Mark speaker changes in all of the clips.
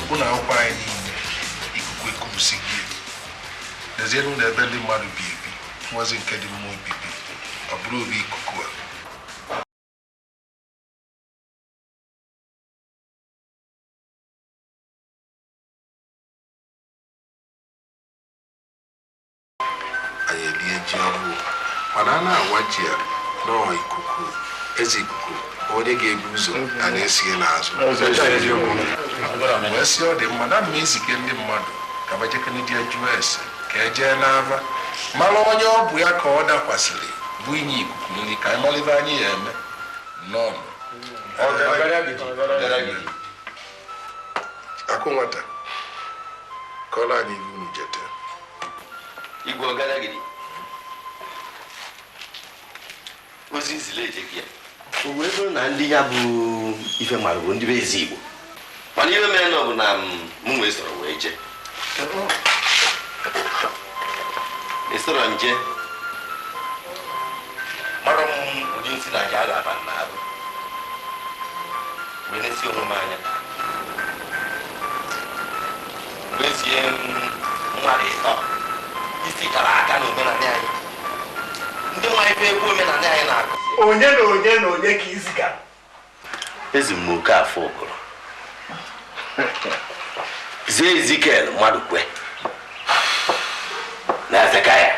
Speaker 1: Ụlọ akwụkwọ anyị niile ikuku ekubusighị. Lezienụ ụlọ ebe ndị mmadụ bi ebi, nwazi nke dị mma obibi, ọ bụrụ obi ikuku a. Anyị elie ji ọhụụ, mana a na-awa ji a nọọ ikuku, eze ikuku onye ga-ebu ụzọ a na-esie n'azụ wee sị ọ dị mma na mma izike ndị mmadụ ka bajekene dị jụọ ese ka e jee n'ava mara onye ọ bụ ya ka ọ dakwasịrị bụ inye ikuku nri, ka anyị mara ife anyị ya eme. Nnọọ. Akụ nwata, kọrọ anyị ibe unu jete.
Speaker 2: Igwe ọgadagidi, ozi nzile eje gị ya o wee bụrụ na ndị ya bụ ife mara bụ ndị be eze Igbo, mana ihe mere na ọ bụ na m wee sọrọ wee jee esoro nje mara m ụdị nsị na aja a ga-aba n'arụ wee na-esi onwe m anya wee zie mmadụ ịtọ isi kara aka na omenala anyị, ndị nwa ife egwu omenala anyị na-akụ.
Speaker 3: Onye na onye na onye ka izigara?
Speaker 2: Ezi m oke afọ ụgụrụ zie Ezikiel mmadụ kwe na Zekaya.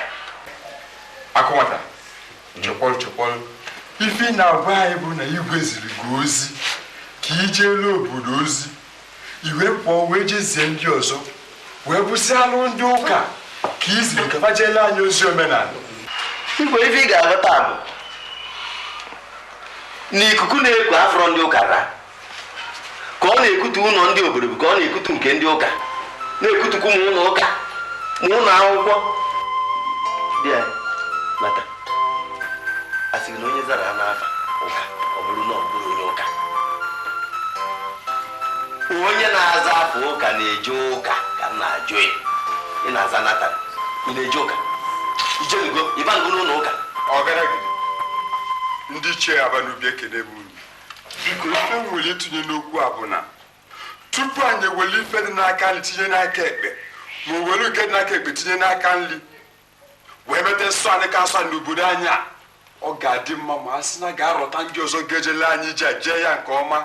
Speaker 4: Akụ nwata, chekwalụ chekwalụ, ife ị na-agwa anyị bụ na igwe ziri gị ozi ka i jeelu obodo ozi, i wee pụọ wee jezie ndị ọzọ wee bụsịalụ ndị ụka ka i ziri ka fa jeelu anyị ozi omenala.
Speaker 2: Igwe, ife ị ga-aghọta bụ na ikuku na-eku afọrọ ndị ụka ra ka ọ na-ekutu ụlọ ndị obodo bụ ka ọ na-ekutu nke ndị ụka, na-ekutukwu ma ụlọ ụka ma ụlọ akwụkwọ. Dị anyị nata a sị gị na onye zara n'afa ụka ọ bụrụ na ọ bụrụ onye ụka, onye na-aza afọ ụka na-eje ụka ka m na-ajụ ya. Ị na-aza nata, ị na-eje ụka, ijenugo ịbanugo n'ụlọ ụka?
Speaker 4: Ọgaragidi, ndị ichie aba n'ubi ekene m unu. Biko, ife m nwere itinye n'okwu a bụ na tupu anyị ewere ife dị n'aka nri tinye n'aka ekpe, ma o were nke dị n'aka ekpe tinye n'aka nri wee mete nsọ anyị ka nsọ anyị n'obodo anyị a, ọ ga-adị mma ma a sị na ga-arọta ndị ọzọ ga-ejele anyị ije a jee ya nke ọma.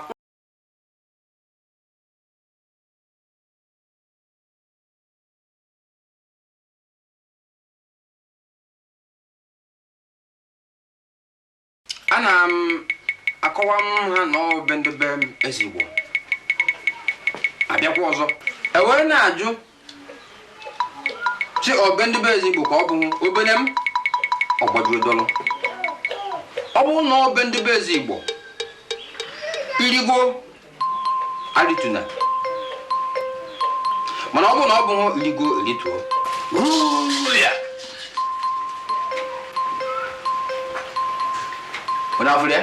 Speaker 5: Ana m akọwa m ha na ọ be ndị be m eze Igbo abịakwa ọzọ e wee na-ajụ si ọbe ndị be eze Igbo ka ọ bụ obere m ọ gbajuru dọlụ. Ọ bụrụ na ọbe ndị be eze Igbo irigo alituna, mana ọ bụrụ na ọ bụghị irigo erituo. Onye afụrụ ya?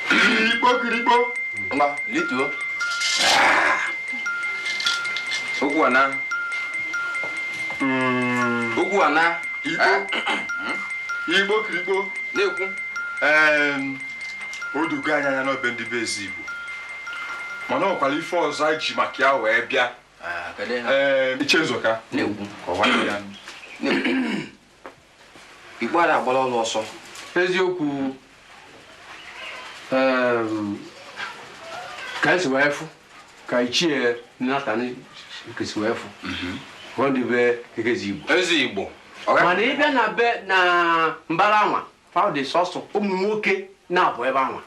Speaker 4: Kirikpo kirikpo.
Speaker 5: Ngwa, lituo. Okwu ana. Okwu ana.
Speaker 4: Igbo. Igbo kirikpo.
Speaker 5: Na-ekwu.
Speaker 4: O dogo anyị anya n'ọbe ndị be eze Igbo, mana ọ kwara ife ọzọ anyị ji maka ya wee bịa. Iche nzọka.
Speaker 5: Na-ekwu.
Speaker 4: Kọwaa ya.
Speaker 5: Na-ekwu. Igbo ara agbala ọlụ ọsọ.
Speaker 6: Eziokwu, ka esi wee fụ ka ichie Nathan kesi wee fụ ka ọ dị be eze Igbo.
Speaker 5: Eze Igbo.
Speaker 6: Mana ị bịa na be na mbara anwa, fa dị sọsọ ụmụ nwoke na-abụ ebe anwa.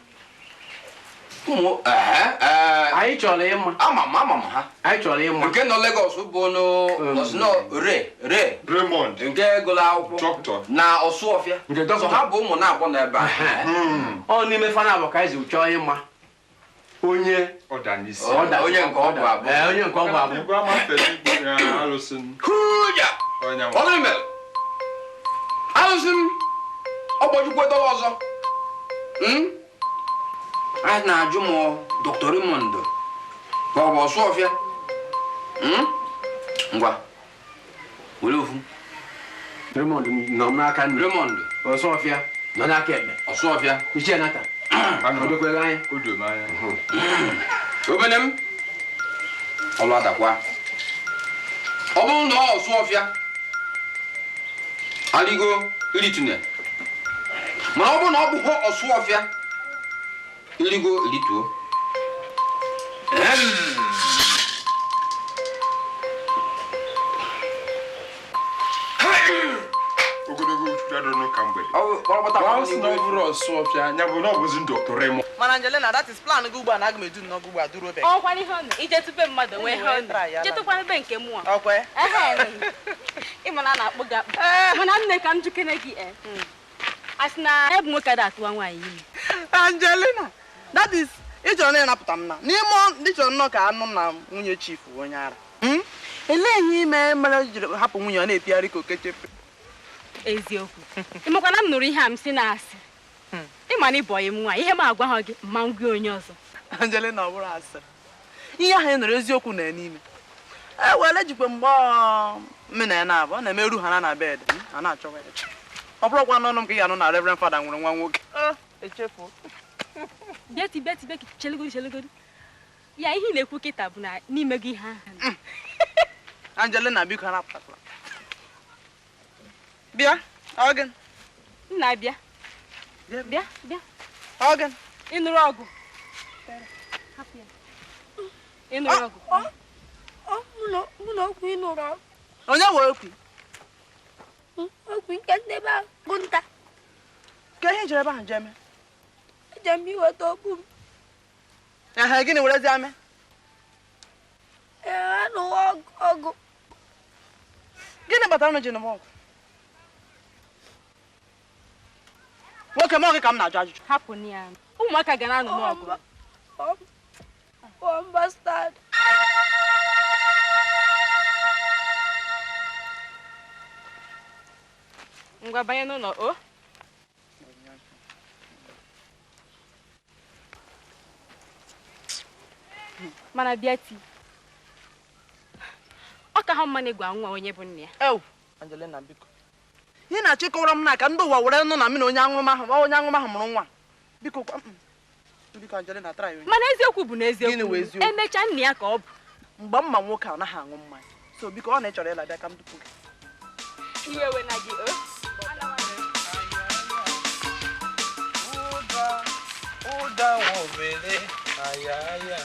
Speaker 5: Ụmụ,
Speaker 6: Anyị chọrọ ịma.
Speaker 5: Ama m, ama m ha.
Speaker 6: Anyị chọrọ ịma.
Speaker 5: Nke nọ Lagos bụ nụ Re, Re.
Speaker 4: Raymond.
Speaker 5: Nke gụrụ akwụkwọ.
Speaker 4: Dọkịta.
Speaker 5: Na Ọsụọfịa.
Speaker 6: Nke dọkịta.
Speaker 5: So ha bụ ụmụ na-abụ n'ebe a.
Speaker 6: Ọ n'ime fa na-abụ ka anyị si chọọ ịma. Onye
Speaker 4: Ọ da n'isi.
Speaker 6: Ọ da
Speaker 5: Onye nke ọ bụ abụ.
Speaker 6: Ee, onye nke ọ bụ abụ.
Speaker 4: Igwe ama fere igwe ya alụsị m.
Speaker 5: Hụja!
Speaker 4: Onye nwe.
Speaker 5: Ọ gịnị mere? Alụsị m. Ọ gbajikwa dọwa ọzọ. A na-ajụ m Dr. Raymond ka ọ bụ Ọsụọfịa. Ngwa, were ofu.
Speaker 6: Raymond nọ n'aka nri.
Speaker 5: Raymond.
Speaker 6: Ọsụọfịa nọ n'aka ekpe.
Speaker 5: Ọsụọfịa.
Speaker 6: Ichie Nathan. Odokwere anya obene m ọlụ adakwa ọ bụrụ na ọ sụọ ọfịa aligo iritune mana ọ bụrụ na ọ bụghị ọsụ ọfịa irigo irituo.
Speaker 7: Mana Angelina, that is plan gị ugbu a na aga m edu nnọọ gị ugbu a duru obe.
Speaker 8: Ọkwa n'ihe ọnụ ijetube mmadụ nwee ihe ọnụ jetukwana be nke mụọ
Speaker 7: ọkwe
Speaker 8: ịma na a na-akpụ gị akpụ mana nne ka m jukene gị a sị na ebu nwoke ada atụwa nwaanyị ime.
Speaker 7: Angelina, that is ị chọrọ na ịnapụta m na n'ime ndị chọrọ nnọọ ka anụ na nwunye chief onye ara. Elee ihe ime mere jiri hapụ nwunye ọ na-epigharị ka okechepe?
Speaker 8: Eziokwu ịmakwa na m nụrụ ihe a m si na-asị ịma na ịbụ ọyị m nwaanyị ihe m agwa ha gị mma ngwa onye ọzọ.
Speaker 7: Angelina, ọ bụrụ asịrị ihe ahụ ị nụrụ eziokwu na n'ime e were jikwa mgbe mmena ya na-abụ ọ na-emeru ha na bed a na-achọwa ya ọ bụrụkwa n'ọnụ m ka ị ga-anụ na Reverend Fada nwere nwa nwoke. Echefuo.
Speaker 8: Bịa tibe chelegodi chelegodi ya ihe ị na-ekwu kịta bụ na n'ime gị ihe ahụ.
Speaker 7: Angelina, biko arapụtakwala. Bịa, ọ gị?
Speaker 8: Nna bịa. Bịa, bịa.
Speaker 7: Ọ gị?
Speaker 8: Ị nụrụ ọgụ? Hapụ ya. Ị nụrụ ọgụ?
Speaker 9: Mụ na okwu ị nụrụ ọgụ.
Speaker 7: Onye nwe okwu?
Speaker 9: Okwu nke ndị be bụ nta.
Speaker 7: Ka ihe jere ebe ahụ jee mee?
Speaker 9: Eje m iweta okpu m.
Speaker 7: Ehe, gịnị werezi ame?
Speaker 9: Ee, anụwa ọgụ.
Speaker 7: Gịnị kpatara unu ji nụwa ọgụ? Nwoke m ọgụ ka m na-ajụ ajụjụ.
Speaker 8: Hapụ ya. Ụmụaka ga na-anụ n'ọgụ.
Speaker 9: One bastard.
Speaker 8: Ngwa banye n'ụlọ o. Mana bịa ti. Ọ ka ha mma na ịgwa nwa onye bụ nne ya.
Speaker 7: Ew, Angelina biko. Ihe na-achọ ịkọwara m na ka ndị ụwa were nụ na mụ na onye aṅụrụma ahụ mụrụ nwa. Biko kwa biko Angelina try onye.
Speaker 8: Mana eziokwu bụ na eziokwu. Emechaa nne ya ka ọ bụ.
Speaker 7: Mgbe mma nwoke a anaghị aṅụ mmanya. So biko ọ na ịchọrọ ịla bịa ka m dupu gị.
Speaker 8: Iwe we na gị o.
Speaker 10: Ụda nwobere aya aya.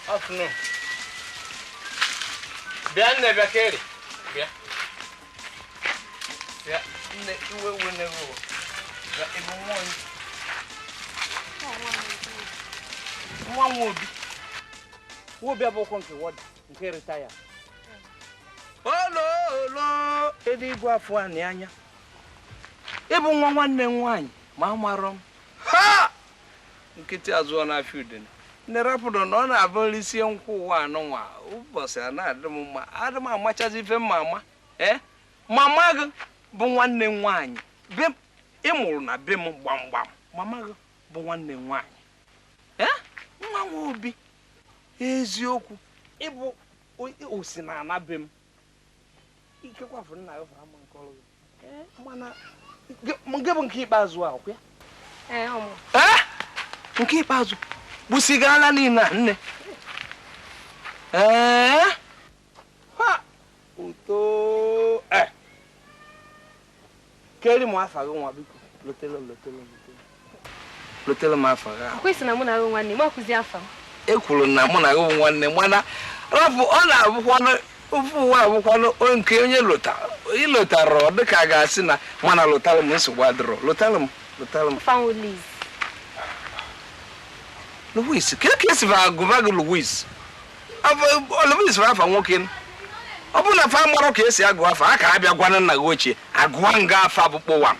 Speaker 10: Afternoon. Bịa nne bịa kere. Bịa. Bịa nne iwe we na ewu. Bịa ịbụ nwa onye. Nwa nwa Obi. Nwa Obi abụkwa nke wọda nke retaya. Olo olo eluigwe afọ anị anya. Ịbụ nwa nwanne m nwaanyị ma amarọ m. Ha! Nkịtị azụọ n'afọ udene. Nne rapụrụ na ọ na-abụ nrisie nkwụ ụwa anụnwa ụbọchị a na-adị m mma adị m amachazi ife mma ama ee mama gị bụ nwanne m nwaanyị be ị mụrụ na be m gbamgbam mama gị bụ nwanne m nwaanyị ee nwa nwa Obi eziokwu ịbụ osi na ana be m ikekwafụ nna gị fara mma nke ọrụ gị mana nke bụ nke ikpeazụ a ọkwa ya ee nke ikpeazụ gbụsigala niile a nne ee ha uto keri m afa gị nwa biko lotele lotele m afa gị ahụ.
Speaker 8: Akwesị na mụ na gị nwanne m akụzi afa m.
Speaker 10: E kwuru na mụ na gị bụ nwanne mana rapụ ọ na-abụkwanụ ofu ụwa abụkwanụ nke onye ịlụtara ọ dịka a ga-asị na mana lụtara m nsogbu adịrọ lụtara m lụtara m.
Speaker 8: Afa m Liz.
Speaker 10: Louis, ka esi agụba gị Louis? Louis bụ afa nwoke. Ọ bụrụ na fa marọ ka esi agụ afa a ka abịa gwana nna gị ochie agụwa nga afa bụ kpụwa.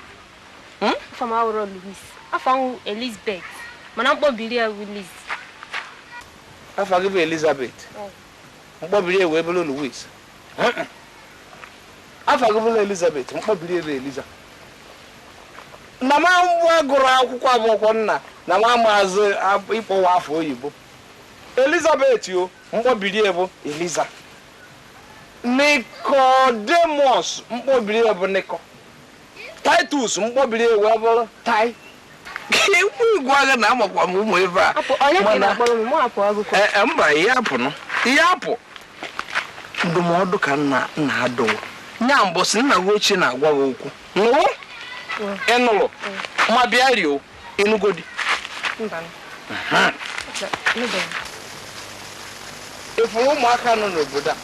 Speaker 11: Afa m awụrọ Louis. Afa m Elizabeth. Mana mkpọbiri ya bụ Liz.
Speaker 10: Afa gị bụ Elizabeth. Mkpọbiri ya wee bụrụ Louis. Afa gị bụrụ Elizabeth, mkpọbiri ya bụ Eliza. Na ma nwa gụrụ akwụkwọ abụkwọ nna na ma maazị ịkpọwa afọ oyibo. Elizabeth o mkpọbiri bụ Eliza. Nicodemus mkpọbiri bụ Niko. Titus mkpọbiri wee bụrụ Tai. Ekwu gwa gị na amakwa m ụmụ ebe a. Mba, ihe apụ ihe apụ. Ndụmọdụ ka nna adụ. Nya mbọsị nna gị ochie na-agwa gị okwu. Nụrụ? Ị nụrụ? Ma bịa rio, ịnụgodi. Ifuru ụmụaka nọ n'obodo a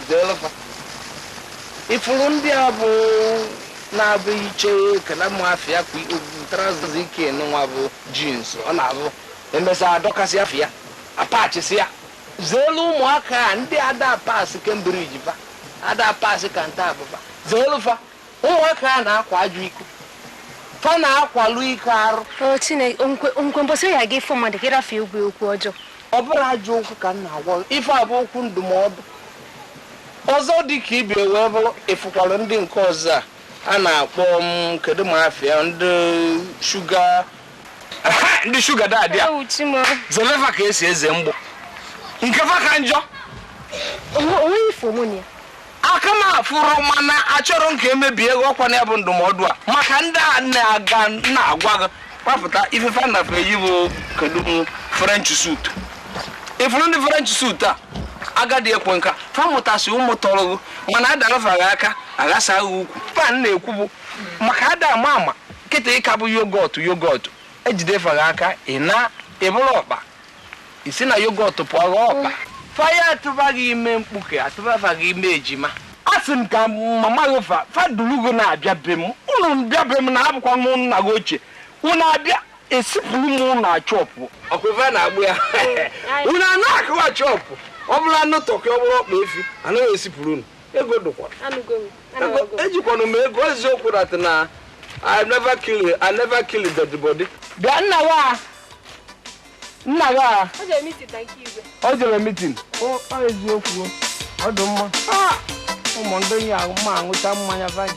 Speaker 10: zeelụfa. Ifuru ndị a bụ na-abụ iche kele m afịa traụza ike nwa bụ jins ọ na-abụ emesa adọkasị afịa apachịsị ya zeelu ụmụaka a ndị ada pasị Cambridge fa ada pasị kanta abụba zeelu fa ụmụaka a na-akwa ajọ iko fa na-akwalụ ike arụ.
Speaker 11: Chineke nkwe mbọsị ya ga-efo mmadụ ka ịrafe egwu okwu ọjọọ.
Speaker 10: Ọ bụrụ ajọ okwu ka m na-agwa ife abụ okwu ndụmọdụ ọzọ dị ka ibi wee bụrụ ịfụkwalụ ndị nke ọzọ a na-akpọ m kedu ma afịa ndị shuga ndị shuga dadị a zelefa ka esi eze mgbọ nke fa ka njọ aka m afụrụ mana achọrọ nke emebie ego ọkwa na ya bụ ndụmọdụ a maka ndị a na-aga na-agwa gị kpapụta ifefe nafe eyi bụ kedu m French suit ifuru ndị French suit a agadi ekwe nka famụtasị ụmụ tọrọ gị mana adarafaghị aka aghasaghị ukwu pan na-ekwu bụ maka ada ama ama nkịta ịka bụ yogọt yogọt ejidefaghị aka ị na ịbụrụ ọkpa isi na yogọt pụọ ghọọ ọkpa faya atụbaghị ime mkpuke atụbafaghị ime ejima a sị m ka mama gị fadurugo na-abịa be m unu bịa be m na abụkwa m nna gị ochie unu abịa esipụrụ m ụnụ achọpụ ọkwa ife a na-agbụ ya unu anụ akụwa chọpụ ọ bụrụ anụ tọkị ọ bụrụ ọkpa efi anaghị esipụrụ unu ego dụkwara ejikwana m ego eziokwu dat na I never kill a dead body. Bịa nna wa ọ jere meeting ọ eziokwu ọ dị mma ụmụ ndị ya mma aṅụcha mmanya vaịn.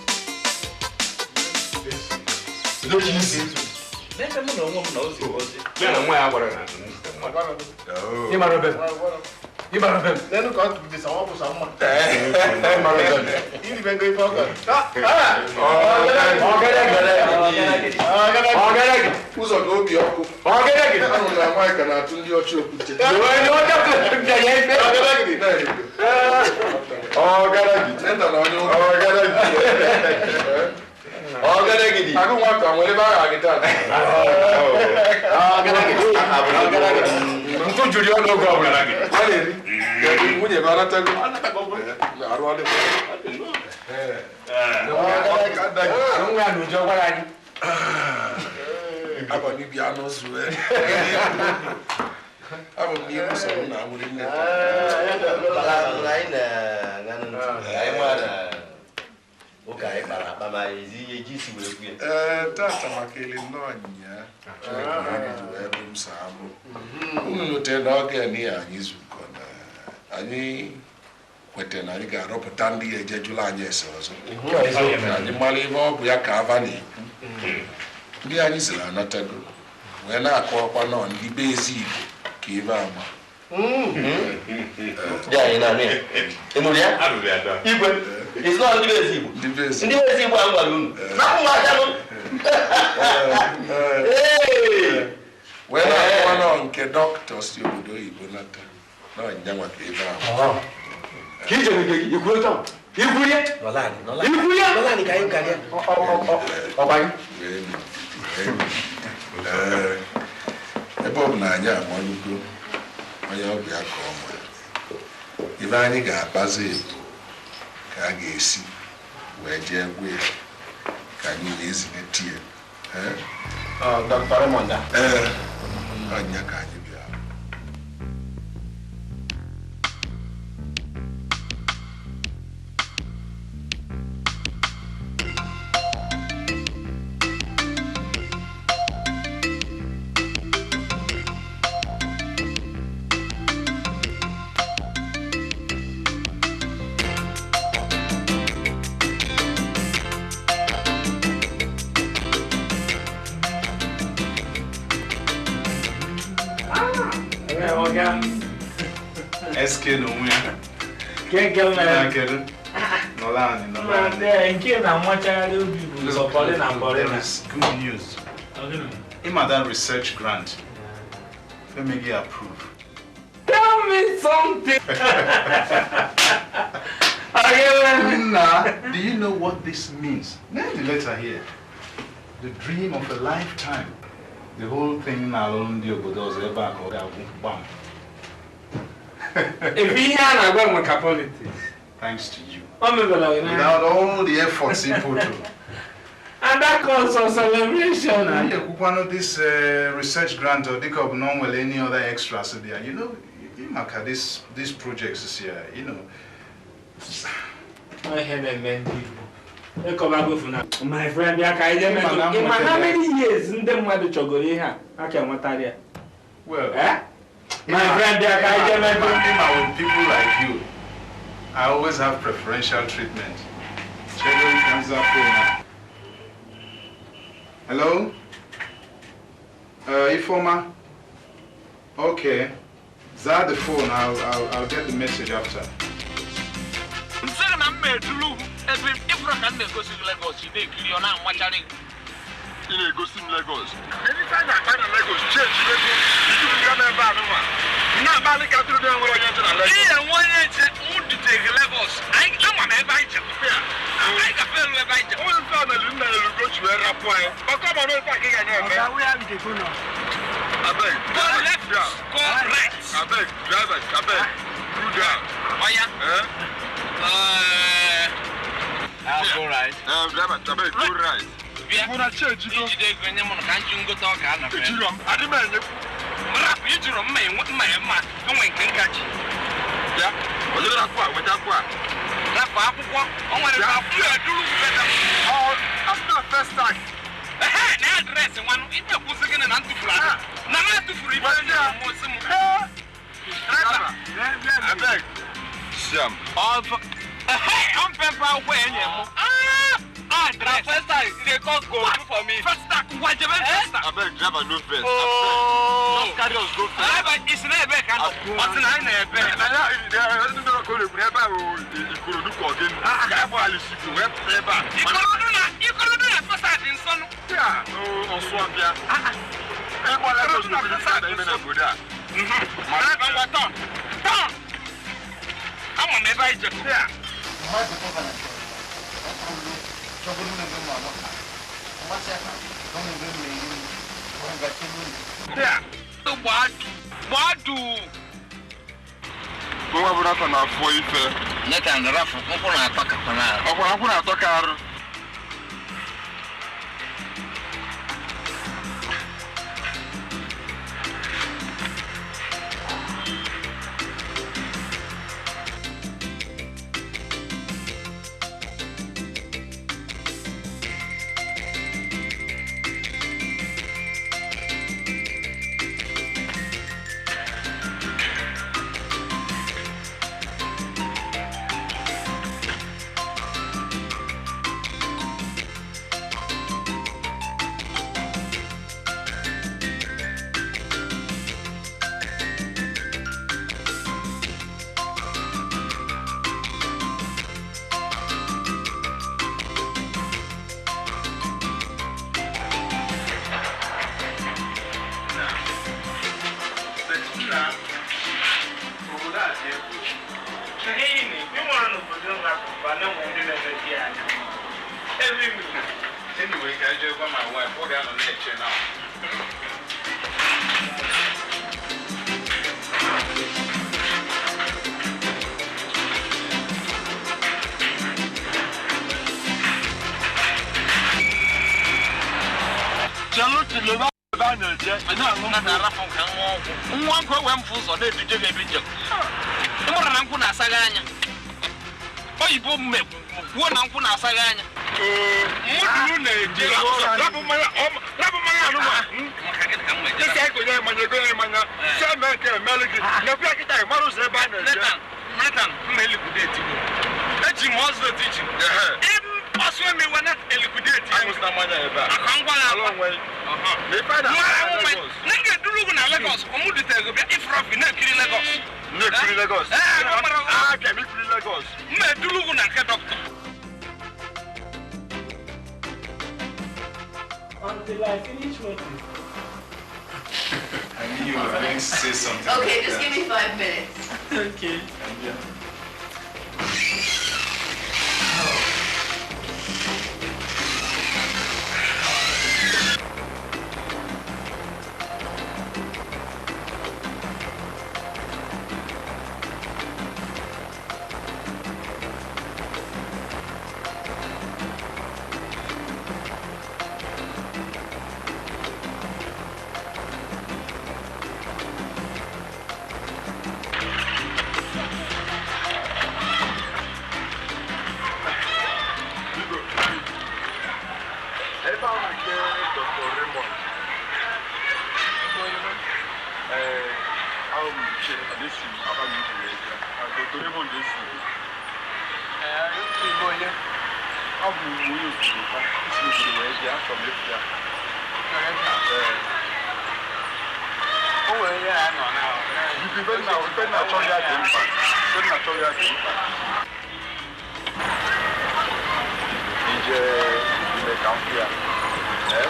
Speaker 1: Ụzọ ga obi ọkụ anụ na nwaanyị na-atụ ndị ọchị okwute agụ nwata nwere ebe agha gị taa
Speaker 4: ntụ juru ya n'oge ọbụla
Speaker 1: nwunye m anatago arụ ọdịkwa abalị bịa n'ụzọ abụ m n'ihu sọ m na nwere nne ee tata maka ele nnọọ nya ji wee bụ m saa abụ unu notere na oge na anyị zukọ na anyị kwetara na anyị ga-arọpụta ndị ga-eje jụrụ anyị ese ọzọ anyị mara ebe ọ bụ ya ka ava na-ekwu ndị anyị siri anatago wee na-akọwakwa nọ ndị be ezi Igbo ka ebe ama
Speaker 2: ndị be ezi Igbo a gwara unu
Speaker 1: wee na-akọwa nọ nke dọkịta si obodo oyibo nata nọ nyanwa ka ebe ahụ ebe ọ bụ na anyị amalugo onye ọbịa ka ọ ma ibe anyị ga-akpazi bụ ka a ga-esi wee jee gwa ya ka anyị wee zinete ya ee ọnya ka anyị bịa.
Speaker 12: SK n'onwe ya.
Speaker 13: Nke na nwachagharị obi bụ sọ Paulina Paulina.
Speaker 12: Good news. Ịma that research grant. Let me get approved.
Speaker 10: Tell me something.
Speaker 12: Nna, do you know what this means? Name the letter here. The dream of a lifetime. The whole thing na-alụ ndị obodo ọzọ ebe a ka ọ ga-agwụ gbam.
Speaker 10: If ihe a na-agwa maka politics.
Speaker 12: Thanks to you.
Speaker 10: O mebere gị n'anya.
Speaker 12: Without all the efforts he put to.
Speaker 10: And that calls for celebration.
Speaker 12: Anyị ekwukwanụ this research grant or dịka ọ bụ na o nwere any other extras there. You know, maka this project is here, you know.
Speaker 10: Ọ ihe na-eme ndị Igbo. Ịkọbagofu na my friend bịa ka anyị jee metụ. Ị ma how many years ndị mmadụ chọgoro ihe a aka enwetara ya?
Speaker 12: Well,
Speaker 10: Eh? My friend bịa ka anyị jee metụ.
Speaker 12: Ịma with people like you, I always have preferential treatment. Children cancer phone. Hello? Ifeoma? Okay. Zaa the phone. I'll get the message after.
Speaker 13: Nsịrị na mma eduru ebe ịfụrụ ka m na-egosi gị Lagos, ị na-ekiri ọ na-amacharị gị.
Speaker 4: Ị na-egosi m Lagos. Anytime I find a Lagos, change ego. Ijuru m ebe a nụnwa. M na-akpali ka tụrụ nwere onye nche na Lagos.
Speaker 13: Ihe nwe onye nche m dutere gị Lagos. Anyị ama m ebe anyị jere. Anyị gafe elu ebe anyị jere.
Speaker 4: Onye mfe a na-elu nna elu gochi wee rapụ anyị. Maka ọ ma na ofe a ka ị ga na-eme.
Speaker 10: Oga, where we dey go now?
Speaker 4: Abeg.
Speaker 13: Go left, go right.
Speaker 4: Abeg, driver, abeg. Cool down.
Speaker 13: Oya.
Speaker 4: Eh?
Speaker 13: I'll go right.
Speaker 4: Driver, abeg, go right.
Speaker 13: Bịa. Ijide ego nye m ka nju ngote ọka a na
Speaker 4: Ejiro m, adị m enye.
Speaker 13: Rapụ ijiro mma enwe mma ya mma enwe nke nkachi.
Speaker 4: Bịa, onye rapụ a, weta akwụkwọ a.
Speaker 13: Rapụ akwụkwọ, o nwere akwụkwọ eduru beta.
Speaker 4: Ọ, after first time.
Speaker 13: Ehe, na adreesị nwanụ, ị na-ekwuzi gịnị na ntụfuru ahụ? Na m etufuru ibe ndị a mụ sị m. Driver,
Speaker 4: Abeg. Siam.
Speaker 13: Ọ bụ ehe, ọ mpempe akwụkwọ ya nye mụ. Ah, address.
Speaker 7: First time, they call go do for me.
Speaker 13: First time, ngwa jebe first time.
Speaker 4: Abeg, driver, no vex.
Speaker 13: Oh.
Speaker 4: Just carry us go first.
Speaker 13: Driver, isi na ebe ka nọ. Ọ sị na anyị na-ebe.
Speaker 4: Na ya, ndị ndọrọ ka ọ na-ekwu n'ebe ahụ Ikorodu ka ọ gịnị. Ka anyị gbaghalị sikwu wee pụta ebe a.
Speaker 13: Ikorodu na Ikorodu na first time dị nsọ nụ.
Speaker 4: Ya, ọsụ ọbịa. Ịgba Lagos n'obodo ife na ime n'obodo a.
Speaker 13: Driver, ngwa turn. Turn. Ama m ebe anyị jekọ.
Speaker 4: Ya.
Speaker 13: Ya. Gbadu. Gbadu.
Speaker 4: Nwa bụ n'afọ na-afọ ife.
Speaker 5: Nathan rafu nkwụ na-atọ ka kwana.
Speaker 4: Ọkwa nkwụ na-atọ ka arụ.
Speaker 12: Anyway, I just got my wife. Okay, I'm on now.
Speaker 4: Ebe a na-eje, anyị na-aṅụ
Speaker 13: Na na-arapụ ka nwa ọgwụ. Nwa nkụ ewe m fụ ụzọ na-eduje gị ebe njem. Ị mụrụ na nkwụ na-asa gị anya. Oyibo m kwuo na nkwụ na-asa gị anya.
Speaker 4: Mmadụ na-eje rapụ mmanya anụma.
Speaker 13: Maka gịnị ka m na-eje?
Speaker 4: Isi anyị konye mmanya, egonye mmanya. Si eme nke emelu gị. Nekwu ya kịta, ị mara ụzọ ebe a na-eje.
Speaker 13: Nathan, Nathan, m na-elikwudeti gị. Eji m ọzọ otu iji. Ịmkpasu emi we na elikwudeti.
Speaker 4: Aṅụsịna mmanya ebe a.
Speaker 13: Aka ngwa na
Speaker 4: Ala onwe gị. Na ife a na-akpọ
Speaker 13: Nwa
Speaker 4: Lagos.
Speaker 13: na m ga-eduru gị na Lagos, ọmụ dutere gị bịa ifrọfi na-ekiri Lagos.
Speaker 4: Na-ekiri Lagos.
Speaker 13: Ee, ọ mara
Speaker 4: A ga m ekiri Lagos.
Speaker 13: M na-eduru gị na nke dọkịta.
Speaker 10: Until I finish working.
Speaker 12: you were going to say something.
Speaker 14: Okay,
Speaker 12: like
Speaker 14: just
Speaker 12: that.
Speaker 14: give me 5 minutes.
Speaker 7: Okay.
Speaker 12: Yeah.
Speaker 4: Ebe ahụ nke Dr. Raymond. Ee, ahụ m iche na-esi m aba m iji wee bịa. Dr. Raymond esi. Ee, onye ọ bụ onye obodo kwa isi obodo wee bịa, achọrọ m ịfụ ya. Ee. O nwere ihe a nọ na ife na-achọ ya dị mkpa. Ife na-achọ ya dị mkpa. Ije ime ka m fụ ya. Ee.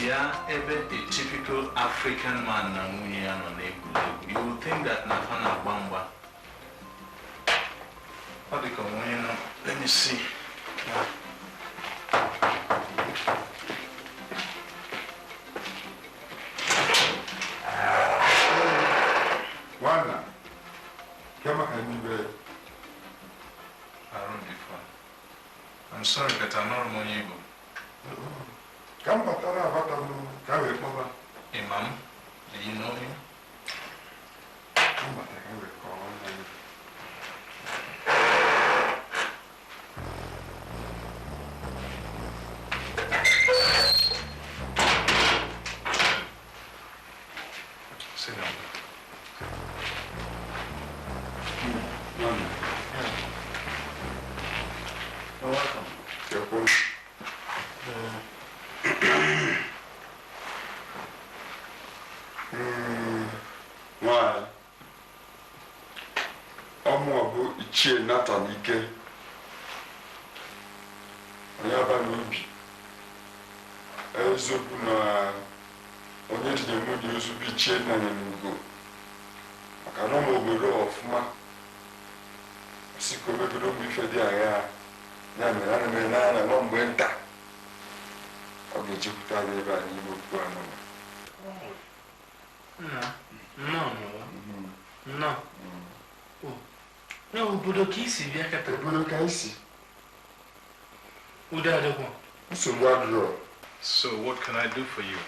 Speaker 12: Ya ebe a typical African man na nwunye ya nọ na-egwuregwu, you would think that na fa na-agba mgba. Ọ dị ka onwe nọ. Let me see.
Speaker 4: Nwanna, kema ka ndị be
Speaker 12: Arụ dị fa. I'm sorry, but anọrọ m onye Igbo.
Speaker 4: Ka m batara abata m ka wee kpọba.
Speaker 12: Imam, do you know him?
Speaker 4: Ka m bata ka wee kọọ nna ya.
Speaker 12: Sit down.
Speaker 4: Nwanna.
Speaker 12: You're welcome.
Speaker 4: Ekwu. Nwanyị, ọmụ bụ Ichie Nathan Ike, onye aba n'ubi. Eziokwu na onye tinye mụ dị ozu bụ Ichie Nnanya n'ugo, maka na ọma obodo ọfụma, si ka omegodo ụmụ ife dị agha, ya mere ana m ele anya nwa mgbe nta ọ ga-echekwuta anyị ebe a n'ime okwu anụ.
Speaker 7: Nna, nnọọ. Na obodo ka isi bịa kata?
Speaker 4: Obodo ka isi.
Speaker 7: Udo adịkwa.
Speaker 4: Nsogbu adịrọ.
Speaker 12: So what can I do for you?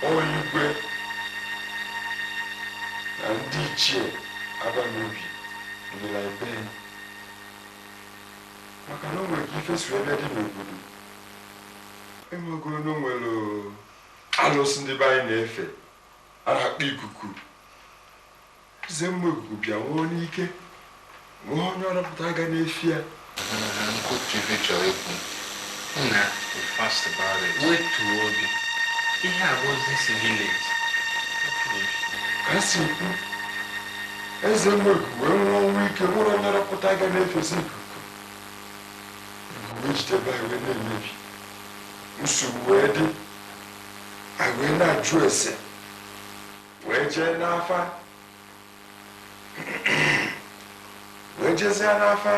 Speaker 4: Igwe na ndị ichie aba n'obi nyere ebe maka na o nwere ka ife si ebe dị n'obodo. Enwego na o nwere alụsị ndị be anyị na-efe a na-akpọ ikuku. Eze mmụọ ikuku bịa nwụọ n'ike, nwee onye ọrọpụta ga na-efi ya.
Speaker 12: Nkwutu ife chọrọ ikwu. Nna, be fast about it.
Speaker 7: Wetuo obi. Ihe a bụ ozi si village.
Speaker 4: Ka si ekwu, eze mmụọ ikuku wee nwụọ ọnwụ ike, nwere onye ọrọpụta ga na-efesi ikuku. Ikuku wee jidebe anyị wee na-emebi. Nsogbu wee dị, anyị wee na-ajụ ese, wee jee n'afa. Wee jezie n'afa,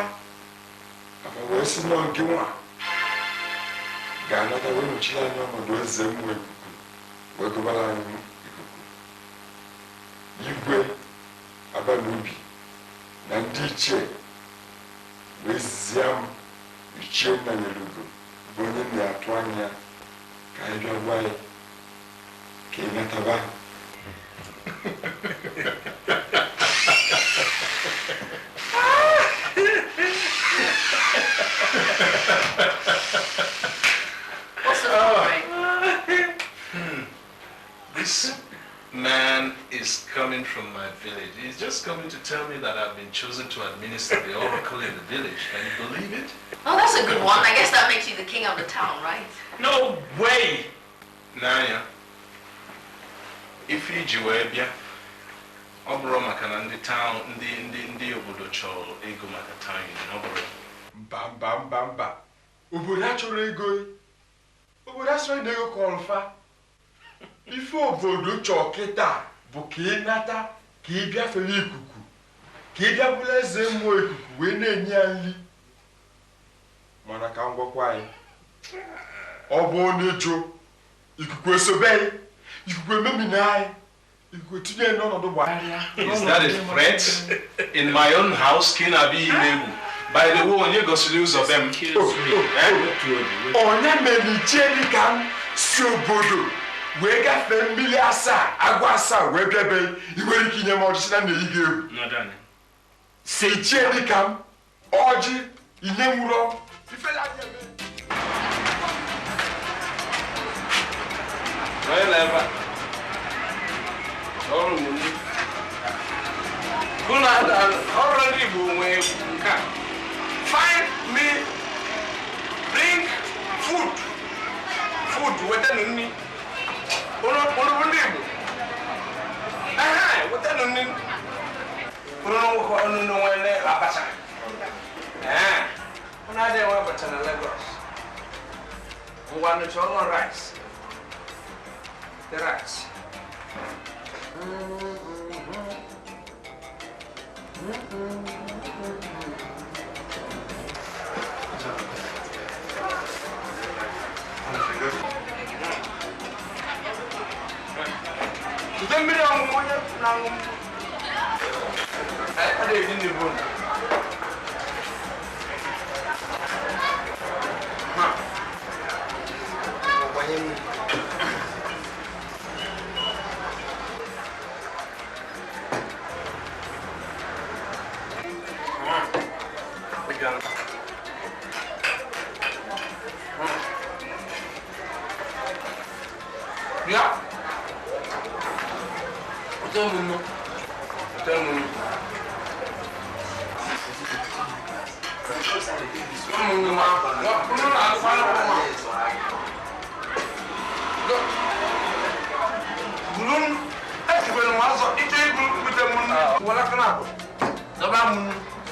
Speaker 4: afa wee sị nọ nke nwa ga-anata wee nọchiri anyị ọnọdụ eze mmụọ ikuku wee gụbara anyị ikuku. Igwe aba n'ubi na ndị ichie wee zie m Ichie Nnanyelugo bụ onye m na-atụ anya ka anyị bịa gwa ya ka ị nataba.
Speaker 14: What's the story?
Speaker 12: This man is coming from my village. He's just coming to tell me that I've been chosen to administer the oracle in the village. Can you believe it?
Speaker 14: Oh, that's a good one. I guess that makes you the king of the town, right?
Speaker 12: No way! Nanya, ife iji wee bịa, ọ bụrụ maka na ndị town, ndị obodo chọrọ ego maka town union, ọ bụrụ.
Speaker 4: Mba mba mba mba. Obodo achọrọ ego. Obodo achọrọ na ego ka ọlụfa. Ife obodo chọọ kịta bụ ka ị nata ka ị bịa fere ikuku, ka ị bịa bụrụ eze mmụọ ikuku wee na-enye ya nri. Mana ka m gwakwa anyị, ọ bụ onye jụ ikuku esobe anyị, ikuku ememina anyị, ikuku etinye n'ọnọdụ gbagharịa.
Speaker 12: Is that a threat? In my own house, ka ị na-abịa ime egwu. By the way, onye gosiri ụzọ be m?
Speaker 4: Onye mere ichie dịka m si obodo wee gafee mmiri asaa, agwa asaa wee bịabe, i nwere ike inye m ọjị si na na-eyi gị egwu. Si ichie dịka m ọjị inye nwụrọ ife na-adị eme.
Speaker 12: Onye nọ ebe a? Ọrụ m nri. Ọrụ ndị Igbo nwee nke a. Find me, bring food. Food, wetanụ nri. Unu bụ ndị Igbo? Ehe, wetanụ nri. Unu nwere abacha. Ee, unu adịghị enwe abacha na Lagos. Ngwa nụ chọọ rice. The rice. Tute mmiri ọṅụṅụ onye na-aṅụ ọ na-eji ndị bụ gbanye mmiri. Yeah.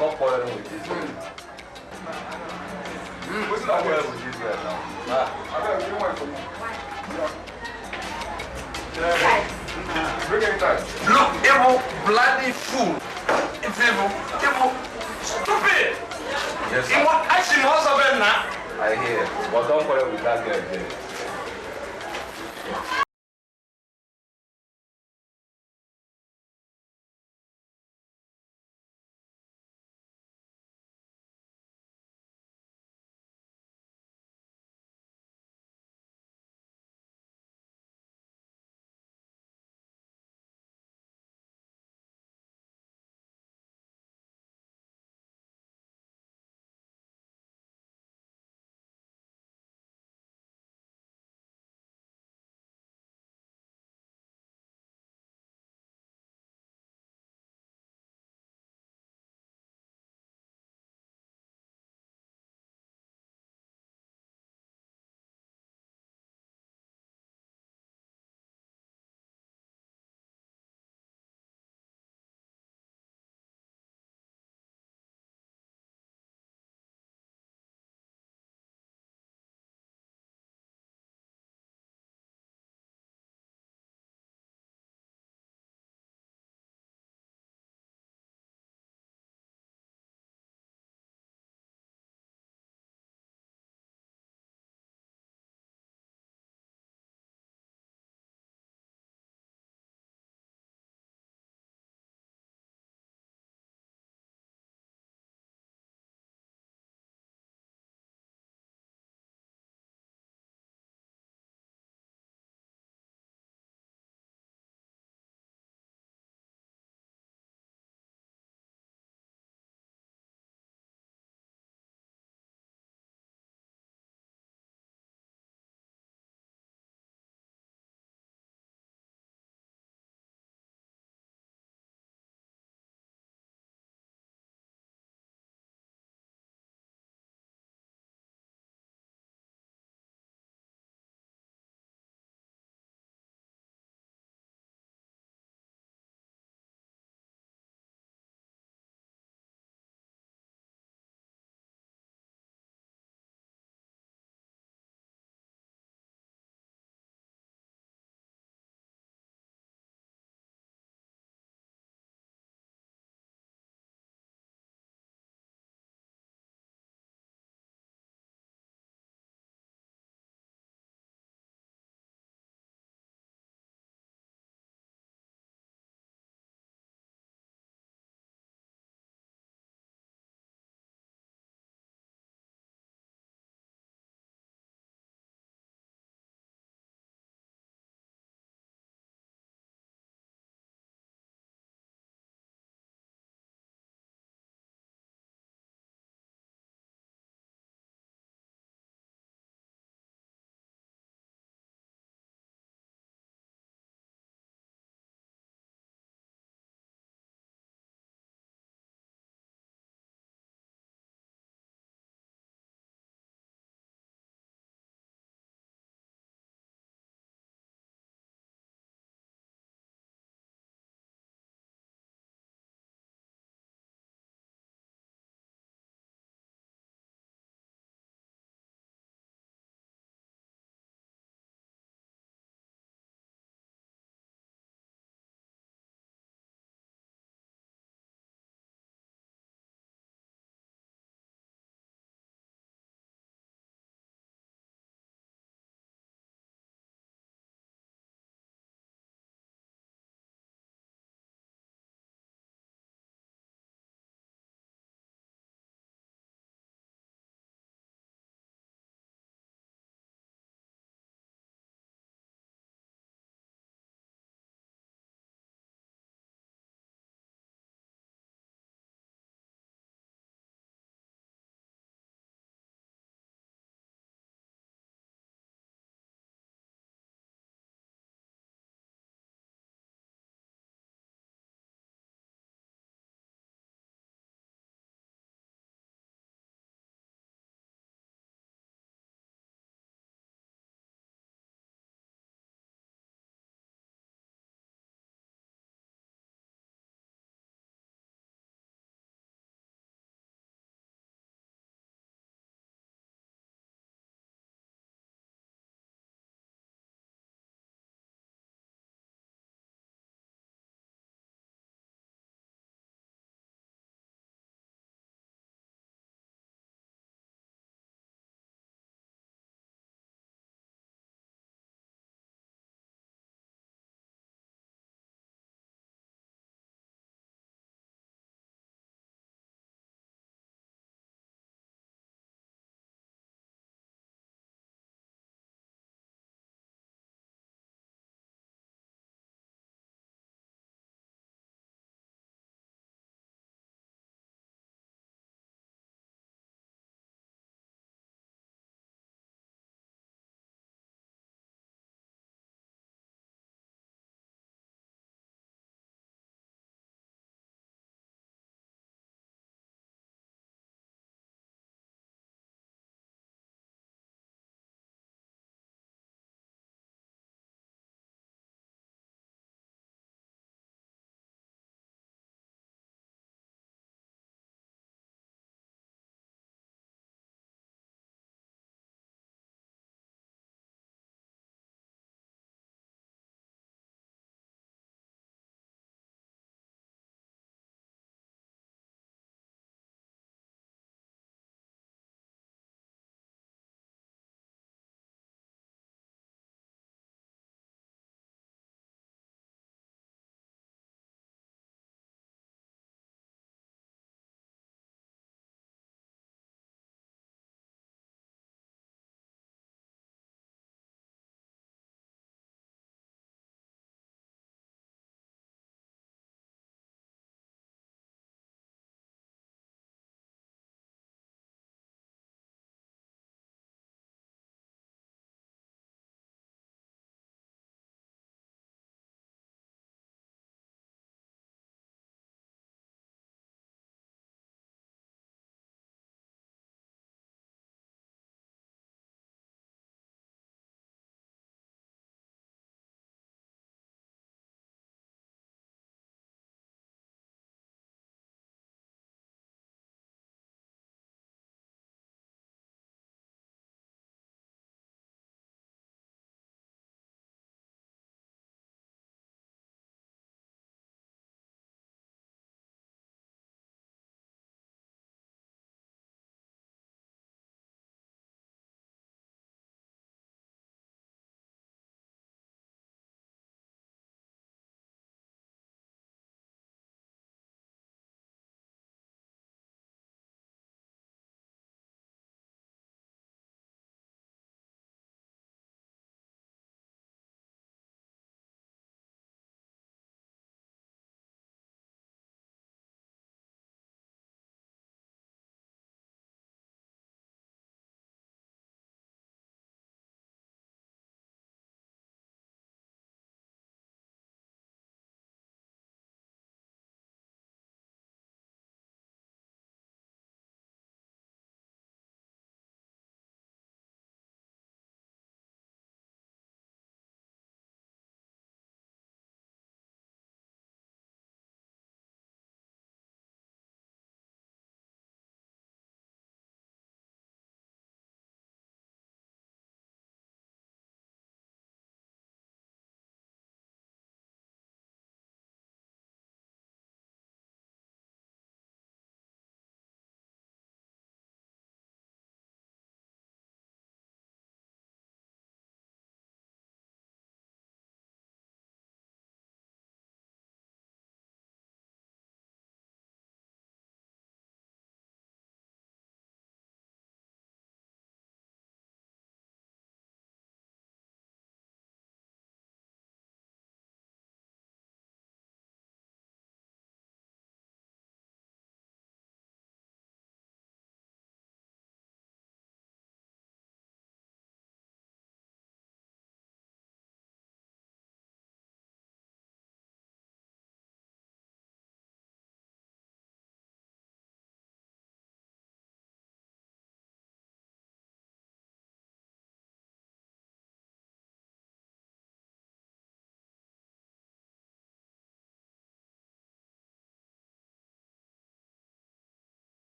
Speaker 6: Stop quarreling with this guy. Stop quarreling with this guy now.
Speaker 10: Look, evil bloody fool. It's evil, evil, stupid.
Speaker 6: Yes, sir. I hear, but don't quarrel with that girl again.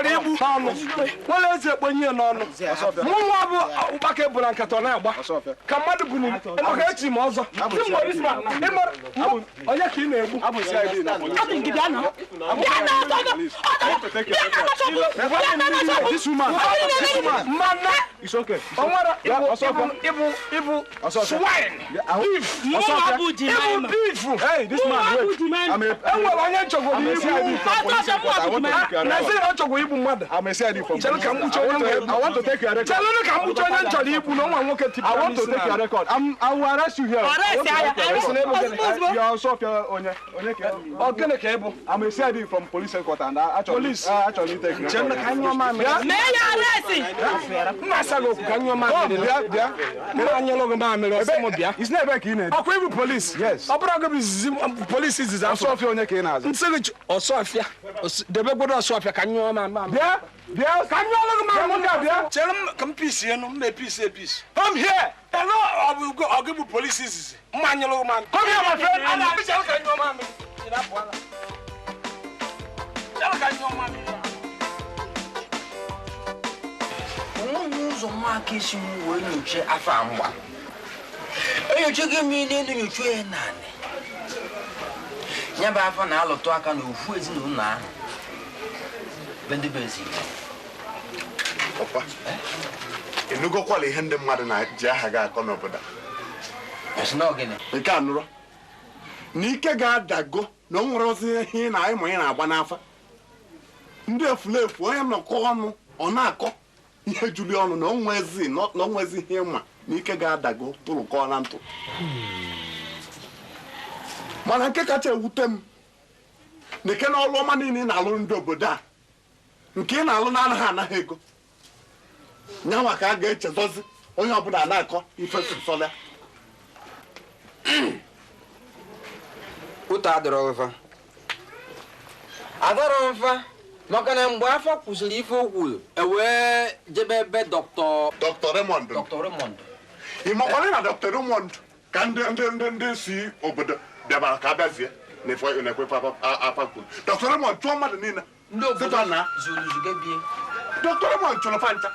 Speaker 12: chọrọ igbu n'ọnụ nwere eze ekponye ya n'ọnụ mụ nwa bụ ụkpaka ebula nkata ọ na-agba ka mmadụ bụ maka echi m ọzọ onye ka ị na-egbu mana o nwere ịbụ swine ịbụ beef enwere onye nchọgoro igbu na chọgwa igbu mmadụ chere ka mkpuchi onye m chọrọ igbu na nwa nwoke tipụrụ isi n'ala. Ọ gịnị ka ị bụ?
Speaker 15: I'm a CID from police headquarters and actually,
Speaker 12: Police.
Speaker 15: Actually take record.
Speaker 12: Chere ka anyụọ mamịrị.
Speaker 7: Mee ya arrest.
Speaker 12: M na-asa gị okwu ka anyụọ mamịrị.
Speaker 15: Bịa, bịa.
Speaker 12: M anyụlụ gị mamịrị ọsọ m bịa.
Speaker 15: Isi na-ebe ka ị na-eje.
Speaker 12: Ọkwa ịbụ polisi.
Speaker 15: Yes.
Speaker 12: Ọ bụrụ gị bụ izizi polisi izizi afọ.
Speaker 15: Ọsọfịa onye ka ị na-azụ.
Speaker 12: Nsị gị ọsọfịa. Debe gbodo ọsọfịa ka nyụọ mamịrị.
Speaker 15: Bịa, bịa.
Speaker 12: Ka nyụọlụ gị mamịrị.
Speaker 15: Bịa, bịa.
Speaker 12: Chere m ka m pisi enu m na-episi episi. Come here. Hello, ọ bụ ọ gị bụ polisi izizi. M anyụlụ gị mamịrị. Come here, my friend. A na-abịa chere ka nyụọ mamịrị. Chere apụọla. Chere ka nyụọ mamịrị.
Speaker 5: Onweghị ụzọ nwaka esi m wee nyochie afọ a mgba enyochaghị m n'elu nyocha ya naanị ya bụ afọ na-alụtụ aka n'ofu ezinụlọ ahụ be ndị be ezi.
Speaker 16: Papa, ịnụgokwala ihe ndị mmadụ na-eji aha gị akọ n'obodo a. Nke a nụrụ na ike ga-adago na o nwere ozi ihe ị na-ịmụ ị na-agba n'afa ndị efulefu onye nọkọ ọnụ ọ na-akọ ihe juli ọnụ na onwezi ihe ịma na ike ga-adago tụrụkọ na ntụ. Mana nke kacha ewute m na ike n'ọlụ ọma niile ị na-alụ ndị obodo a nke ị na-alụ na-anaghị anaghị ego nyanwa ka a ga-echezozi onye ọbụla na-akọ ife sọsọlịa.
Speaker 5: Ụtọ adọrọ mfa adọrọ mfa maka na mgbe afọ kwụsịrị ife o kwuru ewee jebe ebe Dr.
Speaker 16: Raymond.
Speaker 5: Dr. Raymond.
Speaker 16: Ị makwara na Dr. Raymond ka ndị si obodo bịabara ka abịazie na-ekwe afa kwuru. Dr. Raymond chụọ mmadụ niile.
Speaker 5: Ndị obodo zuru zuge bie.
Speaker 16: Dr. Raymond chụrụ fancha.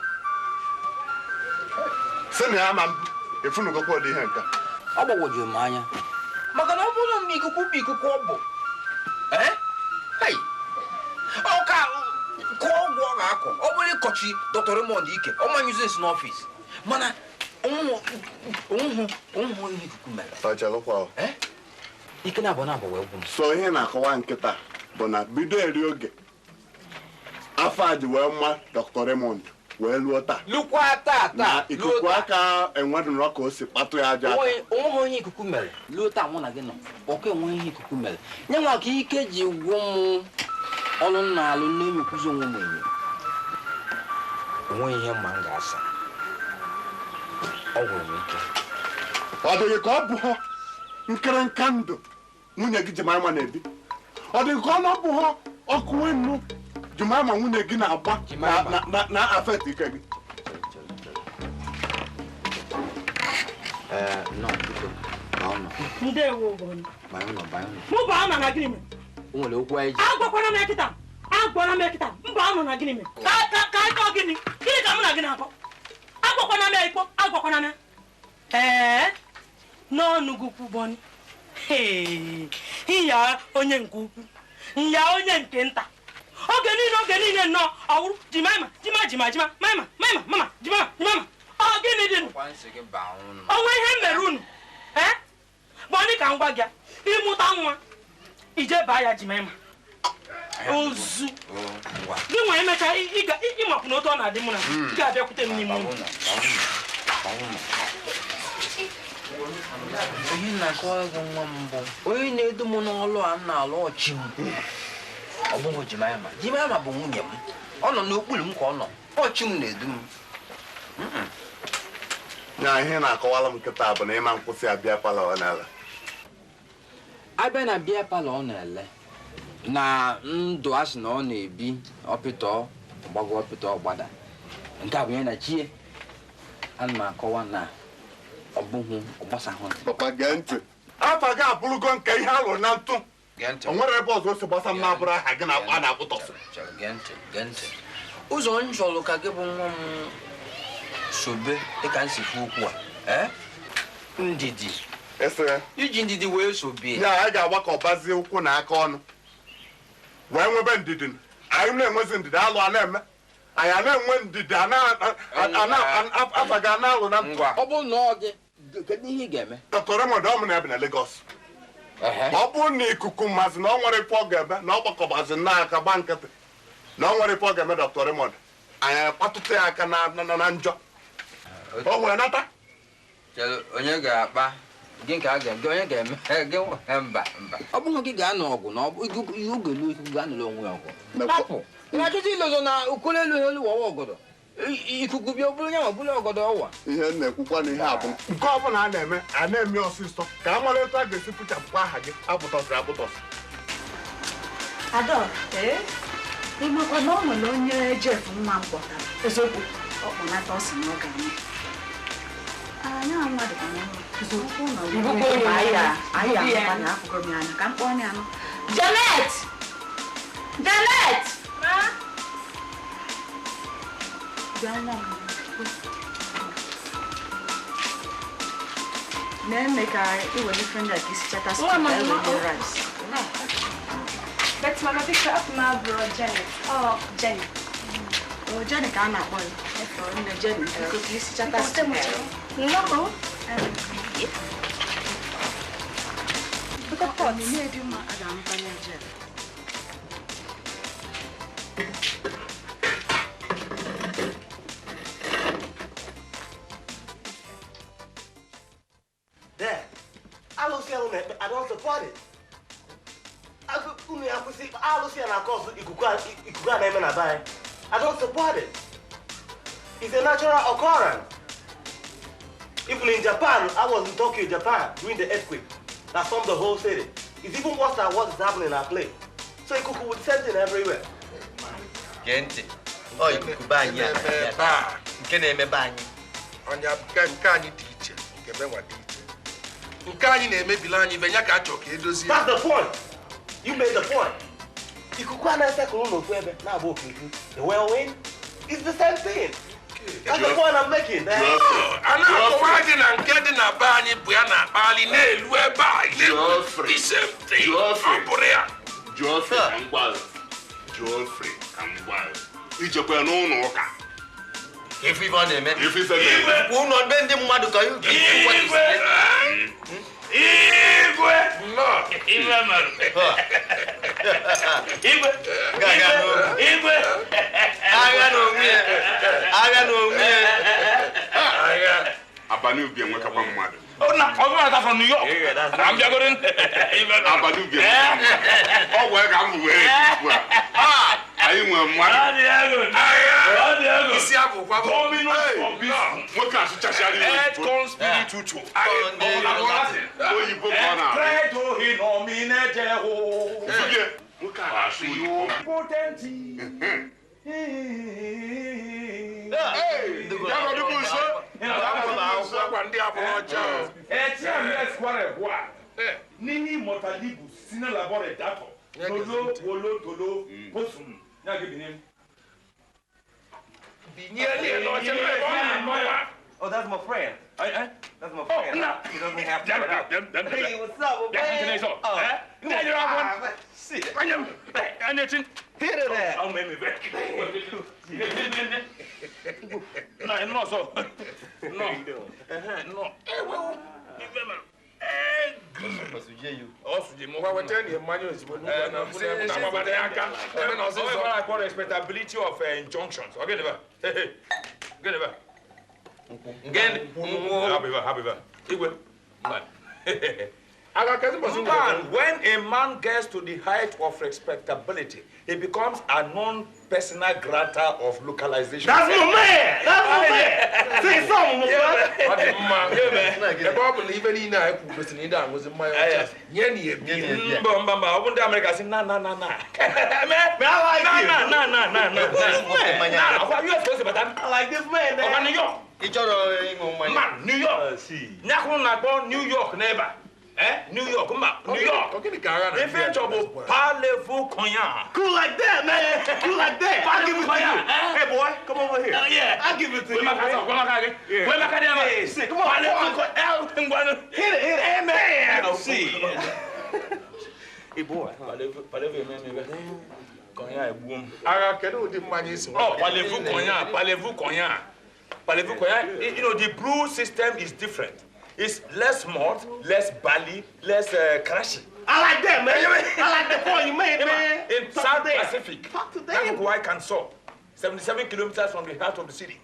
Speaker 16: Sị na ya ma efunugokwa ụdị ihe nke
Speaker 5: ọ gbagwojuru m anya maka na ọ bụrụ na ikuku bụ ikuku ọ bụ ọ ka kụọ ọgwụ ọ ga-akọ ọ bụrụ ịkọchi Dr. Raymond ike ọ manyụzi nsị n'ọfịs mana onwuhụ ihe ikuku mere ike na-abụ na-abụ wee gwụ m.
Speaker 16: So ihe na-akọwa nkịta bụ na bido eri oge afọ a ji wee mma Dr. Raymond wee lụọ taa
Speaker 5: lụkwa taa
Speaker 16: na ikuku aka enwedụrọ ka o si kpatụ ya aja aka.
Speaker 5: Onweghị onye ikuku mere lụọ taa mụ na gị nọ ọkụ enweghị ihe ikuku mere nye nwa ka ike ji gwụ m ọlụ m na-alụ na-enyokwuzi onwe m enyo onweghị ihe mma m ga-asa ọ gwụrụ m ike.
Speaker 16: Ọ dịghị ka ọ bụ ha nkịrịnka ndụ nwunye gị Jemima na-ebi ọ dịghị ka ọ na-abụ ha ọkụ enu Jemima nwunye gị na-agba na afet ike gị.
Speaker 7: Agwakwara m ekịta agwara m ekịta mba anọ na gịnị mere ka akọ gịnị gịnị ka mụ na gị na-akọ agwakwana m ya ikpo agwakwana m ya ee n'ọnụ gị kwubọnị nya onye nke ukwu nya onye nke nta oge niile nnọọ ọwụrụ jimama jima jima jima mama mama mama jima jimama ọ gịnị dị onwe ihe m mere unu ee bọnị ka m gwa gị ịmụta nwa ije baa ya jimama ozu gị nwa emechaa ịmapụ n'otu ọ na-adị mụ na ị ga-abịakwute m n'ime ụlọ.
Speaker 5: Onye na-akọwa gị nwa mbụ onye na-edu m n'ọlụ a na-alụ ọchị m ọ bụghị Jemima. Jemima bụ nwunye m ọ nọ n'okpuru m ka ọ nọ ọchị m na-edu m.
Speaker 16: Na ihe na-akọwala m nkịta bụ na ịma nkwụsị abịa palọ ọ na-ele
Speaker 5: abịa na bịa palọ ọ na-ele na ndụ a sị na ọ na-ebi ọpịtọ ọgbago ọpịtọ ọgbada nke a bụ ihe na chie ana m akọwa na ọ bụghị ọgbasahụ.
Speaker 16: Papa gee ntị afa gị abụrụgo nke ihe alụrụ na ntụ o nwere ebe ọzọ o si gbasa m na-abụrụ aha gị a na-akpụtọsị.
Speaker 5: Gee ntị gee ntị Ụzọ m chọrọ ka gị bụ nwa m sobe dịka m si fụ okwu a. Ndidi. Iji ndidi wee sobe.
Speaker 16: Ya anyị ga-agbakọbazie ụkwụ na aka ọnụ. Wee nwebe ndidi. Anyị na-enwezi ndidi alụ a na-eme. Anyị a na-enwe ndidi afa ga na-alụ na ntụ.
Speaker 5: Ọ bụrụ na ọ gị, kedu ihe ị ga-eme?
Speaker 16: Dr. Raymond ọ na-ebi na Lagos. Ọ bụrụ na ikuku mazi na ọ nwere ife ọ ga-eme na ọ gbakọbazi n'aka gba nkịtị na ọ nwere ife ọ ga-eme Dr. Raymond anyị akpatụta ya aka na njọ. O nwere nata?
Speaker 5: Onye ga-akpa gị nke a ga-eme onye ga-eme gị mba mba. Ọ bụghị gị ga-anọ ọgụ na ihe oge elu ikuku ga-anọrọ onwe ya ọgụ. Hapụ. Ị na-achọzi ilozo na okolo elu elu wọwa ọgọdọ. Ikuku bịa oburu ya ma bụrụ ọgọdọ ọwa.
Speaker 16: Ihe m na-ekwukwa na ihe a bụ nke ọ bụla a na-eme a na-eme ọsịsọ ka a mara etu a ga-esi pụchapụkwa aha gị apụtọsịrị apụtọsị.
Speaker 17: Ada, ị makwa na ọ nwere onye Jeff nwa m kpọtara eziokwu ọ kpọnata ọ sị na ọ ga-eme. Anyị mmadụ ka nwa eziokwu na anyị ahụkwa na afụgo m ya anya ka m kpọọ ya anụ. Janet! Janet! Bịa nwa m. Na-eme ka i were ife ndị a ka isi chata stew ka e were rice.
Speaker 8: But Mama Victor, up my bro, Janet. Oh, Jenny.
Speaker 17: Oh, Jenny ka a na-akpọ ya. Nne Jenny, biko ka isi chata stew.
Speaker 8: No.
Speaker 17: Biko pot. Nne dị mma, a ga-amụkanye Jenny.
Speaker 2: Dad, I don't support it. I don't support it. It's a natural occurrence. Even in Japan, I was in Tokyo, Japan, during the earthquake that stormed the whole city. It's even worse than what is happening in our place. So ikuku would send it everywhere. Gente, oh, ikuku banya. Nke na-eme banya.
Speaker 1: Nke anyị dị iche, nke menwa dị iche. Nke anyị na-emebili anyị ibe ya ka a chọrọ ka edozie.
Speaker 2: That's the point. You made the point. Ikuku anaghị n'ofu ebe na-agba okirikiri. The whirlwind is the same thing. That's the point I'm making.
Speaker 1: A na-akọwa gị na nke dị na be anyị bụ ya na-akpali n'elu ebe a. The same thing. Ọ bụrụ ya.
Speaker 18: Geoffrey ka m gwa gị. Geoffrey ka m gwa gị. Ijekwa n'ụlọ ụka.
Speaker 2: Ife ife ọ na-eme. Ife ife na-eme. Ụlọ be ndị mmadụ ka
Speaker 12: Igwe. Igwe. Igwe mere. Igwe. Igwe.
Speaker 2: Agha n'onwe ya. Agha n'onwe ya.
Speaker 18: Agha. Abalị ubi enwekakwa mmadụ.
Speaker 13: Oh, na, ọ bụrụ from New York. Na m bịagoro.
Speaker 18: Abalị ubi enwekakwa mmadụ. Ọ gwara ka m were ugbu a. Anyị nwere mmadụ.
Speaker 1: Isi abụkwa bụ.
Speaker 18: Nwoke asụchasịara ihe
Speaker 13: Earth corn spirit tutu.
Speaker 18: Oyibo ka ọ na-arụ. Nwoke a na-asụ oyibo.
Speaker 13: Nini motalibu sina labore dato. Lolo wolo tolo posum.
Speaker 2: Oh, that's my friend. That's my friend.
Speaker 13: Oh, no.
Speaker 2: He doesn't have to. Hey, what's up, man? Oh, shit. Hit that.
Speaker 13: Oh, make me back. No, so. No. No. Respectability of injunctions. Okay, never. Hey, hey. Never. Man, when a man gets to the height of respectability, he becomes a non-personal grata of localization.
Speaker 2: That's my man! That's my man! Say something, my brother!
Speaker 13: Mba, open the America, say na na na na. Man,
Speaker 2: I like you.
Speaker 13: Na na na na na.
Speaker 2: I like this man, man.
Speaker 13: New York. Man, New York. New York, neighbor. New York, mba, New York. Ife nchọ bụ Parlez-vous Cognac.
Speaker 2: Cool like that, man. Cool like that. I'll give it to you. Hey, boy, come over here.
Speaker 13: Yeah.
Speaker 2: I'll give it to you.
Speaker 13: Hey,
Speaker 2: come on. Hit it, hit it. Hey, man. See.
Speaker 13: Hey, boy. Parlez-vous Cognac egbuo m.
Speaker 1: Agha, kedu ụdị mmanya isi?
Speaker 13: Oh, Parlez-vous Cognac, Parlez-vous Cognac. Parlez-vous Cognac. You know, the brew system is different. It's less malt, less barley, less crashing.
Speaker 2: I like that, man. I like the point you made, man.
Speaker 13: In South Pacific,
Speaker 2: Talk to them.
Speaker 13: Arkansas, 77 kilometers from the heart of the city.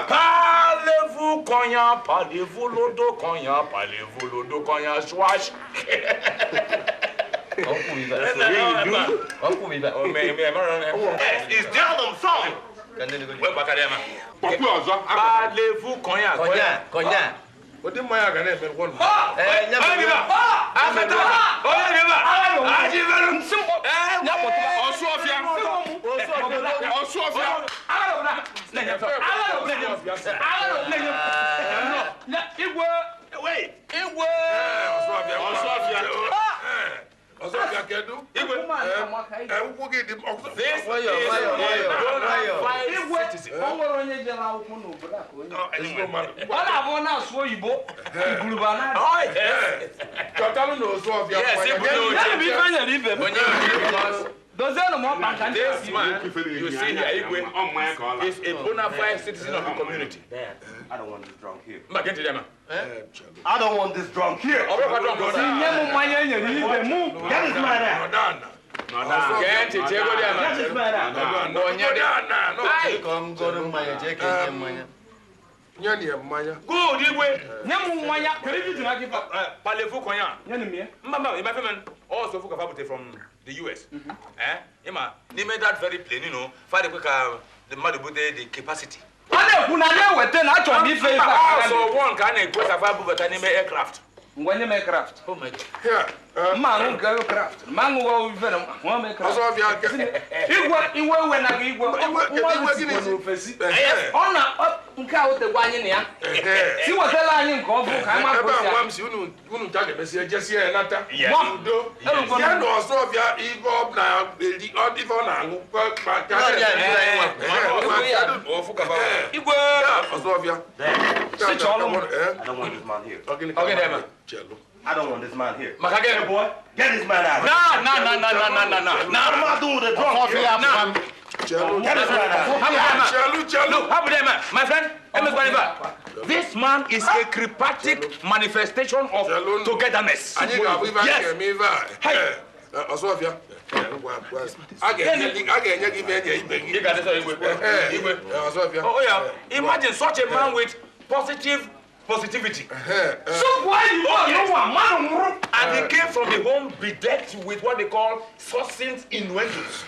Speaker 13: Parlez-vous Cognac, parlez-vous lodo Cognac, parlez-vous lodo Cognac, swash. It's
Speaker 2: tell them something.
Speaker 13: Parlez-vous Cognac?
Speaker 2: Cognac, Cognac.
Speaker 1: Ụdị mmanya ga na-eme ngwọ. Ọsọfịa kedu? Ụkwụ gị dị
Speaker 13: This is a
Speaker 10: citizen. O nwere onye jere akwụkwọ n'obodo a ka onye. Ọ na-abụ na-asụ oyibo igwurube na.
Speaker 1: Chọtalụ na Ọsụọfịa.
Speaker 13: Yes, ibu n'oche.
Speaker 10: Ya bụ ife nyere ibe m. Dozienụ m ọkpa nka ndị
Speaker 13: This man, you see here, Igwe, is a bona fide citizen of the community.
Speaker 2: I don't want this drunk here.
Speaker 13: Mba, get it, man.
Speaker 2: I don't want this drunk here.
Speaker 10: Tinye m mmanya e nyere ibe mụ.
Speaker 2: Get this man out.
Speaker 13: Get it,
Speaker 2: Get this man out.
Speaker 1: Nye ya mmanya.
Speaker 13: Good, Igwe.
Speaker 10: Nye m mmanya. Kedu ife iji n'aka ife a?
Speaker 13: Parlez-vous Cognac?
Speaker 10: Nye m ya.
Speaker 13: Mba, mba, my friend, also for Kafabute from the US. Ima, name that very plane, you know, father quick the mother the capacity.
Speaker 10: Ọ na-ekwu na na-eweta na achọrọ m ife ife a.
Speaker 13: Also one ka na-ekwe ka bubata n'ime aircraft.
Speaker 10: Ngwa nye m aircraft.
Speaker 13: Oh my God.
Speaker 10: Mma aṅụ nke aircraft. Ma aṅụwa ife na ṅụọ m aircraft.
Speaker 1: Ọsọfịa
Speaker 10: Igwe iwe ewe na gị igwe. Nwa gị sikwa n'ofesi. Ọ na nke a otegwa anyị na ya. Si wetala anyị nke ọ bụ ka anyị
Speaker 1: Ebe a
Speaker 10: ma
Speaker 1: nwa m si unu ncha ga-emesi ejesie ya nata.
Speaker 10: Udo.
Speaker 1: Ya na Ọsụọfịa ife ọ na-eri ife ọ na-aṅụ.
Speaker 13: Igwe.
Speaker 1: Ọsụọfịa.
Speaker 10: Si chọọlụ m.
Speaker 2: I don't want this man here.
Speaker 13: Okay, then, man.
Speaker 2: I don't want this man here.
Speaker 13: Maka gịnị?
Speaker 2: Hey, boy, get this man out.
Speaker 13: Na na na na na na na na.
Speaker 2: What am I doing with the drunk here?
Speaker 13: Na.
Speaker 2: Get this man out.
Speaker 1: Chelu, chelu.
Speaker 13: Look, how there, man? My friend, this man is a cryptic manifestation of togetherness.
Speaker 1: Anyị ga-abụ ife anyị ga-eme ife a. Ọsụọfịa. A ga-enye gị ife enye ibe gị.
Speaker 13: Ị ga-adị sọ Igwe. Igwe.
Speaker 1: Ọsụọfịa.
Speaker 13: Oh yeah. Imagine such a man with positive positivity.
Speaker 10: Sụpụ oyibo n'ụwa mmadụ nwụrụ.
Speaker 13: And he came from a home bedecked with what they call succinct innuendos.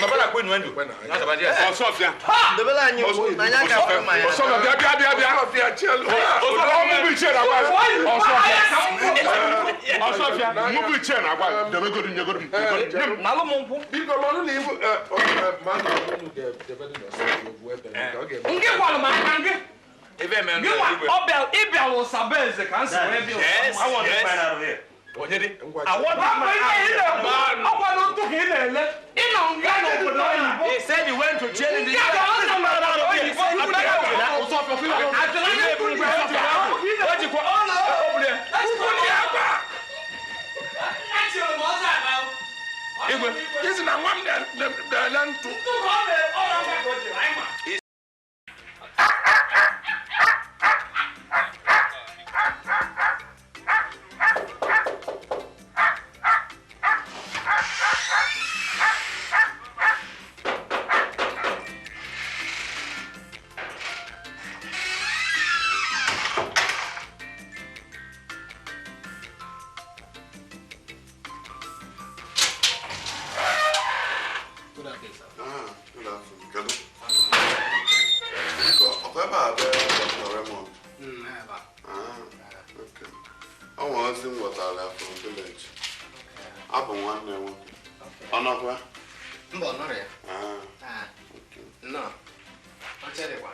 Speaker 13: My brother, innuendo. That's about it.
Speaker 18: Ọsọfịa.
Speaker 2: Debela anyị okwu, na anyị aga mmanya.
Speaker 18: Ọsọfịa, bịa bịa bịa bịa.
Speaker 1: Ọsụọfịa chelu.
Speaker 18: Ọmụmụ ichie na-agwa. Ọsọfịa. Ọsọfịa, mụbụ ichie na-agwa. Debegodu, nyegodu m. Nye m.
Speaker 10: Nalụ m nkwụ.
Speaker 1: Biko mmanụ na ibu mmanụ unu ga-edebe dị n'Ọsụọfịa ogwu ebe nke ọ ga-eme.
Speaker 10: Ngị gwalụ m aka ngị.
Speaker 13: Ebe men.
Speaker 10: Gị nwa ị bịara ụsaba eze ka m si wee bịa
Speaker 13: Yes.
Speaker 10: ụsaba.
Speaker 2: I want this man out of here.
Speaker 13: Onye dị?
Speaker 10: I want this man out. Ọkwa n'otu ka ị na-ele. Ị nọ nga n'obodo oyibo.
Speaker 13: He said he went to jail in the
Speaker 10: Nke a ka ọ nọ n'obodo oyibo. Atịla ndị kwuru
Speaker 13: O jikwa ọ na ọ bụrụ ya. Igwe.
Speaker 1: Isi na nwa m na-ele ntụ.
Speaker 16: Good afternoon. Kedu? Biko, ọkwa ebe a bụ Dr. Raymond? Ah, okay. Ọ nwere ozi m nwetara ya from village. Abụ nwanne m nwoke. Ọ nọkwa?
Speaker 19: Mba, ọ nọrọ ya.
Speaker 16: Ah,
Speaker 19: Nnọọ. Oche dịkwa.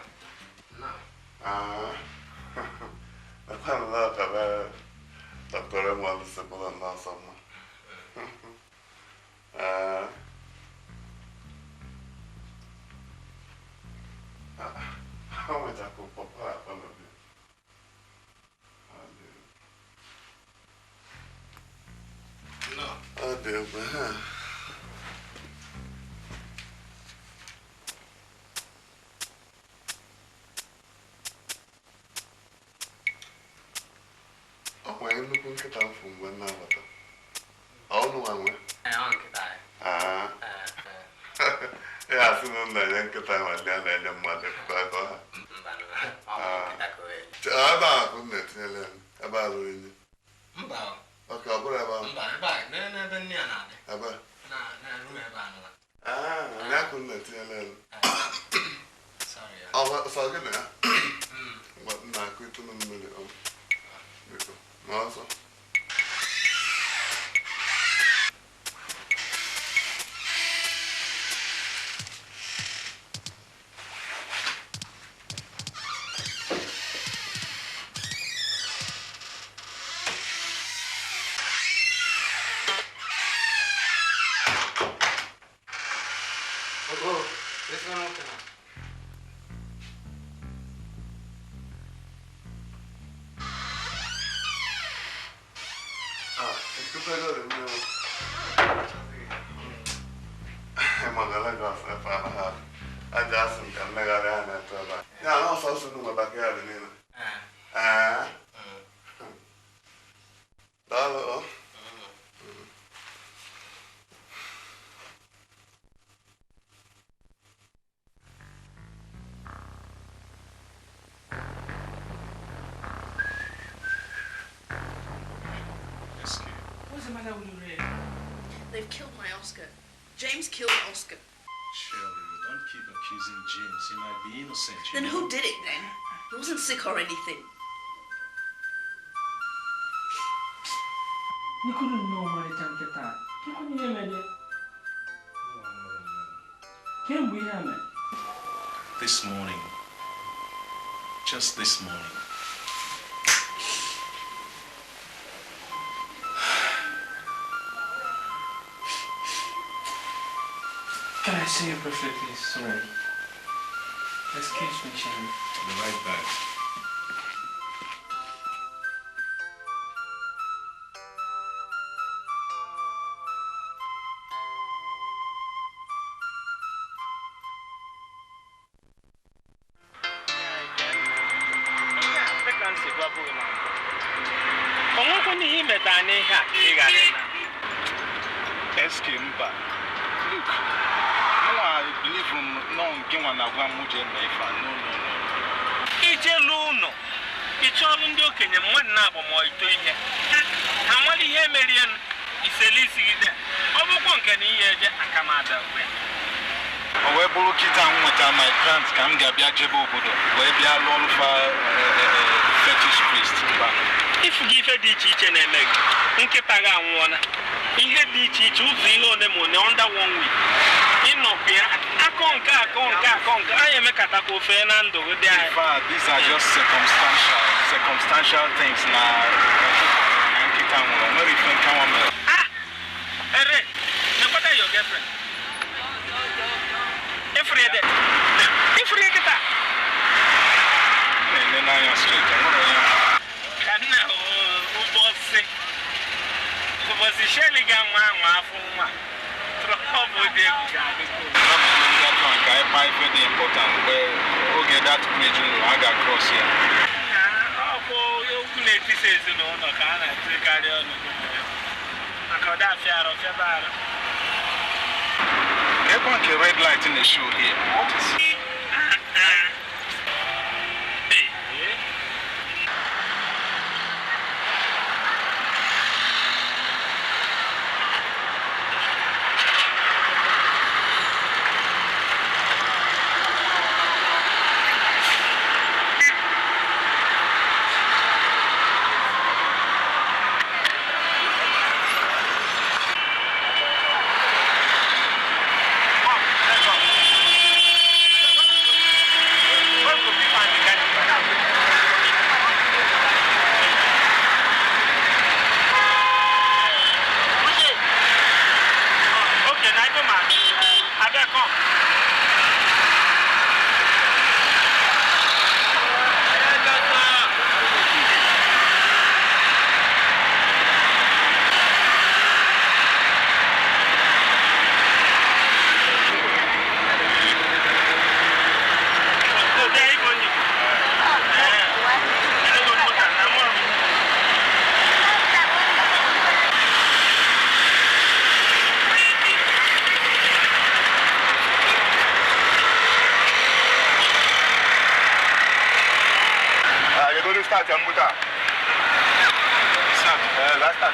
Speaker 19: Nnọọ.
Speaker 16: ah. Ekwe m lọọ ka be mmadụ si bụrụ nnọọ sọ mma. Ee. O nwetakwa pọpọ akpọ n'obi. Ọ dị egwu ha. Ọ nwere nnukwu nkịta m fụ mgbe m na-abata. Ọ unu nwa nwe? Ah. Ya asị na m na-enye nkịta ma ndị a na-enye mmadụ ekwukwa aka ha. Ebe a ka m na-etinyere ya, ebe a ruru unyi.
Speaker 19: Mba.
Speaker 16: Ok, ọ bụrụ ebe ahụ.
Speaker 19: Mba, ebe a, n'ebe nne ya na-adị.
Speaker 16: Ebe a?
Speaker 19: Na room ebe a nọ.
Speaker 16: Ah, ya ka m na-etinyere ya.
Speaker 19: Sorry.
Speaker 16: Ọ sọ gị na ya? Ngwa, m na-akụ ịtụnụ mmiri. Ọ, biko, ma ọsọ.
Speaker 19: Oh, this one open up.
Speaker 16: Ah, escutego de nuevo. Maka Lagos ebe a na ha aja asị m ka mmegharị anya etu ebe a. Ya na ọsọ ọsọ nwe backyard niile. Ee. Daalụ o.
Speaker 7: What's the matter with you, Ray?
Speaker 14: They've killed my Oscar. James killed Oscar.
Speaker 20: Shirley, don't keep accusing James. He might be innocent. You
Speaker 14: Then
Speaker 20: know?
Speaker 14: who did it then? He wasn't sick or anything.
Speaker 13: Nikuru nnọọ ọmarịcha nkịta a. Kekwanụ ihe mere ya? Kemgbe ihe a mere?
Speaker 20: This morning. Just this morning.
Speaker 13: Can I say you're perfectly sorry? Excuse me, Sherry.
Speaker 20: I'll be right back.
Speaker 13: Dịka m si gwabu gị na mbụ, o nwekwana ihe imeta n'ihe a ị ghara ịna.
Speaker 20: SK mba. Look, mụnwa believe m nọ nke nwa na-agwa m jee mee ife a. No, no, no.
Speaker 13: Ijelu ụlọ, ị chọọlụ ndị okenye mmadụ na-abụ ma ito ihe ha nwere ihe merienụ isele isi gị dị ọ bụkwa nke na ihe eje aka m ada ugbu a.
Speaker 20: O wee bụrụ kịta m nweta my grant ka m ga-abịa jebe obodo wee bịa lụọ ọrụ fa fetish priest mba.
Speaker 13: Ifu gị ife dị iche iche na-eme gị, nkịta gị anwụọla, ihe dị iche iche, ụzọ ihe one ma one under one week ịnọkwa ya akọ nke akọ nke akọ nke anyị emekatakwa ofe na ndụ gị dị anyị.
Speaker 20: In fact, these are just circumstantial things na na nkịta nwụrụ. O nwere ife nke nwa mere.
Speaker 13: Ere, nekwata your girlfriend. Ifuru ya dị. Ifuru ya kịta.
Speaker 20: M na-ele n'anya straight, o nwere onye.
Speaker 13: Ka nna ụbọchị. Ụbọchị Shirley ga-anwa anwa afọ nwa. Trọbụl dị egwu ga-adịkwa.
Speaker 20: That one ka anyị kpaa ife dị important mgbe oge that bridge ruru, a ga-cross ya.
Speaker 13: Na ọ bụ okwu na-etisa ezinụlọ ka a na-etikarị ọnụ. Maka ọ dafịa arụ fịaba arụ.
Speaker 20: Ekwe nke red light na-show here. What is
Speaker 13: Come, let's go.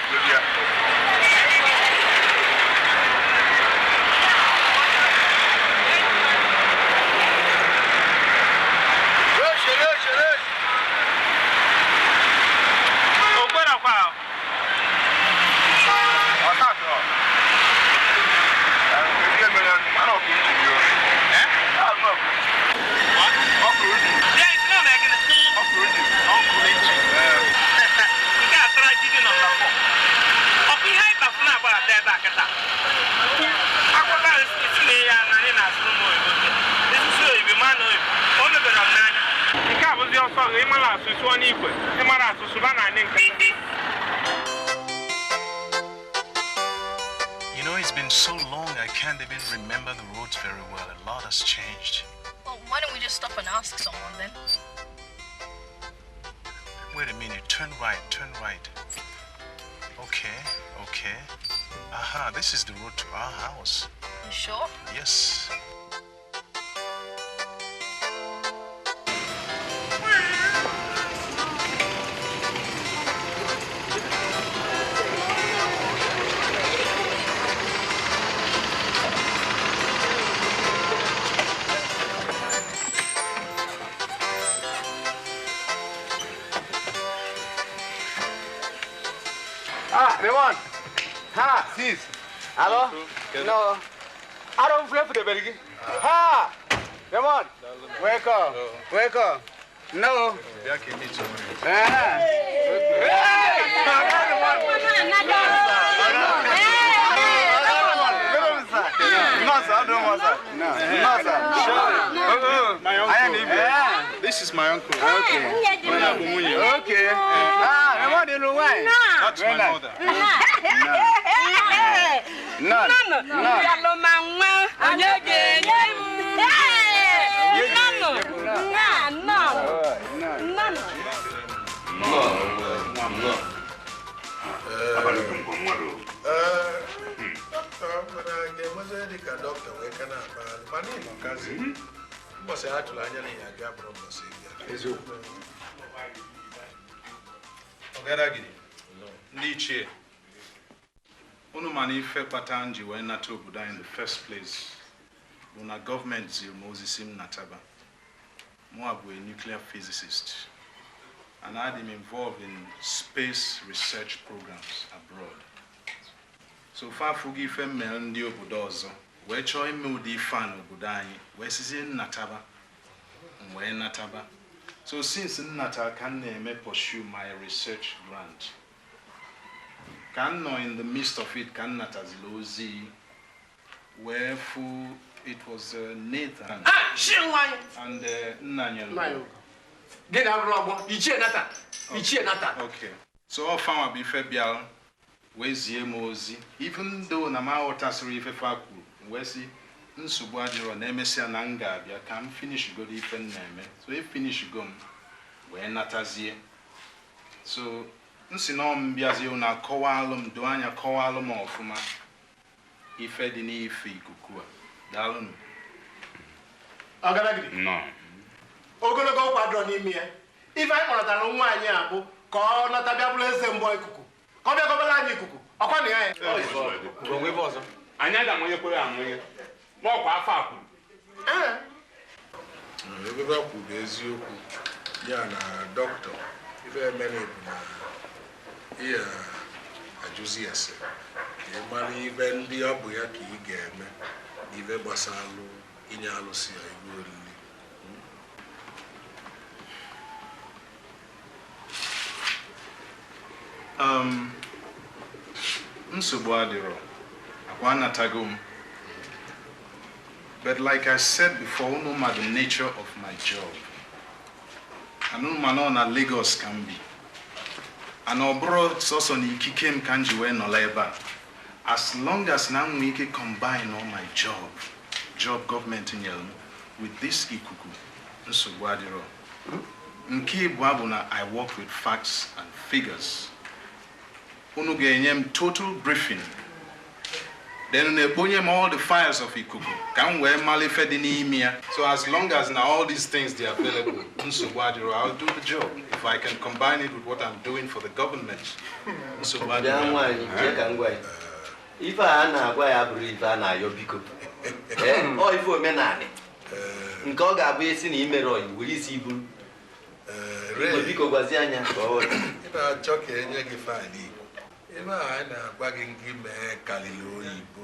Speaker 20: You know, it's been so long I can't even remember the roads very well. A lot has changed.
Speaker 14: Well, why don't we just stop and ask someone then?
Speaker 20: Wait a minute. Turn right, turn right. Okay, okay. Aha, this is the road to our house.
Speaker 14: You sure?
Speaker 20: Yes.
Speaker 12: Ah, Raymond. Ha, sis. Hello? No. I don't play for the Belgi. Ha! Raymond. Welcome. Welcome. No.
Speaker 20: This is my uncle.
Speaker 12: Okay. Okay. Ah, Raymond, you know why?
Speaker 20: That's my mother.
Speaker 12: No. No.
Speaker 1: Ga-enwezi dị ka dọkịta wee ka na-akpagharị mana ịnọkazi mbọsị a tụrụ anya na ya abịa bụrụ mbọsị bịa.
Speaker 20: Ọgadagidi, ndị ichie, unu ma na ife kpata m ji wee nata obodo anyị in the first place bụ na gọọmenti ziri m ozi si m nataba. Mụ bụ a nuclear physicist and adị m involved in space research programs abroad. So far afụghị ife mere ndị obodo ọzọ wee chọọ ime ụdị ife a n'obodo anyị wee sizie nnataba m wee nataba. So since nnata ka m na-eme pursue my research grant, ka m nọ in the midst of it ka m natazila ozi wee fụ it was Nathan and Nnanyelu.
Speaker 12: Gịnị abụrụ ọgbọ? Ichie Nathan. Ichie Nathan.
Speaker 20: Okay. So ọ fanwa bụ ife bịara wee zie m ozi, even though na m aghọtasịrị ife fa kwuru, wee sị nsogbu adịrọ na emesịa na m ga-abịa ka m finishgodo ife m na-eme. So e finishgo m wee natazie. So m si na ọ m bịazie na akọwalụ m doo anya kọwalụ m ọfụma ife dị n'ife ikuku a. Daalụnụ.
Speaker 3: Ọgadagidi. Ogologo ụkwa dọrọ n'ime ya. Ife anyị kpọrọtara nwa anyị a bụ ka ọ nata bịa bụrụ eze mbọ ikuku. Ka ọ bịa gọbara anyị ikuku. Ọkwa na ya ya.
Speaker 18: Anyị aga-amụnyekwere amụnye n'ọkwa afọ a kwuru.
Speaker 1: Ebe a kwuru eziokwu ya na dọkịta ife emere bụ na ihe ajụzi ese ka ị mara ibe ndị ọ bụ ya ka ị ga-eme n'ife gbasalụ inye alụsị ya iwu oriri.
Speaker 20: Nsogbu adịrọ, akwa anatago m. But like I said before, unu ma the nature of my job. And unu ma nọ na Lagos ka m bi. And ọ bụrụ sọsọ na ikike m ka m ji wee nọrọ ebe a. As long as na m nwee ike combine all my job gọọmenti nyere m with this ikuku, nsogbu adịrọ. Nke ịbụọ bụ na I work with facts and figures. Unu ga-enye m total briefing Then na-ekponye m all the files of ikuku ka m wee mara ife dị n'ime ya. So as long as na all these things dey available, nsogbu adịrọ, I'll do the job. If I can combine it with what I'm doing for the government, nsogbu
Speaker 2: Bịa
Speaker 20: adịrọ.
Speaker 2: nwaanyị, jee ka m gwa ya. Ife a na-agwa ya bụrụ ife a na-ayọ biko. Ee, ọ ife omenanị. Nke ọ ga-abụ esi na imere ọyị were isi iburu. Igwe biko gwazie anya ka ọ ghọta.
Speaker 1: Ị na-achọ ka enye gị faịlụ Igbo. Ebe a anyị na-agwa gị ngị mee karịrị oyibo.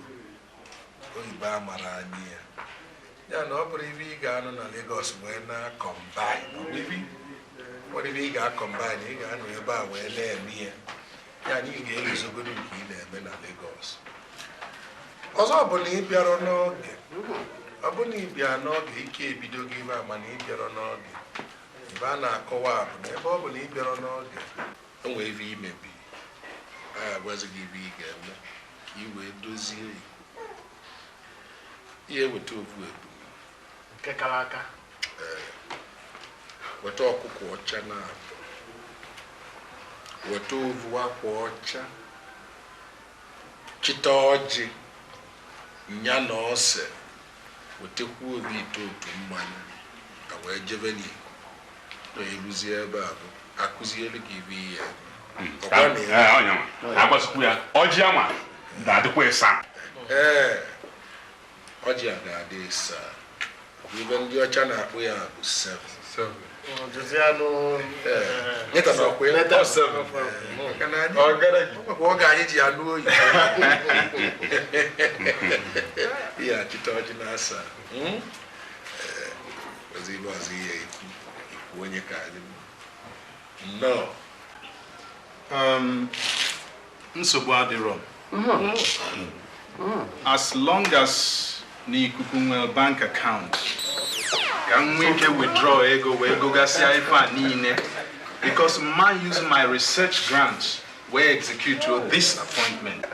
Speaker 1: Oyibo amara anyị ya. Ya na ọ bụrụ ibe ị ga-anọ na Lagos wee na-akọmbaịn. Ọ bụ ibe ọ ibe ị ga-akọmbaịn, ị ga-anọ ebe a wee na-eme ya. Ya na ị ga-eguzogodo nke ị na-eme na Lagos. Ọzọ bụ na ị bịara n'oge. Ọ bụ na ị bịa n'oge ike ebido gị ebe a mana ị bịara n'oge. Ebe a na-akọwa bụ na ebe ọ bụ na ị bịara n'oge, o nwee ebe imebi. A ga-agwazi gị ebe ị ga-eme ka ị wee dozie ya. Ihe weta ovu ebu.
Speaker 3: Nke kara aka.
Speaker 1: Ee. Weta ọkụkọ ọcha na abụọ. Weta ovu akwa ọcha. Chịta ọjị. Nya na ose. Wetakwa obi ite otu mmanya. Ka wee jebe n'ikuku. Na eruzie ebe a bụ akụzielu gị ibe ihe. Ọkwa na ya.
Speaker 18: Agbasikwu ya ọjị anwa ga-adịkwa ịsa.
Speaker 1: Ee, ọjị a ga-adị ịsa. Ibe ndị ọcha na-akpụ ya bụ 7. Nyeta na ọkwa ya. Maka na anyị ọkwa oge anyị ji anụ oyi. Ihe achịta ọjị na-asa. Ee, ọzọ ibe ọzọ ihe ikwu ikwu onye ka anyị nnọọ.
Speaker 20: Nsogbu adịrọ. As long as na ikuku nwere bank account, ka m nwee ike withdraw ego wee gogasịa ife a niile, because man use my research grant wee execute this appointment.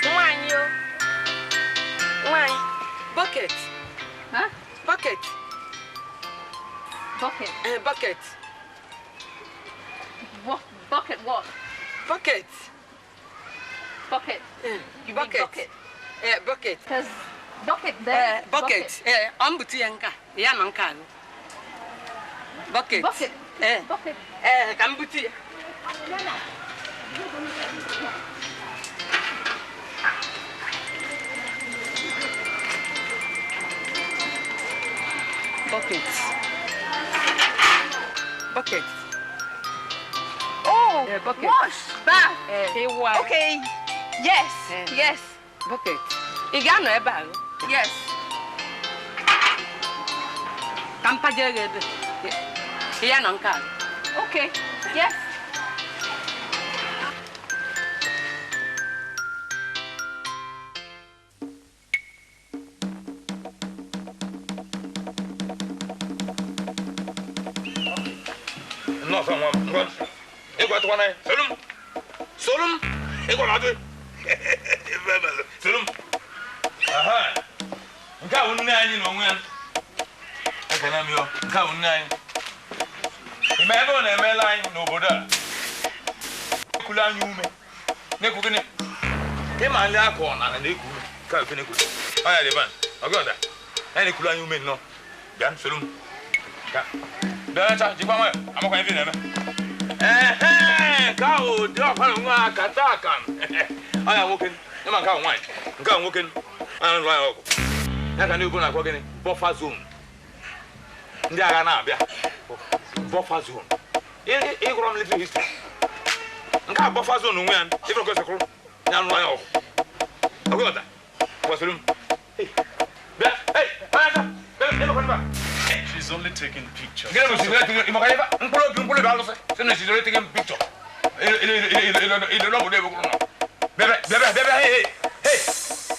Speaker 10: Nwaanyị o. Nwaanyị. Bucket.
Speaker 14: Huh?
Speaker 10: Bucket.
Speaker 14: Bucket.
Speaker 10: Bucket.
Speaker 14: What? Bucket what?
Speaker 10: Bucket.
Speaker 14: Bucket. You mean
Speaker 10: bucket.
Speaker 14: bucket.
Speaker 10: Bucket.
Speaker 14: Because bucket there.
Speaker 10: Bucket. Ọ mbute ya nka. Ya nọ nka alụ. Bucket.
Speaker 14: Bucket. Bucket.
Speaker 10: Ka m bute ya. Bucket. Bucket.
Speaker 14: Oh,
Speaker 10: bucket.
Speaker 14: Wash, bath.
Speaker 10: Ịwụ
Speaker 14: Okay. Yes. Yes.
Speaker 10: Bucket. Ị ga-anọ ebe a?
Speaker 14: Yes.
Speaker 10: Ka m pajere gị ebe. Ị ya nọ nke a.
Speaker 14: Okay. Yes.
Speaker 12: Nnọọ nwa m, ngwa. Ịgwa tụkwana ya. Solu m. Solu m. Ịgwa na adị. Solu m. Aha. Nke a bụ nne anyị na onwe ya. Ekene m yo. Nke a bụ nne anyị. Ime ebe ọ na-emela anyị n'obodo a. Ekulu anyị ume. Na-ekwu gịnị? Ịma ndị akụ ọnara na-eku ume. Nke a bụ na-ekwu. Ọ ya dị ban. Ọ gị ọda. Anyị na-ekulu anyị ume nnọọ. Bịa, solu m. Bịa. Bịa, cha, jikwa nwayọ. Amakwa ife ị na-eme. Ehe, nke ahụ Dị ọkwa nwa aka taa aka. Anya nwoke, ịma nke ahụ nwaanyị, nke ahụ nwoke, anya nụrụ anya ọgụ. Ya ka ndị obodo na-akpọ gịnị? Buffer zone. Ndị agha na-abịa. Buffer zone. Ịgụrụ military history. Nke a buffer zone onwe ya, ịbụrụ ka esekwuru, ya nụrụ anya ọgụ. Ọgụ ọta, kwasịrị m. Bịa, hey, anya aka, bịa,
Speaker 20: She's only taking pictures.
Speaker 12: Gịnị bụ she's only taking maka ife mkpụrụ obi alụsị sị na she's only taking picture. Ile n'obodo ebe kwuru nọ. Bịa bịa bịa bịa hey hey.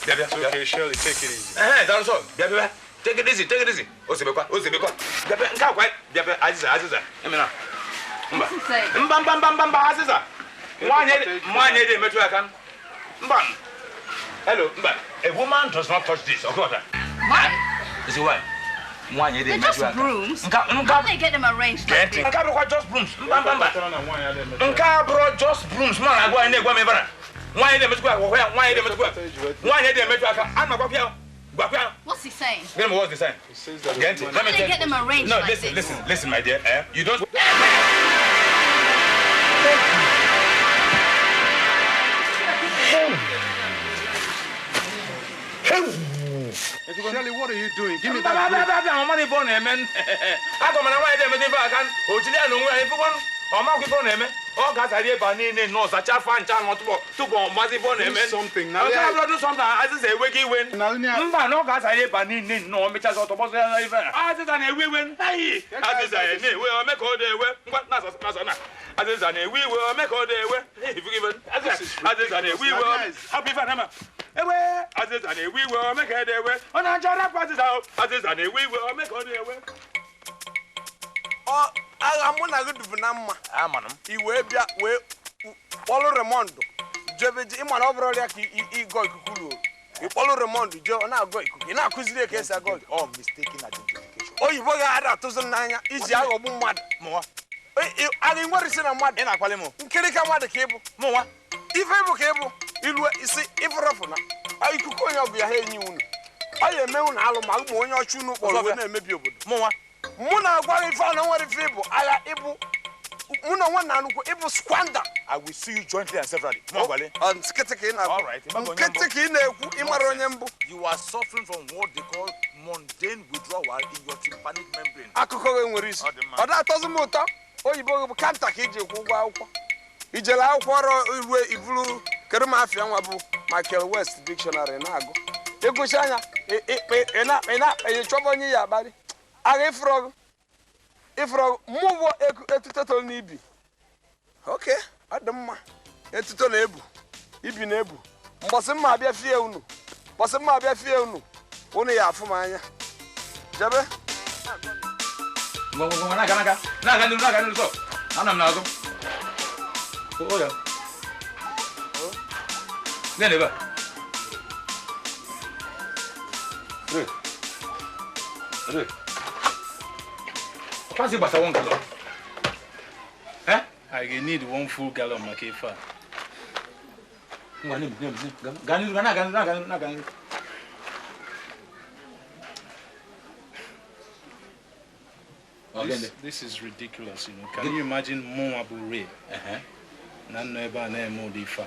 Speaker 12: Bịa bịa.
Speaker 20: It's okay, Shirley, take it easy.
Speaker 12: Daalụ sọ. Bịa bịa. Take it easy, take it easy. O sebekwa, o sebekwa. Bịa bịa nke akwa bịa bịa azịza azịza. Emena. Mba. Mba mba mba mba mba azịza. Nwaanyị nwaanyị dị emetụ aka. Mba. Hello, mba. A woman does not touch this. Okay, what?
Speaker 14: Why?
Speaker 12: You see why? Nwaanyị dị
Speaker 14: They're just
Speaker 12: emetụ aka.
Speaker 14: brooms.
Speaker 12: Nka
Speaker 14: How they get them arranged like this?
Speaker 12: Nke abụrụkwa just brooms. Mba mba mba. Nke abụrụ just brooms. Mụ na-agwa anyị na-egwa m ebe a. Nwaanyị dị emetụ aka gwakwa ya. Nwaanyị dị emetụ aka. Nwaanyị dị emetụ aka. A na-agwakwa ya. Gwakwa ya.
Speaker 14: What's he saying?
Speaker 12: Gịnị bụ what's the sign? Gee ntị.
Speaker 14: How
Speaker 12: Let me
Speaker 14: do they
Speaker 12: tell
Speaker 14: get them arranged
Speaker 12: No,
Speaker 14: like
Speaker 12: listen,
Speaker 14: this?
Speaker 12: listen, listen, my dear. You don't.
Speaker 15: Shirley, what are you doing? Give me
Speaker 12: Mba,
Speaker 15: that.
Speaker 12: mba, mba, mba, mba, ife ọ na-eme. Agwa m na nwaanyị dị emetụ ife aka. O jide ya n'onwe ya ifekwanụ. Ọ makwa ife ọ na-eme. Ọ ga-azara ebe a niile nnọọ zachaa fa ncha nọ tupu ọ mazi ife ọ na-eme.
Speaker 15: Do something.
Speaker 12: Nke a bụrụ do something, azịza enweghị iwe. Mba, na ọ ga-azara ebe a niile nnọọ mechazi ọtọgbọsọ ya ife a. Azịza na-ewe iwe. Ayi! Azịza ya na-ewe ome ka ọ na-ewe. Ngwa na-asa na-asa na. Azịza na-ewe iwe ome ka ọ na-ewe. Ife ife. Azịza na-ewe iwe. Hapụ ife a na-ama. Ewe! Azịza na-ewe iwe ome ka ọ na-ewe. Ọ na-achọ rapụ azịza o. Azịza na-ewe iwe ome ka ọ na-ewe.
Speaker 19: Ọ agha mụ na gị dubu na mma. I wee bịa wee kpọlụ remọndụ jebe je ịma na ọ bụrụ ọrịa ka ịgọ ikuku ruo ịkpọlụ remọndụ jee ọ na-agọ ikuku ị na-akụziri ya ka esi agọ ikuku. Oyibo ga-ada atụzụ m n'anya iji aghọgbu mmadụ. Agha nwere isi na mmadụ nkirika mmadụ ka ịbụ ife ịbụ ka ịbụ ilu isi ịfụrọfụ na ikuku onye ọgụ ya ha enyi unu ọ ya eme unu alụ ma ụmụ onye ọchụ unu kpọrọ wee na-emebi obodo. Mụ na-agwa gị ife a na nwere ife ịbụ agha ịbụ mụ na onwe na anụkwu ịbụ squander.
Speaker 12: I will see you jointly and severally.
Speaker 19: Nkịtị ka ị na-ekwu nkịtị ka ị na-ekwu ịmara onye mbụ.
Speaker 12: You are suffering from what they call mundane withdrawal in your tympanic membrane.
Speaker 19: Akụkọ gị nwere isi ọ da-atọzi m ụtọ oyibo gị bụ kanta ka iji kwụ ụgwọ akwụkwọ ijele akwụkwọ ọrụ iwe iburu kedu m afịa nwa bụ Michael West dictionary na-agụ ịgụcha anya ị chọba onye ya akparị agha ịfụrọgụ ịfụrọgụ mụ bụ etuto toro n'ibi oke ọ dị mma etuto na-ebu ibi na-ebu mgbọsị mma abịa fie unu mgbọsị mma abịa fie unu unu ya afụ m anya jebe.
Speaker 12: Ngwa ngwa ngwa na-aga na-aga na-aga n'iru na-aga n'iru sọ anọ m n'azụ. O ya. Gịnị ebe a? Re. Re. Ọkwazi gbasa 1 gallon.
Speaker 20: I ga need 1 full gallon maka ife a.
Speaker 12: Ngwa nem nem nem gaa n'iru gaa na-aga n'iru na-aga n'iru na-aga n'iru.
Speaker 20: This is ridiculous, you know. Can you imagine Mụnwa bụ Ray? Na nọ ebe a na-eme ụdị ife a.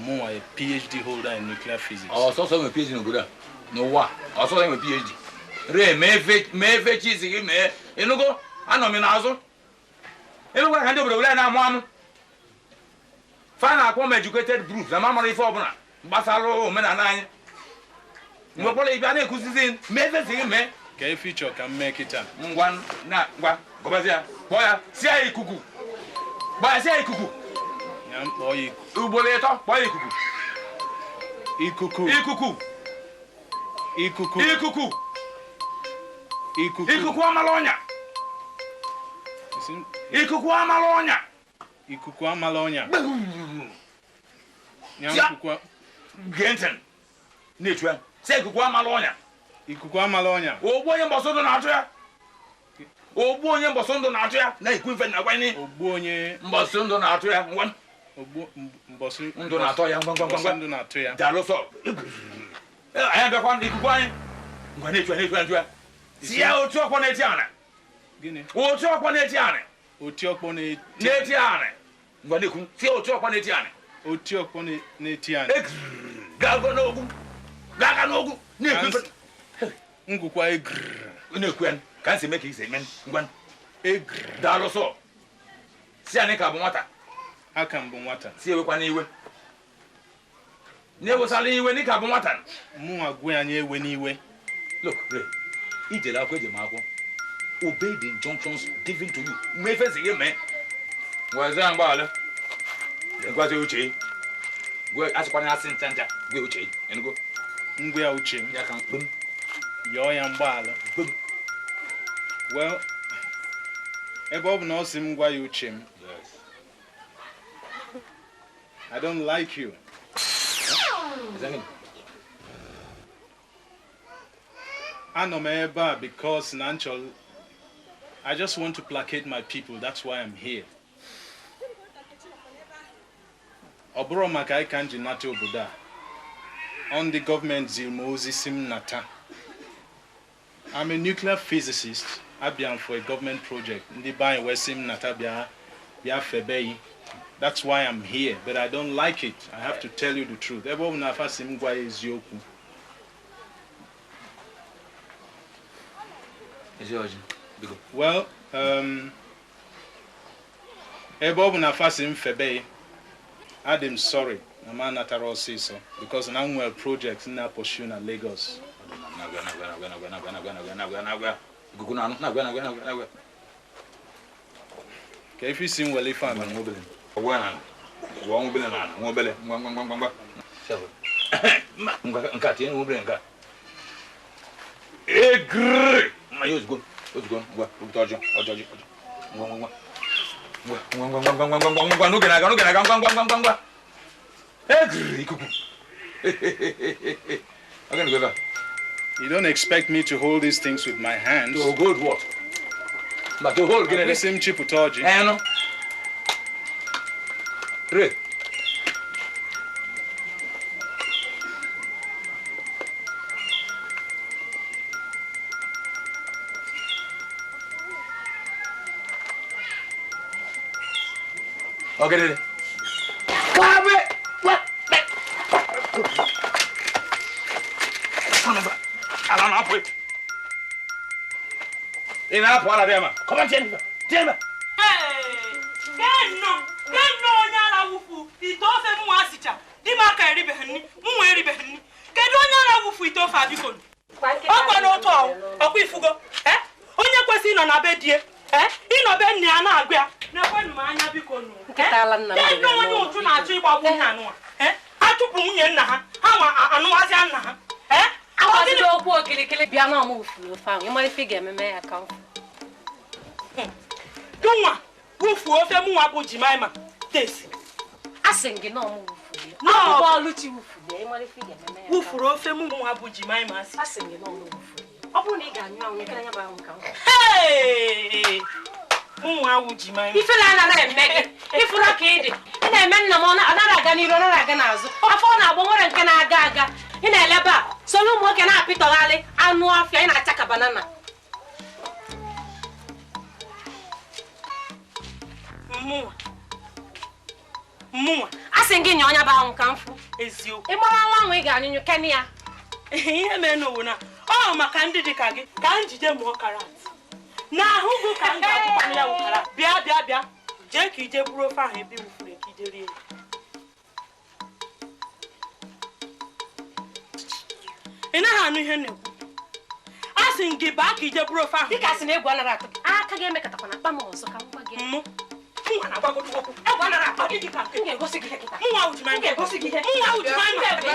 Speaker 20: Mụnwa a PhD holder in nuclear physics.
Speaker 5: Ọsọsọ nwe PhD n'obodo a. N'ụwa, ọsọsọ nwe PhD. Ray, mee efe chi isi gị mee. Ịnụgo, anọ m n'azụ. Ịnụgo ka ndị obodo were na-amụ amụ. Fa na-akpọ m educated brute na m amara ife ọbụla gbasara omenala anyị. Mgbe ọbụla ị bịa na-ekuzizi mee efe si gị mee.
Speaker 20: Ka ife ịchọ ka m mee kịta.
Speaker 12: Ngwa na ngwa gọbazi ya kpọọ ya si ya ikuku kpọọ ya si ya ikuku.
Speaker 20: Ya m kpọọ ya ikuku.
Speaker 12: Ugboro ịtọ kpọọ ya ikuku.
Speaker 20: Ikuku.
Speaker 12: Ikuku.
Speaker 20: Ikuku.
Speaker 12: Ikuku.
Speaker 20: Ikuku.
Speaker 12: Ikuku amala ọnya. Ikuku amala ọnya.
Speaker 20: Ikuku amala ọnya. Ya ikuku.
Speaker 12: Gee ntị na-etu ya si ikuku amala ọnya.
Speaker 20: Ikuku amala ọnya.
Speaker 12: Ogbu onye mbọsị ndụ na-achụ ya. Ogbu onye mbọsị ndụ na-achụ ya na-ekwu ife na-agwa ndị.
Speaker 20: Ogbu onye
Speaker 12: mbọsị ndụ na-achụ ya ngwa.
Speaker 20: Ogbu mbọsị
Speaker 12: ndụ na-atọ ya ngwa ngwa ngwa.
Speaker 20: Ndụ na-atụ ya.
Speaker 12: Daalụ sọ. Anyị abịakwa ikuku anyị. Ngwa na-echu ya na-echu ya na-echu ya. Si ya otu ọkpọ na-eti anị.
Speaker 20: Gịnị?
Speaker 12: Otu ọkpọ na-eti anị.
Speaker 20: Otu ọkpọ
Speaker 12: na-eti anị. Ngwa na-ekwu si otu ọkpọ na-eti anị.
Speaker 20: Oti ọkpọ na-eti anị.
Speaker 12: Gago n'ogwu. Gaga n'ogwu. Na-ekwu.
Speaker 20: Ngwukwa egr.
Speaker 12: Na-ekwu ya ka nsi eme ka isi eme ngwa. Egr. Daalụ sọ. Si anyị ka bụ nwata.
Speaker 20: Aka m bụ nwata.
Speaker 12: Si ewekwana iwe. Na-ewesala iwe n'ịka bụ nwata.
Speaker 20: Mụnwa gwe anyị ewe n'iwe.
Speaker 12: Look, Ray, ijele akwụkwọ ejem akwụkwọ. Obey the injunctions given to you. Mee ife nsị gị mee. Ngwazie mgbaala. Ngwazie uche. Gwe asịkwana asị ncha ncha. Gwe uche. Enugo.
Speaker 20: Ngwe ya uche m.
Speaker 12: Ya ka mkpem.
Speaker 20: Yọọ ya mgbaala. Well, ebe ọ bụ na ọ sị m gwa ya uche m. I don't like you. Anọ m ebe a because na nchọ I just want to placate my people. That's why I'm here. Ọ bụrụ maka anyị ka m ji nata obodo a. On the government ziri m ozi si m nata. I'm a nuclear physicist. Abịa m for a government project. Ndị be anyị wee sị m nata bịa bịa febe yi. That's why I'm here, but I don't like it. I have to tell you the truth. Ebe ọ bụ na afa si m gwa ya eziokwu. Well, ebe ọ bụ na afa si m febe, adị m sorry na m anatara ọsịsọ because na m nwere project na pursue na Lagos. Ka ife isi m were ife a mere. You don't expect me to hold these things with my hands.
Speaker 12: To hold what? But to hold gịnị?
Speaker 20: Isi m chịpụta ọjị.
Speaker 12: Ray. Okay. Kabe. Ala na apụ. Ị na-apụ ala dị ama. Come on, Jennifer. Jennifer.
Speaker 21: Hey! Kenno, kenno onye ala wufu ite ofe m nwa asicha. Di m aka eribeghị nri, m nwa eribeghị nri. Kedu onye ala wufu ite ofe a biko? Ọkwa n'otu ọwụ, ọkwa ifugo. Onye kwesịrị ịnọ na be die, ịnọ be nne ya na-agụ ya. Na-ekwenụ m anya biko nụ. Kedu onye ụtụ na-achọ ịgbagbu ihe anụwa? A chụpụ nwunye nna ha, ha nwa anụwazịa nna ha.
Speaker 11: Akwazila okwu okilikili bịa na ọmụ wufuru ofe ahụ. Ịmara ife ị ga-ememe ya ka mfu.
Speaker 21: Gụnwa wufuo ofe mụnwa bụ Jemima tesi.
Speaker 11: Asị m gị na ọmụ wufuru ya. Akwụkwọ Ọlụchi wufuru ya. Ịmara ife ị ga-ememe ya.
Speaker 21: Wufuru ofe mụnwa bụ Jemima asị.
Speaker 11: Asị m gị na ọmụ wufuru ya. Ọ bụrụ na ị ga-anyụ anwụ nyekere anya bụ anwụ ka mfu.
Speaker 21: Mụnwa awụ Jemima.
Speaker 11: Ifere anaghị eme gị. Ifuru ka ị dị. Ị na-eme nna m ọ naghị aga n'iru ọ naghị aga n'azụ. Afọ ọ na-agba nwere nke na-aga aga. Ị na-elebe a soro ụmụ nwoke na-apịtọgharị anụ ọfịa ị na-acha ka banana.
Speaker 21: Mụnwa.
Speaker 11: A sị gị nye ọnya bụ anwụ ka m fụ.
Speaker 21: Eziokwu.
Speaker 11: Ị gbara nwa anwụ ị ga-anyụnyụ kene ya.
Speaker 21: Ihe mere n'owu na ọ maka ndị dị ka gị ka m jide mụọ karat. N'ahụ gị ka m ga-akwụkwanụ ya wụ karat. Bịa bịa bịa jee ka ije buru ofe ahụ ebe wufuru ka ije rie ya. Ị naghị anụ ihe na-ekwu. A sị m gị baa ka ije buru ofe ahụ.
Speaker 11: Dịka a sị na egwu anaghị atụ gị. Aka ga-emekọtakwa na akpa m ọzọ ka m gwa gị.
Speaker 21: Mụ nwa na-agwagodo okwu. Egwu anaghị akpa gị dịka nke.
Speaker 11: M ga-egosi gị ihe kịta.
Speaker 21: Mụnwa awụ Jemima.
Speaker 11: M ga-egosi gị ihe.
Speaker 21: Mụnwa awụ Jemima.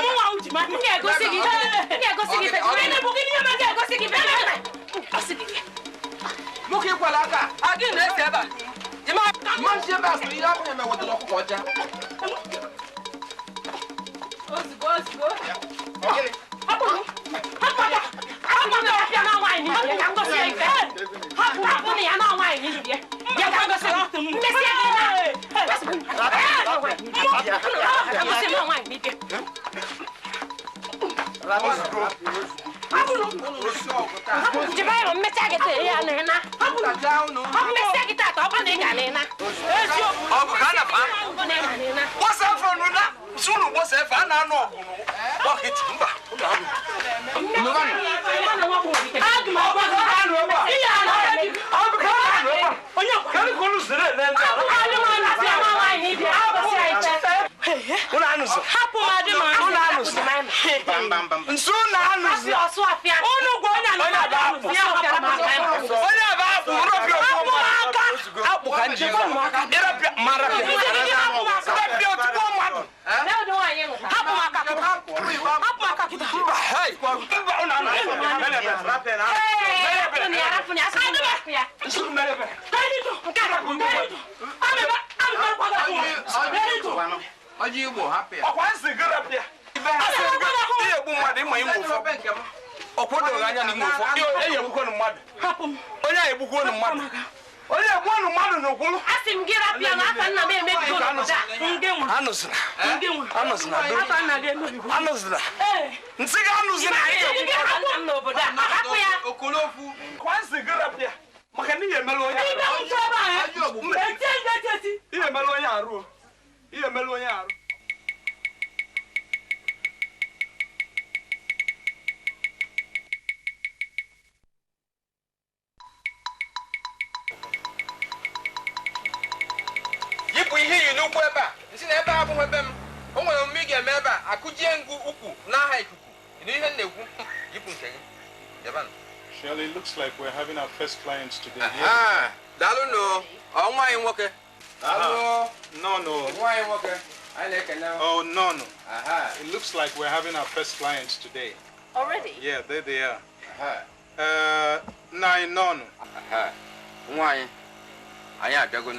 Speaker 21: Mụnwa awụ Jemima.
Speaker 11: M ga-egosi gị ihe. M ga-egosi gị ihe.
Speaker 21: Gịnị bụ gịnị ihe mere?
Speaker 11: M ga-egosi gị ihe. M ga-egosi gị ihe.
Speaker 22: Nwoke ịkwala aka, a gị na-ese ebe a. Mma nsi ebe a sịrị ihe ahụ na-eme wetara ọkụkọ ọcha.
Speaker 11: Ozugbo ozugbo. Hapụ ya na nwaanyị n'ihi ya. Bịa ka ngosi gị. Mmesie gị na. Ngosi m nwaanyị n'ihi ya. Jemima mmecha gị taa ya na. Mmesie gị taa ọ bụrụ na ị ga na.
Speaker 12: Ọgụ ka a na-afa. Gbasa afọ nụ na si unu gbasa efe a na-anụ ọgụ bọkịtị mba.
Speaker 21: Hapụ m adị m
Speaker 12: Nsu na anụzi.
Speaker 21: Unu gwa onye anụ
Speaker 12: Onye a bụ akpụ rọpịa ọgbọ mmadụ. Akpụ ka nji ịrọpịa ma rọpịa. Rọpịa otukpo mmadụ.
Speaker 21: Hapụ m aka kịta. Hapụ m aka kịta.
Speaker 12: Mba, hei. Mba, unu anụ.
Speaker 5: Ọjị Igbo hapụ ya.
Speaker 12: Ọkwa nsị gị rọpịa. Asị gị ihe egbu mmadụ ịma ime ụfọ. Ọkwa doro anya na ime ụfọ. Eyi egbukwanụ mmadụ. Onye a egbukwonu mmadụ. Onye egbuonu mmadụ n'okwulu.
Speaker 11: Asị m gị rapịa na afa nna m emebigo n'obodo a.
Speaker 12: Anụzịna. Anụzịna.
Speaker 21: Afa nna gị emebigo.
Speaker 12: Anụzịna. Nsị gị anụzịna.
Speaker 11: Gị hapụ m n'obodo a. Hapụ ya.
Speaker 5: Okolofu.
Speaker 12: Kwa nsị gị rapịa. Maka na ihe emela onye
Speaker 21: Ibe m tụ ebe a, eh? Etie gị eti eti.
Speaker 12: Ihe emela onye arụ. Ihe emela onye arụ.
Speaker 5: Yipụ ihe iyi n'ụkwụ ebe a nsị na ebe a abụghị ebe m o nwere omume ị ga-eme ebe a akụjie ngụ ukwu n'aha ikuku na ihe m na-ekwu yipụ nke gị bịabanụ.
Speaker 20: Shirley, it looks like we're having our first clients today.
Speaker 5: Aha, daalụ nụ ọ nwa anyị nwoke daalụ
Speaker 20: No, no.
Speaker 5: nwa anyị nwoke anyị na-ekene
Speaker 20: Oh, no, no.
Speaker 5: Aha.
Speaker 20: It looks like we're having our first clients today.
Speaker 14: Already?
Speaker 20: Yeah, there they are. Nine, no, no.
Speaker 5: Aha. Nwa anyị anyị abịago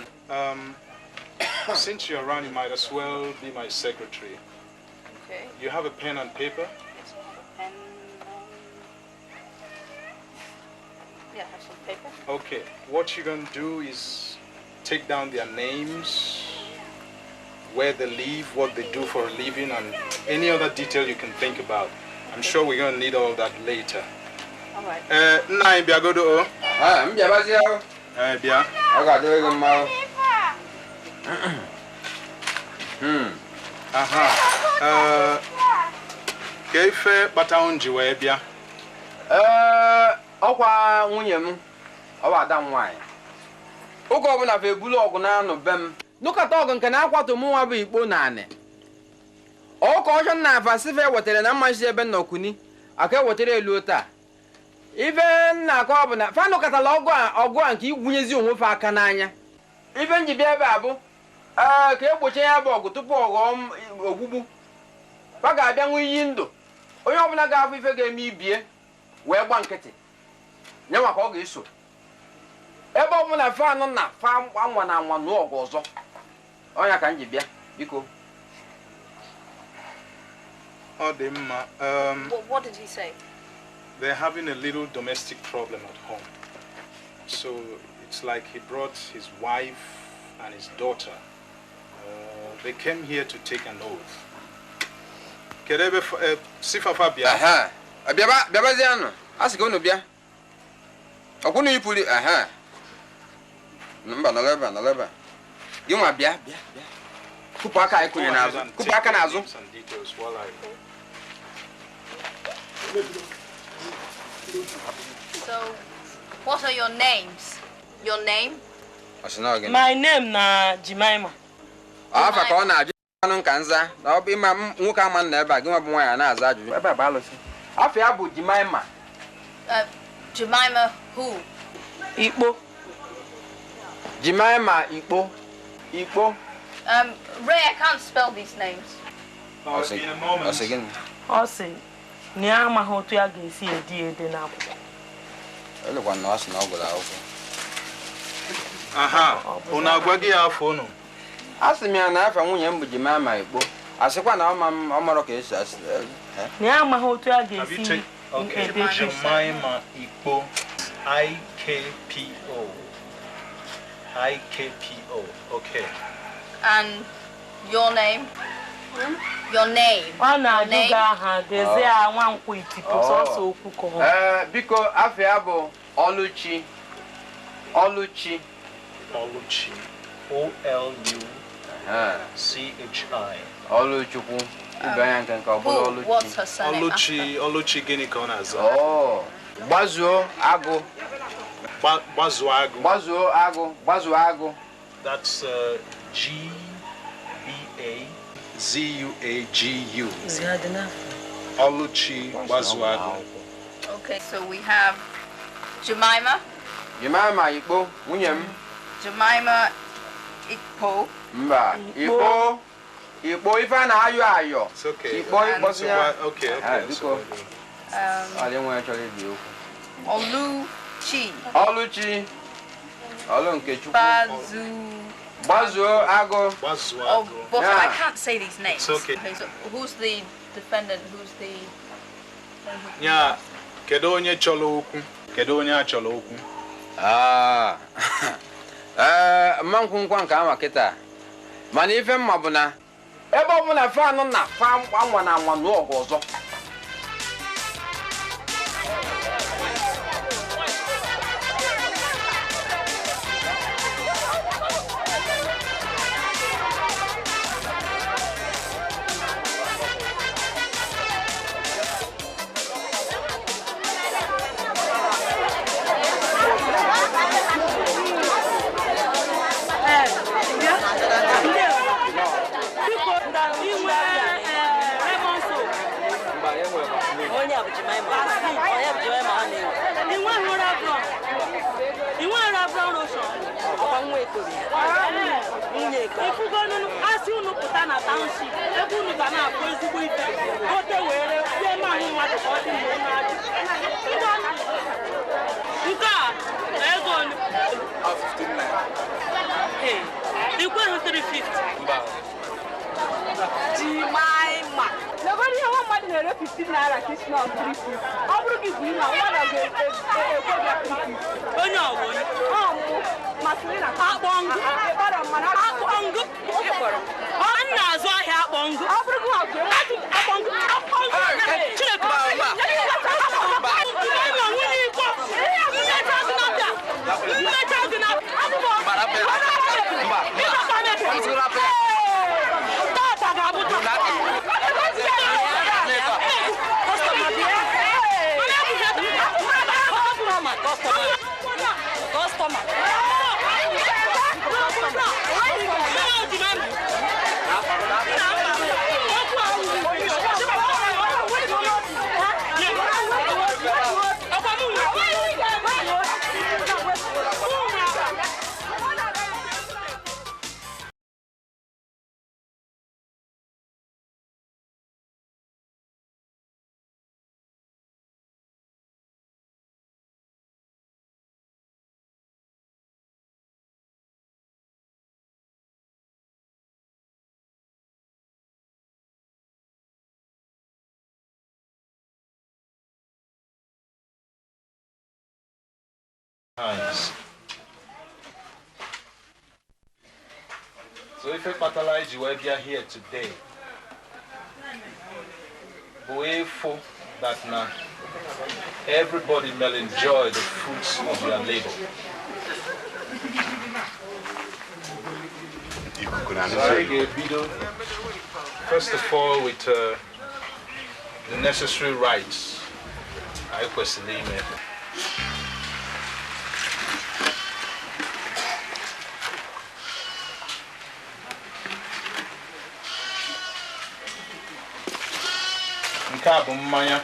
Speaker 20: Since you're around, you might as well be my secretary.
Speaker 14: Okay.
Speaker 20: You have a pen and paper?
Speaker 14: Yes, I have a pen. Yeah, I have some paper.
Speaker 20: Okay. What you're going to do is take down their names, where they live, what they do for a living, and any other detail you can think about. I'm sure we're going to need all that later.
Speaker 14: All right.
Speaker 20: Nine, Biagodo.
Speaker 5: Ah, m bịabazie o.
Speaker 20: Bịa.
Speaker 5: Ọ ga-adịrị gị mma o.
Speaker 20: Aha. Ka ife kpata unu ji wee bịa?
Speaker 5: Ee, ọkwa nwunye m ọ bụ ada m nwaanyị oge ọbụla fa ebulu ọgụ na-anụ be m nụkọta ọgụ nke na-akwatu mụ nwa bụ ikpo naanị ọka ọjọọ nna afa sife wetara na mmasị ebe nnọkuni aka ewetara elu taa ife nna akọ ọ bụ na fa nụkọtala ọgụ a nke igwunyezi onwe fa aka n'anya ife nji bịa ebe a bụ ee ka egbochie ya bụ ọgụ tupu ọ ghọọ ogbugbu fa ga-abịa nwe iyi ndụ onye ọbụla ga-afụ ife ga-eme ibie wee gba nkịtị nye maka ọ ga-eso ebe ọbụla fa anọ na fa anwa na anwa nụọ ọgụ ọzọ ọnya ka m ji bịa biko.
Speaker 20: Ọ dị mma.
Speaker 14: What did he say?
Speaker 20: They're having a little domestic problem at home. So it's like he brought his wife and his daughter. They came here to take an oath. Kedebe sifafa bịa.
Speaker 5: Aha. Bịaba bịabazianụ. A sị ka unu bịa. Ọkwụnụ yipụrụ aha. Mba nọrọ ebe a nọrọ ebe a. Gị nwa bịa bịa bịa. Kụpụ aka anyị kụnye n'azụ. Kụpụ aka n'azụ.
Speaker 14: So, what are your names? Your name?
Speaker 21: My name na Jemima.
Speaker 5: Afa ka ọ na-ajụ anụ nka nza na ọ bụ ịma nwoke ama nna ebe a gị nwa bụ nwaanyị a na-aza ajụjụ. Ebe a bụ alụsị. Afọ ya bụ Jemima.
Speaker 14: Jemima who?
Speaker 21: Ikpo.
Speaker 5: Jemima Ikpo. Ikpo.
Speaker 14: Ray, I can't spell these names.
Speaker 5: Ọ sị gịnị?
Speaker 21: Ọ sị na ya amaghị otu ya ga-esi ede ede n'akwụkwọ.
Speaker 5: Elekwa na ọ sị na ọ gụrụ akwụkwọ.
Speaker 20: Aha, unu agwa gị ya afọ unu?
Speaker 5: A sị m ya na afa nwunye m bụ Jemima Ikpo. A sịkwa na ọ marọ ka esi asị.
Speaker 21: Na ya amaghị otu ya ga-esi ede.
Speaker 20: Jemima Ikpo. I-K-P-O. I-K-P-O. Okay.
Speaker 14: And your name? Your name.
Speaker 21: Ọ na-ajụ gị aha dezie ya Nwankwọ Itipu sọsọ okwu ka ọ.
Speaker 5: Ee, biko afọ ya bụ Ọlụchi. Ọlụchi.
Speaker 20: Ọlụchi. O-L-U-C-H-I.
Speaker 5: Oluchukwu. Ibe anya nke nke ọ bụla Oluchi.
Speaker 14: What's her surname?
Speaker 20: Oluchi, Oluchi gịnị ka ọ na-aza?
Speaker 5: Oh, gbazuo agụ.
Speaker 20: Gbazuo agụ.
Speaker 5: Gbazuo agụ, gbazuo agụ.
Speaker 20: That's G-B-A-Z-U-A-G-U. Oluchi Gbazuo agụ.
Speaker 14: Okay, so we have Jemima.
Speaker 5: Jemima Ikpo, nwunye m.
Speaker 14: Jemima Ikpo.
Speaker 5: Mba, Ikpo. Ikpo ife a na-ayọ ayọ.
Speaker 20: It's okay.
Speaker 5: Ikpo ịkpọsị ya.
Speaker 20: Okay, okay.
Speaker 5: Biko. Ọ dị nwe chọrọ ibi okwu.
Speaker 14: Oluchi.
Speaker 5: Oluchi. Olu nke Chukwu.
Speaker 14: Bazu.
Speaker 5: Gbazuo agụ.
Speaker 20: Gbazuo
Speaker 14: Oh, but I can't say these names.
Speaker 20: It's okay.
Speaker 14: So who's the defendant? Who's the...
Speaker 20: Nya, kedu onye chọrọ okwu? Kedu onye achọrọ okwu?
Speaker 5: Ah. Mma nkwụ nke ama kịta. Mana ife mma bụ na ebe ọ bụla fanụ na fa anwa na anwa nụọ ọgụ ọzọ.
Speaker 21: Asị unu pụta na township ebe unu ga na-akụ ezigbo ife gote were sie ma ahụ mmadụ ka ọ dị mgbe na-ajụ nke a ego ole? Ikweghị 350.
Speaker 7: Jemima. Nobody ihe nwa mmadụ na-ere 15 naira ka isi na 350. Ọ bụrụ gị bụ ihe a, nwa ga-ekwe gị 350.
Speaker 21: Onye ọ bụ onye?
Speaker 7: Ọ mụ. Masịrị na
Speaker 21: Akpọ ngụ.
Speaker 7: Ịkpọrọ m mana
Speaker 21: Akpọ ngụ. Ọ na-azụ ahịa akpọ ngụ.
Speaker 7: Ọ bụrụ gị ọgụ
Speaker 21: Akpọ ngụ. Akpọ ngụ. Chineke. Jemima nwunye Ikpo. Mmecha gị na-abịa. Mmecha gị na-abịa. Tata ga-abụ tata.
Speaker 20: Times. So ife kpatara anyị ji wee bịa here today bụ ịfụ that na everybody may enjoy the fruits of their labor. So anyị ga-ebido first of all with the necessary rites anyị kwesịrị ime. Nke a bụ mmanya.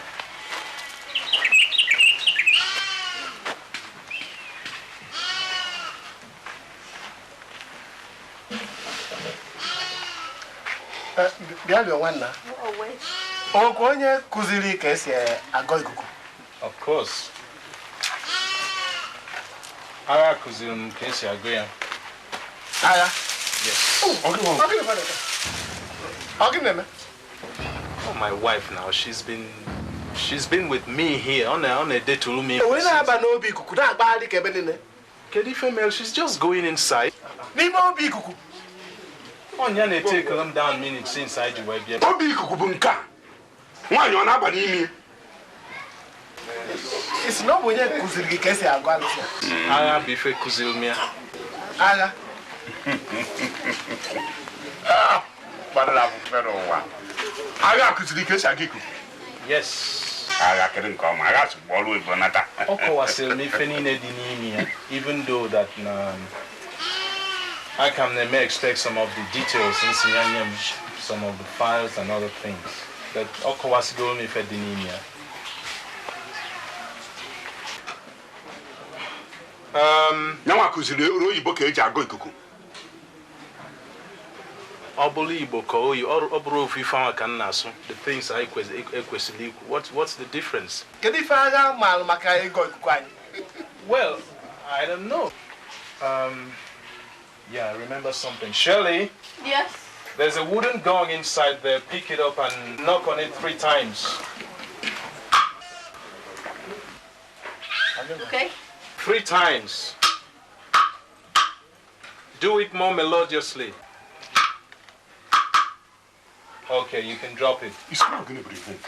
Speaker 3: Bịa rịọ nwanna. Ọkwa onye kụziri ka esi agọ ikuku.
Speaker 20: Of course. Agha kụziri m ka esi agụ ya.
Speaker 3: Agha?
Speaker 20: Yes.
Speaker 3: Ọ gịnị na-eme?
Speaker 20: Oh, my wife now, she's been with me here on a day to me.
Speaker 3: Onye na-aba n'obi ikuku na-agbagharị ka ebe niile.
Speaker 20: Kedu ife mere? She's just going inside.
Speaker 3: N'ime obi ikuku.
Speaker 20: Onya na-etake them down minutes since I ji wee bịa.
Speaker 18: Obi ikuku bụ nke a. Nwaanyị ọ na-aba n'ime?
Speaker 3: Isi na ọ bụ onye kụziri gị ka esi agụ alụsị.
Speaker 20: Agha bụ ife kụziri m ya.
Speaker 3: Agha?
Speaker 18: Mmadụ na-abụ n'ụwa. Agha akụziri ike esi aga ikuku.
Speaker 20: Yes.
Speaker 18: Agha kedu nke ọma, agha sịkwa ọrụ oyibo nata.
Speaker 20: Ọ kọwasịrị m ife niile dị n'ime ya, even though that na I can may expect some of the details nsi ya nye m, some of the files and other things. But ọ kọwasịgoro m ife dị n'ime ya.
Speaker 18: Nyanwa kụziri ọrụ oyibo ka eji agụ ikuku.
Speaker 20: Ọ bụrụ Igbo ka oyi, ọ bụrụ ofu ife ahụ ka m na-asụ, the things I ekwesịrị ikwu. What's the difference?
Speaker 3: Kedu ife agha maalụ maka ịgọ ikuku anyị?
Speaker 20: Well, I don't know. Yeah, I remember something. Shirley?
Speaker 14: Yes?
Speaker 20: There's a wooden gong inside there. Pick it up and knock on it 3 times.
Speaker 14: Okay.
Speaker 20: 3 times. Do it more melodiously. Okay, you can drop it.
Speaker 18: It's not going to be good.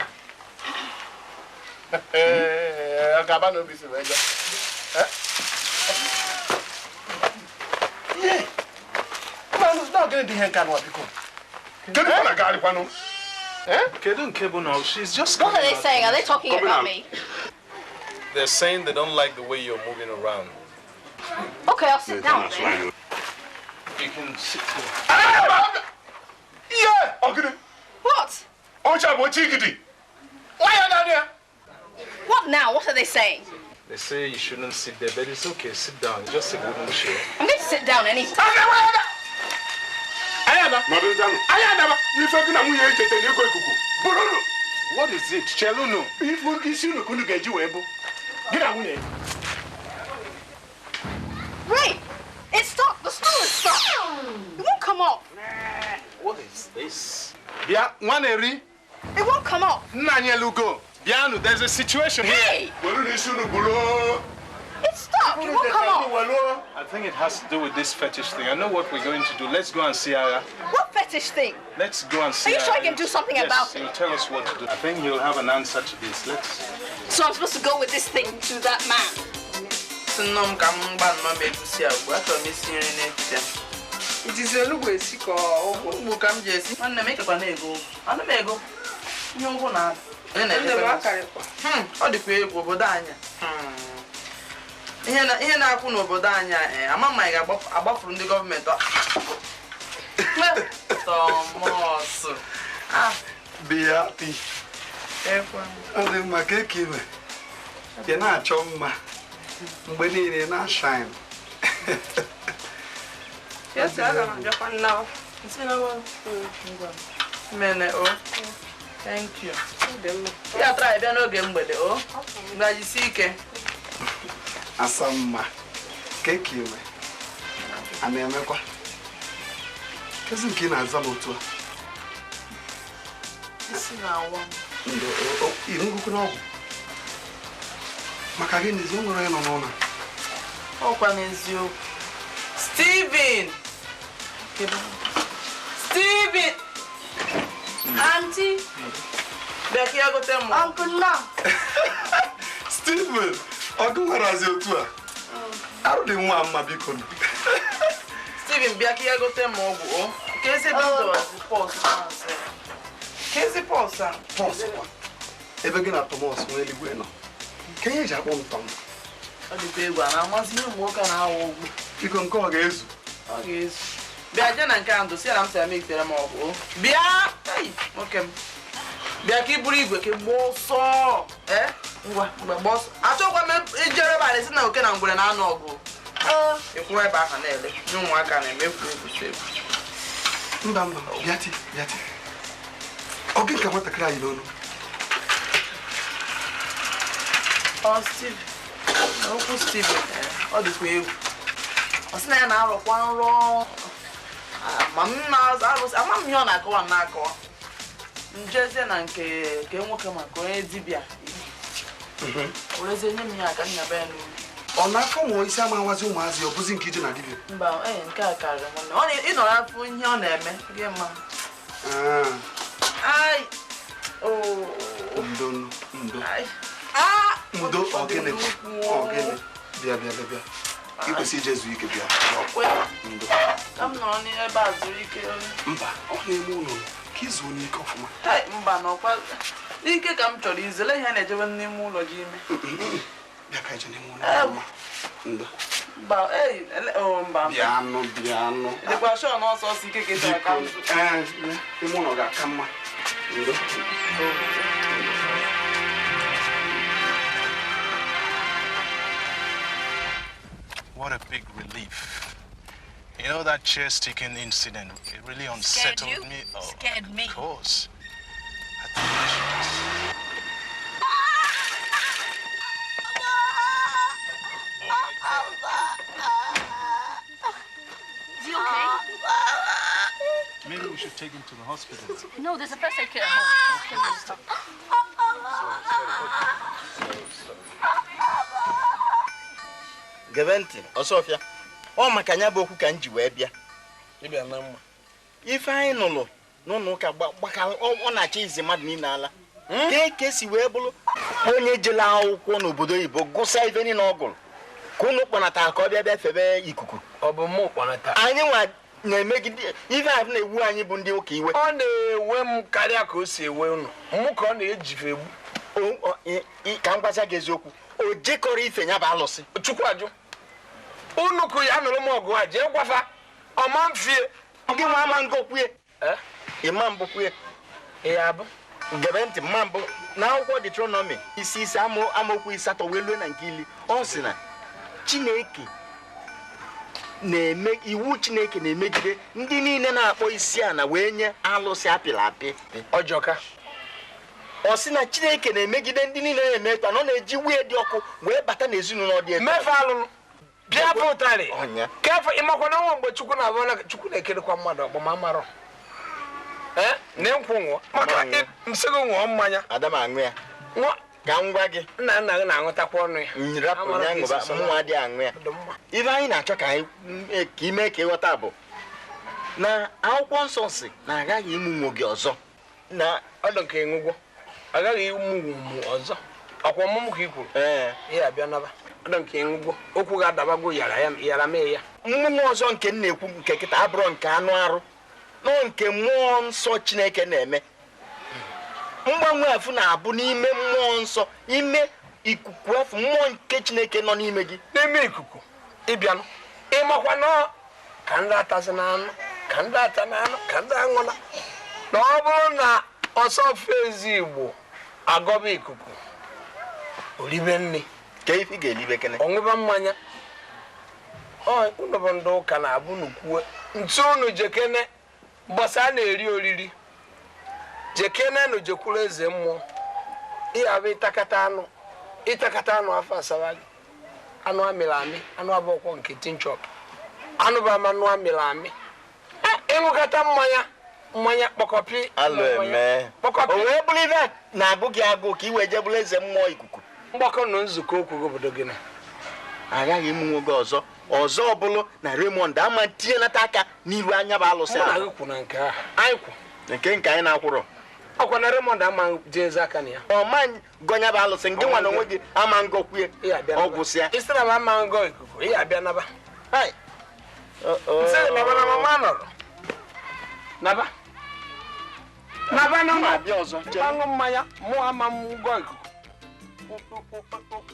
Speaker 3: Yeah. Man, it's not going to be here.
Speaker 20: She's just.
Speaker 14: What are they saying? Are they talking about me?
Speaker 20: They're saying they don't like the way you're moving around.
Speaker 14: Okay, I'll sit down then.
Speaker 20: You can sit there.
Speaker 18: Yeah! Okay.
Speaker 14: What?
Speaker 3: Why are you down here?
Speaker 14: What now? What are they saying?
Speaker 20: They say you shouldn't sit there, but it's okay. Sit down. It's just a wooden chair.
Speaker 14: I'm going to sit down anyway.
Speaker 20: What is it? Chelunu.
Speaker 14: Ray! It's stuck! The stool is stuck! It won't come off!
Speaker 20: What is this? Yeah, Nwaneri.
Speaker 14: It won't come off.
Speaker 20: Nanyelugo. Bianu, there's a situation here.
Speaker 14: Hey! It's stuck! It won't come off!
Speaker 20: I think it has to do with this fetish thing. I know what we're going to do. Let's go and see Ara.
Speaker 14: What fetish thing?
Speaker 20: Let's go and see
Speaker 14: Are you sure
Speaker 20: Ara.
Speaker 14: I can do something about it?
Speaker 20: He'll tell us what to do. I think he'll have an answer to this. Let's...
Speaker 14: So I'm supposed to go with this thing to that man?
Speaker 7: It is a look sick or ihe na-akwụ n'obodo anyị ama ma ị ga-agbafuru ndị gọọmenti Thomas.
Speaker 15: Bịa pi. Ọ dị mma ka eke ime. Ị na-achọ mma mgbe niile na-shine.
Speaker 7: Yes, I am Japan now. Mene o. Thank you. Ya try bịa n'oge mgbede o. Ngajisi ike.
Speaker 15: Asamma. Keke ime. A na-emekwa. Kezi nke ị na-aza m otu a.
Speaker 7: Isi na-awa m.
Speaker 15: Ndo ịṅụgụkwụ n'ọgwụ. Maka gịnị o nwere onye nọ n'ụlọ?
Speaker 7: Ọkwa n'eziokwu. Steven! Steven!
Speaker 14: Auntie!
Speaker 7: Becky, I got them.
Speaker 14: Uncle now.
Speaker 15: Steven! Ọ gụwarazi otu a? Arụ dị nwa mma biko.
Speaker 7: Steven, bịa ka ya gote m ọgwụ o. Ka ezi ebe m dọwazi pọs Ka ezi pọs a?
Speaker 15: Pọs kwa. Ebe gị na Thomas nwa eluigwe nọ. Ka ihe eji akpọ m Tom.
Speaker 7: Ọ dịkwa egwu a na-amasị ihe ụmụ nwoke na-awụ ụgwụ.
Speaker 15: Biko nke ọ ga-ezu.
Speaker 7: Ọ ga-ezu. Bịa jee na nke a ndụ si ya na m sị ya megitere m ọgwụ o. Bịa! Ei, nwoke m. Bịa ka i buru igwe ka ị gbaa ọsọ. Ee? Ngwa, ngwa gbaa ọsọ. Achọkwa m ijere ebe a na-esi na oke na ngwere na-anụ ọgụ. Ịkwụ ebe ahụ na-ele. Nye ụmụaka na-emefu egwu egwu.
Speaker 15: Mba mba, bịa ti, bịa ti. Ọ gị ka nwatakịrị anyị n'ọnụ?
Speaker 7: Ọ Steve. Okwu Steven, ọ dịkwa egwu. Ọ sị na ya na-arọkwa nrọ. Ma m na-arụsị, ama m ihe ọ na-akọwa m na-akọwa. Njezie na nke nwoke maka onye dibịa. Werezie nye m ya aka nnyaba ya n'olu.
Speaker 15: Ọ na-akọ ma isi ama awazi ụmụazị ọ bụzi nke ije na dibịa?
Speaker 7: Mba, ee, nke a karịrị nwanne. Ọ na ịnọrọ afọ ihe ọ na-eme, gị ma. Ai! Oh.
Speaker 15: Ndo, ndo. Ndo, ọ gịnị? Ọ gịnị? Bịa, bịa, bịa, bịa.
Speaker 16: Ị kwesịrị ije zuo ike bịa.
Speaker 7: Ka m nọrọ n'ebe a zuru ike.
Speaker 16: Mba, ọ na-eme ụlọ ka izuo n'ike ọfụma.
Speaker 7: Mba, n'ọkwa ike ka m chọrọ izele ihe na-ejebe n'ime ụlọ ji ime.
Speaker 16: Bịa ka ije n'ime ụlọ. Ndo.
Speaker 7: Mba, mba.
Speaker 16: Bịanụ, bịanụ.
Speaker 7: Dịkwa shọ na ọsọ ọsọ ike ka ị chọrọ ka m zụ.
Speaker 16: Ee, ime ụlọ ga-aka mma. Ndo.
Speaker 20: What a big relief. You know that chair-sticking incident, it really unsettled me. Oh,
Speaker 21: scared me.
Speaker 20: Of course. I think we should just...
Speaker 8: Is he okay?
Speaker 20: Maybe we should take him to the hospital.
Speaker 8: No, there's a first aid kit at home. Stop.
Speaker 2: Gebe ntị, Ọsọfịa, ọ maka ya bụ okwu ka m ji wee bịa. Ife anyị nụlụ n'ụlọ ụka ọ na-achọ izi mmadụ niile ala. Ka esi wee bụrụ onye jele akwụkwọ n'obodo oyibo gụsịa ife niile ọ gụrụ ka unu kpọnatara ka ọ bịa bịa febe ikuku.
Speaker 12: Ọ bụ mụ kpọnata.
Speaker 2: Anyị nwa na-emegide ife ahụ na-ewu anyị bụ ndị ụka iwe.
Speaker 12: Ọ na-ewe m karịa ka o si ewe unu. Mụ ka ọ na-ejife egbu.
Speaker 2: Ka m gwasịa gị eziokwu, o jekọrọ ife ya bụ alụsị.
Speaker 12: Chukwu ajụ. Unu kụ ya nụrụ m ọgụ a jee gwafa ọma mfie.
Speaker 2: Gị nwa ama ngo kwue. Ịma mbụ kwue.
Speaker 12: Ya bụ.
Speaker 2: Gebe ntị mma mbụ na akwụkwọ Deuteronomy isi ise amaokwu 8 wee lue na nke 10 ọ sị na Chineke na-eme iwu Chineke na-emegide ndị niile na-akpọ isi ala wee nye alụsị apịrị apị.
Speaker 12: Ọjọka.
Speaker 2: Ọ sị na Chineke na-emegide ndị niile na-eme etu a na ọ na-eji wee dị ọkụ wee bata n'ezinụlọ dị etu.
Speaker 12: Mefe alụlụ. Bịa bụ ụtarị. Kefụ ịmakwa na nwa mgbe Chukwu na-abụ Chukwu na-ekerekwa mmadụ ọkpọ ma marọ. Na nkwụ ṅụọ. Maka nsị gị ṅụọ mmanya.
Speaker 2: Ada m aṅụ ya. Ka m gwa gị.
Speaker 12: Nna nna gị na-aṅụtakwa ọnụ ya.
Speaker 2: Rapụ ya ṅụba, mụnwa adịghị aṅụ ya. Ife anyị na-achọ ka ime ka ịghọta bụ na akwụkwọ nsọ si na agaghị ịmụ gị ọzọ.
Speaker 12: Na ọdụ nke ịṅụgwọ. Agaghị ịmụ mụ ọzọ. Ọkwa ọmụmụ ka ị kwuru. Ihe abịa naba. Ọdụ nke ịṅụgwọ. Okwu ga-adabago yara mee ya.
Speaker 2: Mmụọ ọzọ nke m na-ekwu nke kịta abụrọ nke anụ arụ. Nọ nke mmụọ nsọ Chineke na-eme. Mgbanwe afụ na-abụ n'ime mmụọ nsọ, ime ikuku afụ mmụọ nke Chineke nọ n'ime gị.
Speaker 12: N'ime ikuku, ịbịanụ. Ịmakwa nọ ka ndị atazi n'anụ, ka ndị ata n'anụ, ka ndị aṅụla. Na ọ bụrụ na Ọsọfịa ezi Igbo agọba ikuku, oribe nne.
Speaker 2: Ka ife ga-elibe kene?
Speaker 12: Ọṅụba mmanya. Unu bụ ndị ụka na-abụ nukwuwe. Ntu unu jekene mbọsị a na-eri oriri. Jekene nu jekwuru eze mmụọ. Ihe abụ ịtakata anụ. Ịtakata anụ afọ asawa gị. Anụ amịrị amị, anụ abụọkwọ nke tin chop. Anụ bụ ama anụ amịrị amị. Ịṅụkata mmanya, mmanya kpọkọpị.
Speaker 2: Alụ eme. O wee bụrụ ife na-agụ gị agụụ ka i wee jee bụrụ eze mmụọ ikuku.
Speaker 12: Mgbakọ na nzukọ okwu gị obodo gị na.
Speaker 2: Agaghị ịmụ nwoke ọzọ. Ọzọ ọbụlụ na Raymond ama tinyenata aka n'iru anya bụ alụsị
Speaker 12: ahụ. Kwụ na nke ahụ. Anyị kwụ.
Speaker 2: Nke nke anyị na-akwụrọ.
Speaker 12: Ọkwa na Raymond ama jeze aka na ya.
Speaker 2: Ọ ma gọnya bụ alụsị nke nwa na onwe gị ama ngọkwue. Ọ gwụsịa.
Speaker 12: Isi na m ama ngọ ikuku, ị abịa naba. Nsị gị naba na mama nọrọ. Naba. Naba na mma.
Speaker 2: Abịa ọzọ.
Speaker 12: Mmanụ mmanya, mụ ama m ngọ ikuku.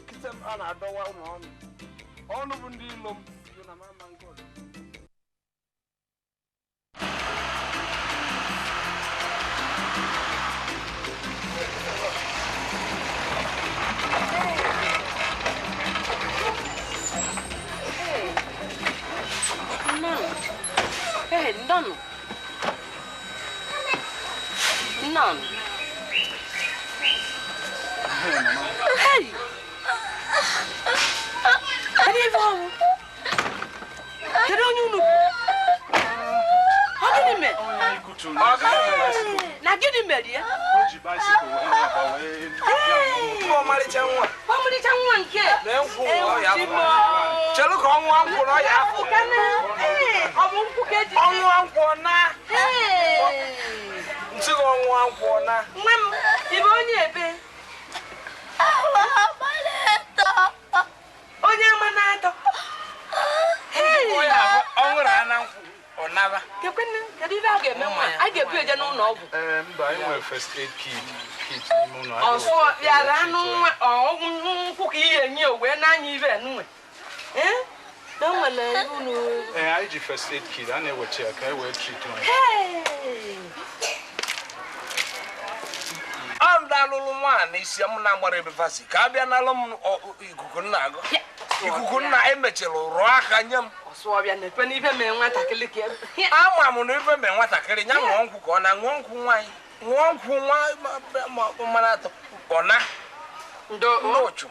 Speaker 12: Kịta a na-adọwa ụlọ ọnụ. Ọnụ bụ ndị ilo m.
Speaker 8: Hey, none. None. Hey! Kedu onye unu? Ọ gịnị mere? Na gịnị mere ya?
Speaker 12: Ọmarịcha nwa.
Speaker 8: Ọmarịcha nwa nke.
Speaker 12: Chelụ ka ọnwa nkwụ na ọya afọ.
Speaker 8: Ọ bụ nkwụ ka eji.
Speaker 12: Ọnwa nkwụ na. Ntị gị ọnwa nkwụ na.
Speaker 8: Nwa m, ị bụ onye ebe? Onye ama na-atọ.
Speaker 12: naba.
Speaker 22: Kedu ife a ga-eme nwa a ga-ebu eje n'ụlọ ọgwụ?
Speaker 20: Mba, anyị nwere first aid kit n'ime ụlọ.
Speaker 22: Ọsọ bịara anụ nwa ọgwụ nkwụ ka ihe enye o wee na-anya ife nwe. Na o nwere ibu nu.
Speaker 20: Anyị ji first aid kit, a na-ewecha ya ka anyị wee treat nwa.
Speaker 12: Ọ ndị alụlụ nwaanyị isi m na-agbara ebe fasi ka a bịa n'alụ m ikuku nna agụ. Ikuku nna emechara rụọ aka nye m. Ama m na ife mee nwatakịrị ya ṅụọ nkwụ ka ọ na ṅụọ nkwụ nwaanyị ṅụọ nkwụ nwa mmanụ atọ ọ na ndị ụchụ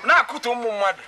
Speaker 12: na-akụtu ụmụ mmadụ.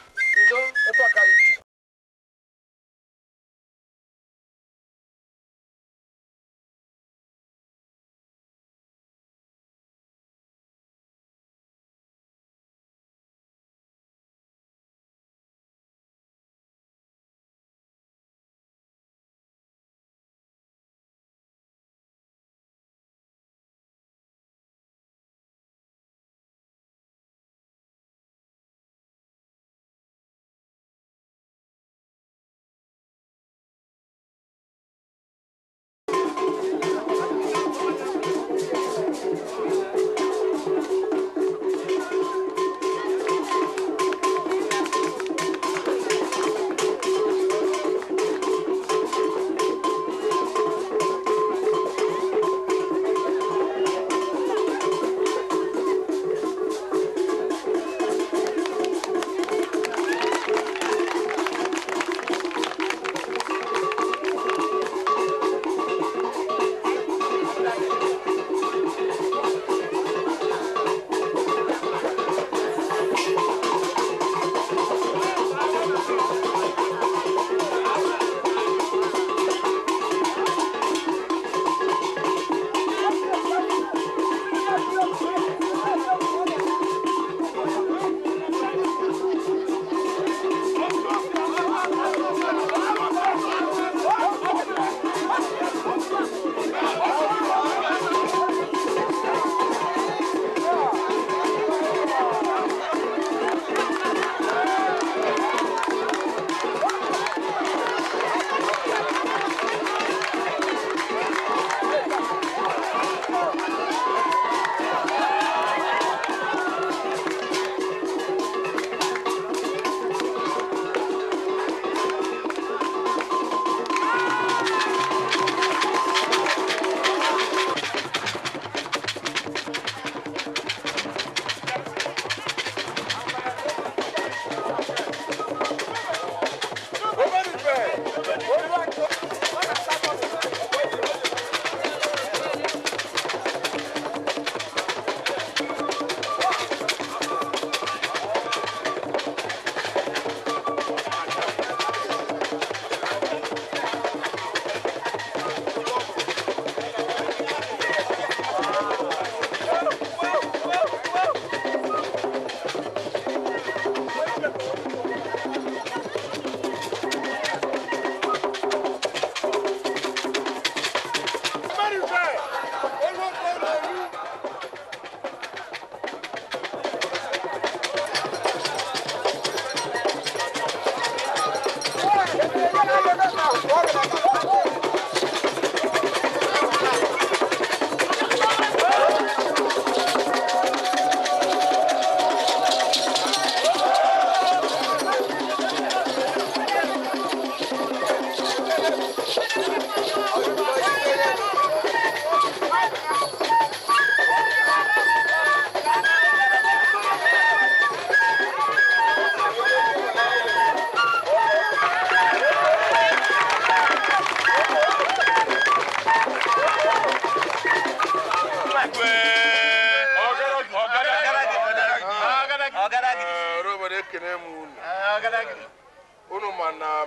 Speaker 1: Unu ma na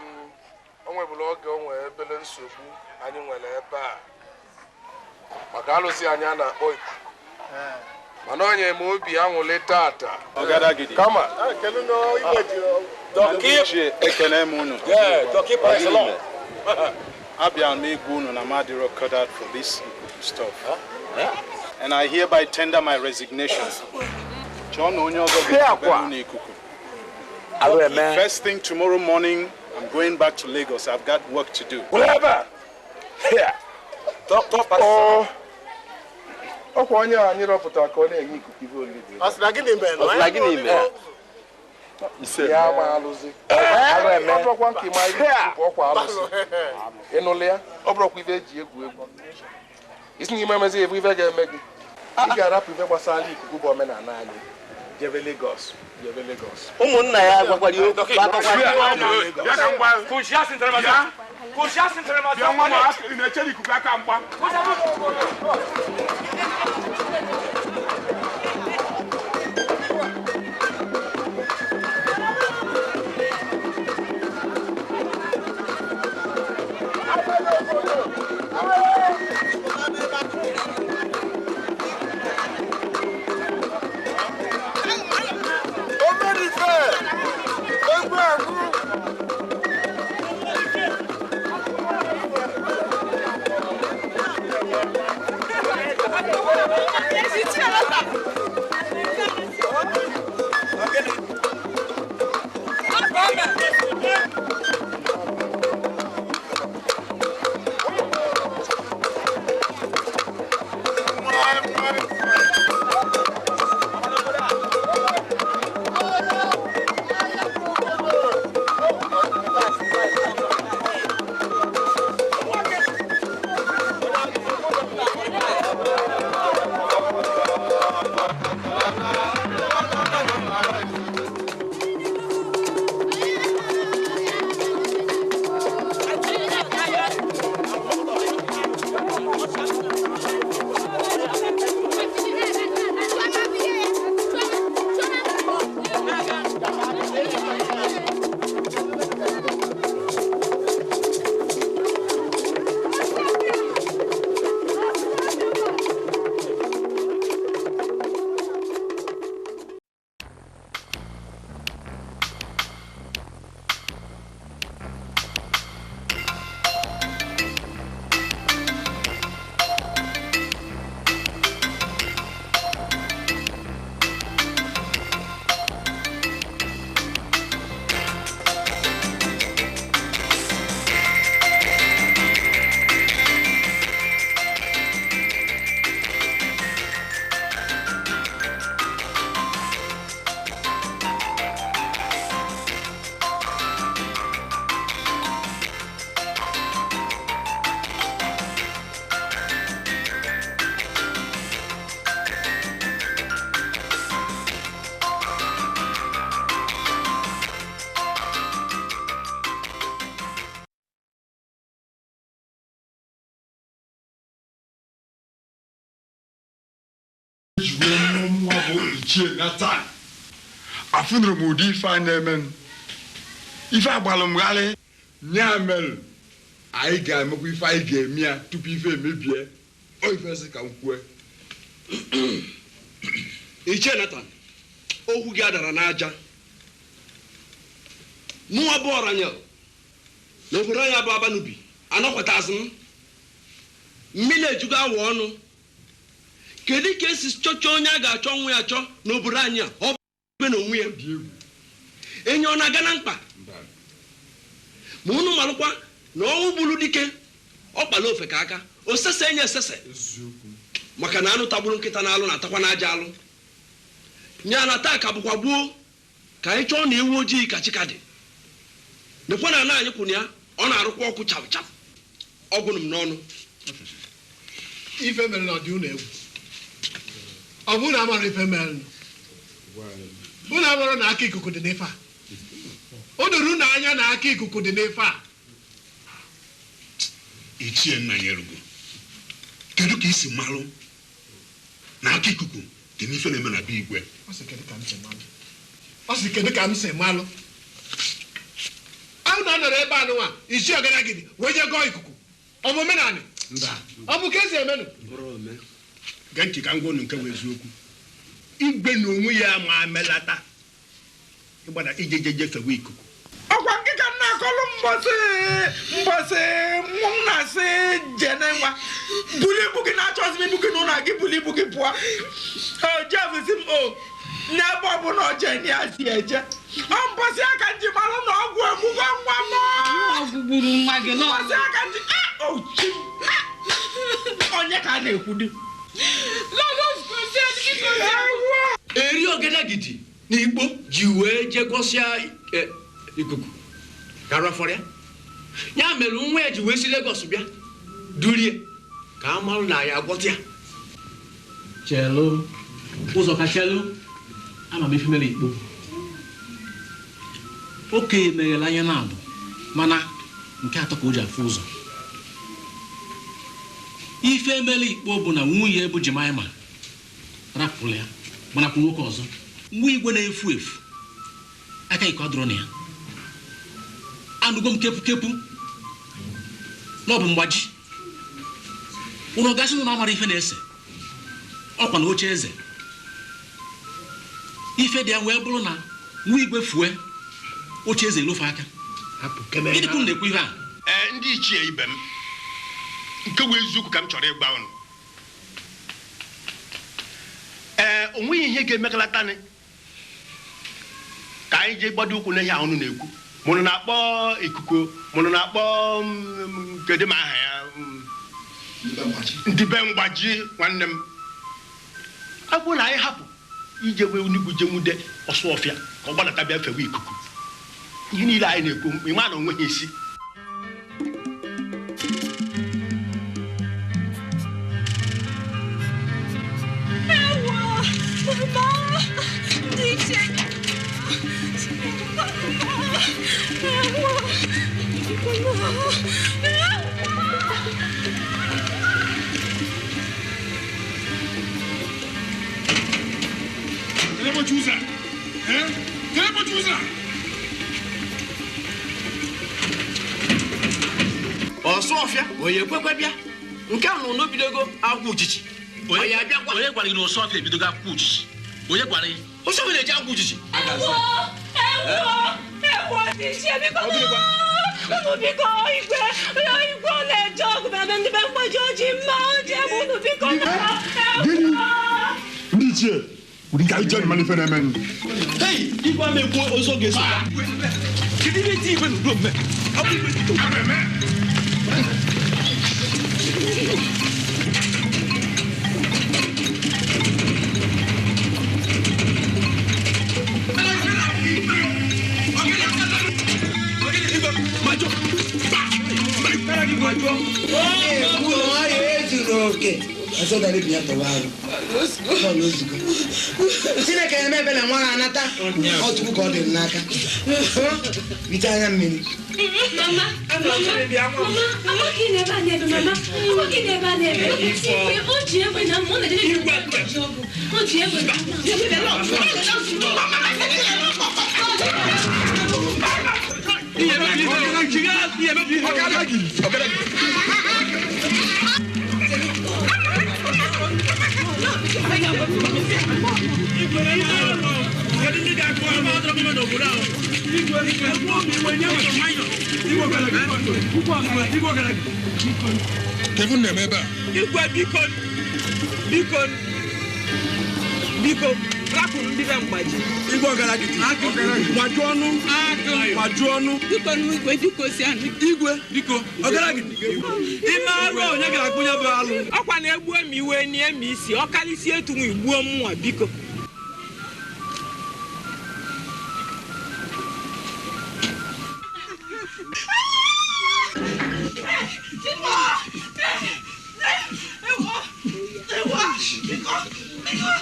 Speaker 1: o nwebụla oge o nwere ebele nsogbu anyị nwere ebe a maka alụsị anyị a na-akpọ ikuku mana onye ma obi anwụle tata kama
Speaker 20: ekene m unu abịa m igwu unu na m adịrọ cut out for this stuff and I hereby tender my resignation. Chọọ na onye ọzọ ga-ekube unu ikuku. First thing tomorrow morning, I'm going back to Lagos. I've got work to do.
Speaker 12: Whatever. Here.
Speaker 1: Ọ ọkwa onye a anyị rọpụtara ka ọ na-enye ikuku ife olili.
Speaker 3: Ọ sị na gịnị mere?
Speaker 1: Ọ sị na gịnị mere? Ya ma alụzi. Ọ bụrụkwa nke ma ife bụ ọkwa alụsị. Ị nụla ya? Ọ bụrụkwa ife eji egwu egwu. Isi n'ime emezi ebu ife ga-eme gị. Ị ga-arapụ ife gbasara ikuku bụ omenala anyị. Jebe Lagos. Jebe Lagos.
Speaker 2: Ụmụnna ya gwakwara ya okwu.
Speaker 18: Bịa nwa m, ị na-echere ikuku aka mgba.
Speaker 16: Ichie Nathan afụnụrụ m ụdị ife a na-eme m ife agbalụ m ghalị nya mere anyị ga-emekwa ife anyị ga-eme ya tupu ife emebie o ife sị ka m kwue.
Speaker 4: Ichie Nathan, okwu gị adara n'aja. Mụnwa bụ ọranya na obodo anyị bụ Abanubi anọkwatazị m mmiri ejugo awa ọnụ. Kedu ka esi chọchọ onye a ga-achọ nwa ya achọ n'obodo anyị a ọ bụ na onwe ya enyi ọ na-aga na mkpa ma unu malụkwa na ọnwụ gburu dike ọ kpala ofe ka aka osese enye esese maka na anụ tagburu nkịta na alụ na-atakwa n'aja alụ nya na taa ka bụkwa gbuo ka anyị chọọ na ewu ojii ka chika dị nekwa na ana anyị kwụna ya ọ na-arụkwa ọkụ chap chap ọgwụnụ m n'ọnụ.
Speaker 3: Ife mere na ọ dị unu egwu. Ọ bụrụ na amara ife mere unu amara na aka ikuku dị n'ife a. O doro unu anya na aka ikuku dị n'ife a.
Speaker 9: Ichie Nnanyelugo, kedu ka isi malụ na aka ikuku dị n'ife na-eme na be igwe?
Speaker 3: Ọ sị kedu ka m si malụ. Ọ sị kedu ka m si malụ. Ahụ na anọrọ ebe a nụnwa Ichie Ọgadagidi wee jee gọọ ikuku. Ọ bụ omenanị? Ọ bụ ka esi emenụ?
Speaker 9: Gee ntị ka m gwa unu nke bụ eziokwu. Igwe na onwe ya ma melata ịgbada ijejeje fewe ikuku.
Speaker 12: Ọkwa nkịka m na-akọlụ mbọsị mbọsị m na-asị jene nwa buli ibu gị na-achọzi m ibu gị n'ụlọ gị buli ibu gị pụọ. Jeff si m o N'ebe ọbụla oje na ya si eje. Ọ mbọsị aka nji malụ na ọgwụ egbugo nwa m.
Speaker 6: Ọgwụ gburu nwa gị lọ.
Speaker 12: Mbọsị aka nji ochi. Onye ka a na-ekwu di?
Speaker 4: Eri Ogadagidi na Igbo ji wee jee gọsịa ikuku gara fọrọ ya. Ya mere nwa ya ji wee si Lagos bịa durie ka a marụ na ya agwọta ya.
Speaker 17: Chelu ụzọ ka chelu ama m ife mere Igbo. Okenye meghere anya na abụ mana nke atọ ka o ji afụ ụzọ. Ife mere Igbo bụ na nwunye bụ Jemima rapụrụ ya gbanapụ nwoke ọzọ. Nwa igwe na-efu efu aka iko adụrọ na ya. Anụgo m kepu kepu na ọ bụ mgbaji. Ụnụ gasị na amara ife na-ese ọkwa na oche eze. Ife dị ya wee bụrụ na nwa igwe fue oche eze elofe aka. Gịnị ka unu na-ekwu ihe a?
Speaker 9: Ee, ndị ichie ibe m, nke bụ eziokwu ka m chọrọ ịgba unu. Ee, o nweghị ihe ga-emekọlatanị ka anyị jee gbado ụkwụ n'ihe ahụ unu na-ekwu. Mụnụ na-akpọ ikuku, mụnụ na-akpọ kedu ma aha ya, ndị be mgbaji nwanne m. Ọ bụrụ na anyị hapụ ije wee Enugwu je nwude Ọsụọfịa ka ọ gbadata bịa fewe ikuku, ihe niile anyị na-ekwu ịma na o nweghị isi.
Speaker 4: Ọsụọfịa onye ekwekwe bịa nke a nọ n'obidogo akwụkwọ uchichi. Onye
Speaker 17: onye gwara gị na Ọsụọfịa ebidogo akwụkwọ uchichi? Onye gwara gị?
Speaker 4: Ọsụọfịa na-eji akwụkwọ uchichi.
Speaker 21: Unu biko igwe igwe ọ na-eje ọgụ bịa ndị be mgbaji oji mma oji ebe unu biko.
Speaker 18: Gịnị? Ndị ichie ka ije mmanụ ife na-eme nụ.
Speaker 4: Hei, igwe ama ekwu ọzọ ga-eso ya. Kedu ihe ti igwe n'udo mme? Ọ bụ igwe bido.
Speaker 23: Chineke na-eme ebele nwa ha anata ọ Chukwu ka ọ dị n'aka. Bite anya mmiri.
Speaker 11: Mama, mama, ka ị na-ebe a na-ebe, mama, ọ ka ị na-ebe a na-ebe. O ji egbe na mma, ọ na-eje ọgụ. O ji egbe na mma.
Speaker 1: Kevin na-eme ebe a.
Speaker 10: Igwe biko biko biko rapụ ndị be mgbaji.
Speaker 12: Igwe ọgaragidi. Gbaju ọnụ. Gbaju ọnụ.
Speaker 6: Biko igwe biko si anụ.
Speaker 12: Igwe biko ọgaragidi. Ime arụ onye ga-akpụnye bụ alụ.
Speaker 10: Ọkwa na-egbuo m iwe nie m isi ọ karịsịa etu m igbuo mụnwa biko.
Speaker 6: Oh my God.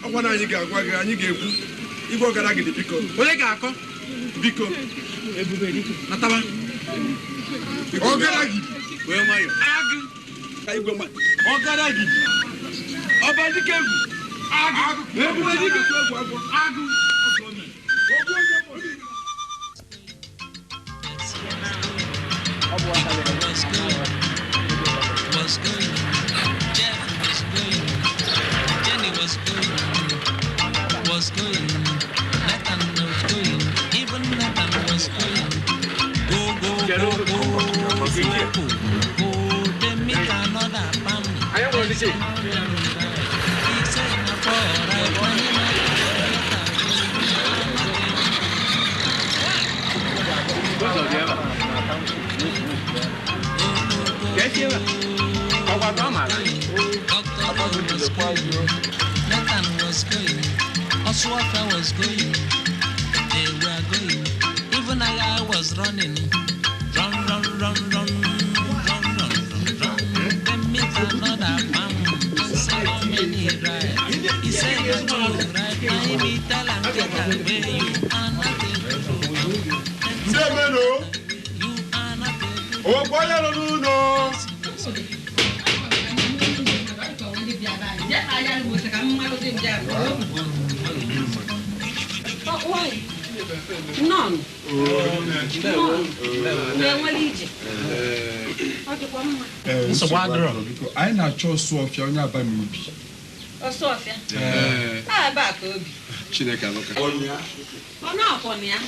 Speaker 12: Ọkwa na anyị ga-agwa gị, anyị ga-ekwu. Igwe ọgaragidi biko.
Speaker 17: Onye ga-akọ?
Speaker 12: Biko.
Speaker 17: Nataba.
Speaker 12: Ọgaragidi.
Speaker 17: Wee nwayọ.
Speaker 12: Agụ. Igwe mmadụ. Ọgaragidi. Ọba dike egwu. Agụ. Ebube dike egwu agwọ. Agụ.
Speaker 5: was going, Nathan was going, even Nathan was going. Go, go, go, go, go, go, go. They meet another palm. He said, "Na for right, na him was going, Nathan was going, Oswafa was going, they were going, even I was running, run, run, run, run, run, run, run, run. Then meet another man, say how many ride? He said two ride, I meet tell and get away, you are not a good. You are not a good.
Speaker 11: None.
Speaker 13: Nsogbu adịrọ. Anyị na-achọ Ọsụọfịa onye Abamibi.
Speaker 11: Ọsụọfịa? Ebe a ka obi.
Speaker 13: Chineke alụka.
Speaker 11: Ọ na-akwọ na ya.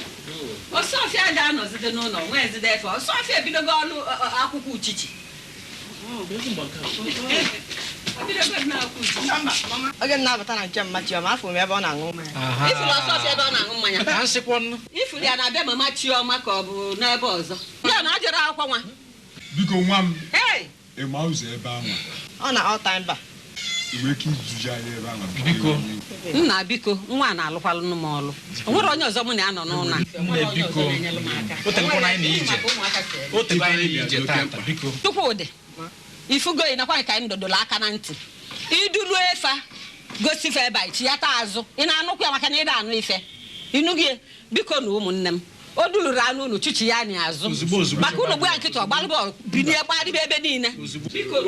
Speaker 11: Ọsụọfịa ga-anọzide n'ụlọ nwee zide efe. Ọsụọfịa ebidogo ọlụ akwụkwọ uchichi.
Speaker 14: Oge m na-abata na nke mma Chioma, afọ m ebe ọ na-aṅụ mmanya.
Speaker 11: Ifuru Ọsụọfịa ebe ọ na-aṅụ mmanya. Ifuru ya na-abịa mama Chioma ka ọ bụ n'ebe ọzọ. Ya na ajọrọ akwụkwọ nwa.
Speaker 13: Biko nwa m, ị ma ụzọ ebe ahụ?
Speaker 14: Ọ na ọta mba.
Speaker 13: Ị nwere ike ijuju anyị ebe ahụ?
Speaker 17: Biko.
Speaker 11: Nna biko, nwa na-alụkwalụ m ọlụ. O nwere onye ọzọ mụ na ya nọ n'ụlọ a.
Speaker 17: Nne biko. O tegokwa anyị na ije. O tego anyị na ije tata biko.
Speaker 11: Chukwudị, ifugo ị nakwa ka anyị dọdoro aka na ntị. Idulu efa gosi ife ebe a chiyata azụ. Ị na-anụkwa ya maka na ị na-anụ ife. Ịnụghị biko na ụmụnne m. O duluru anụ unu chichi ya anyị azụ. Maka unu gbu ya nkịtị ọgbalụbọ binie gbadịbe ebe niile. Biko.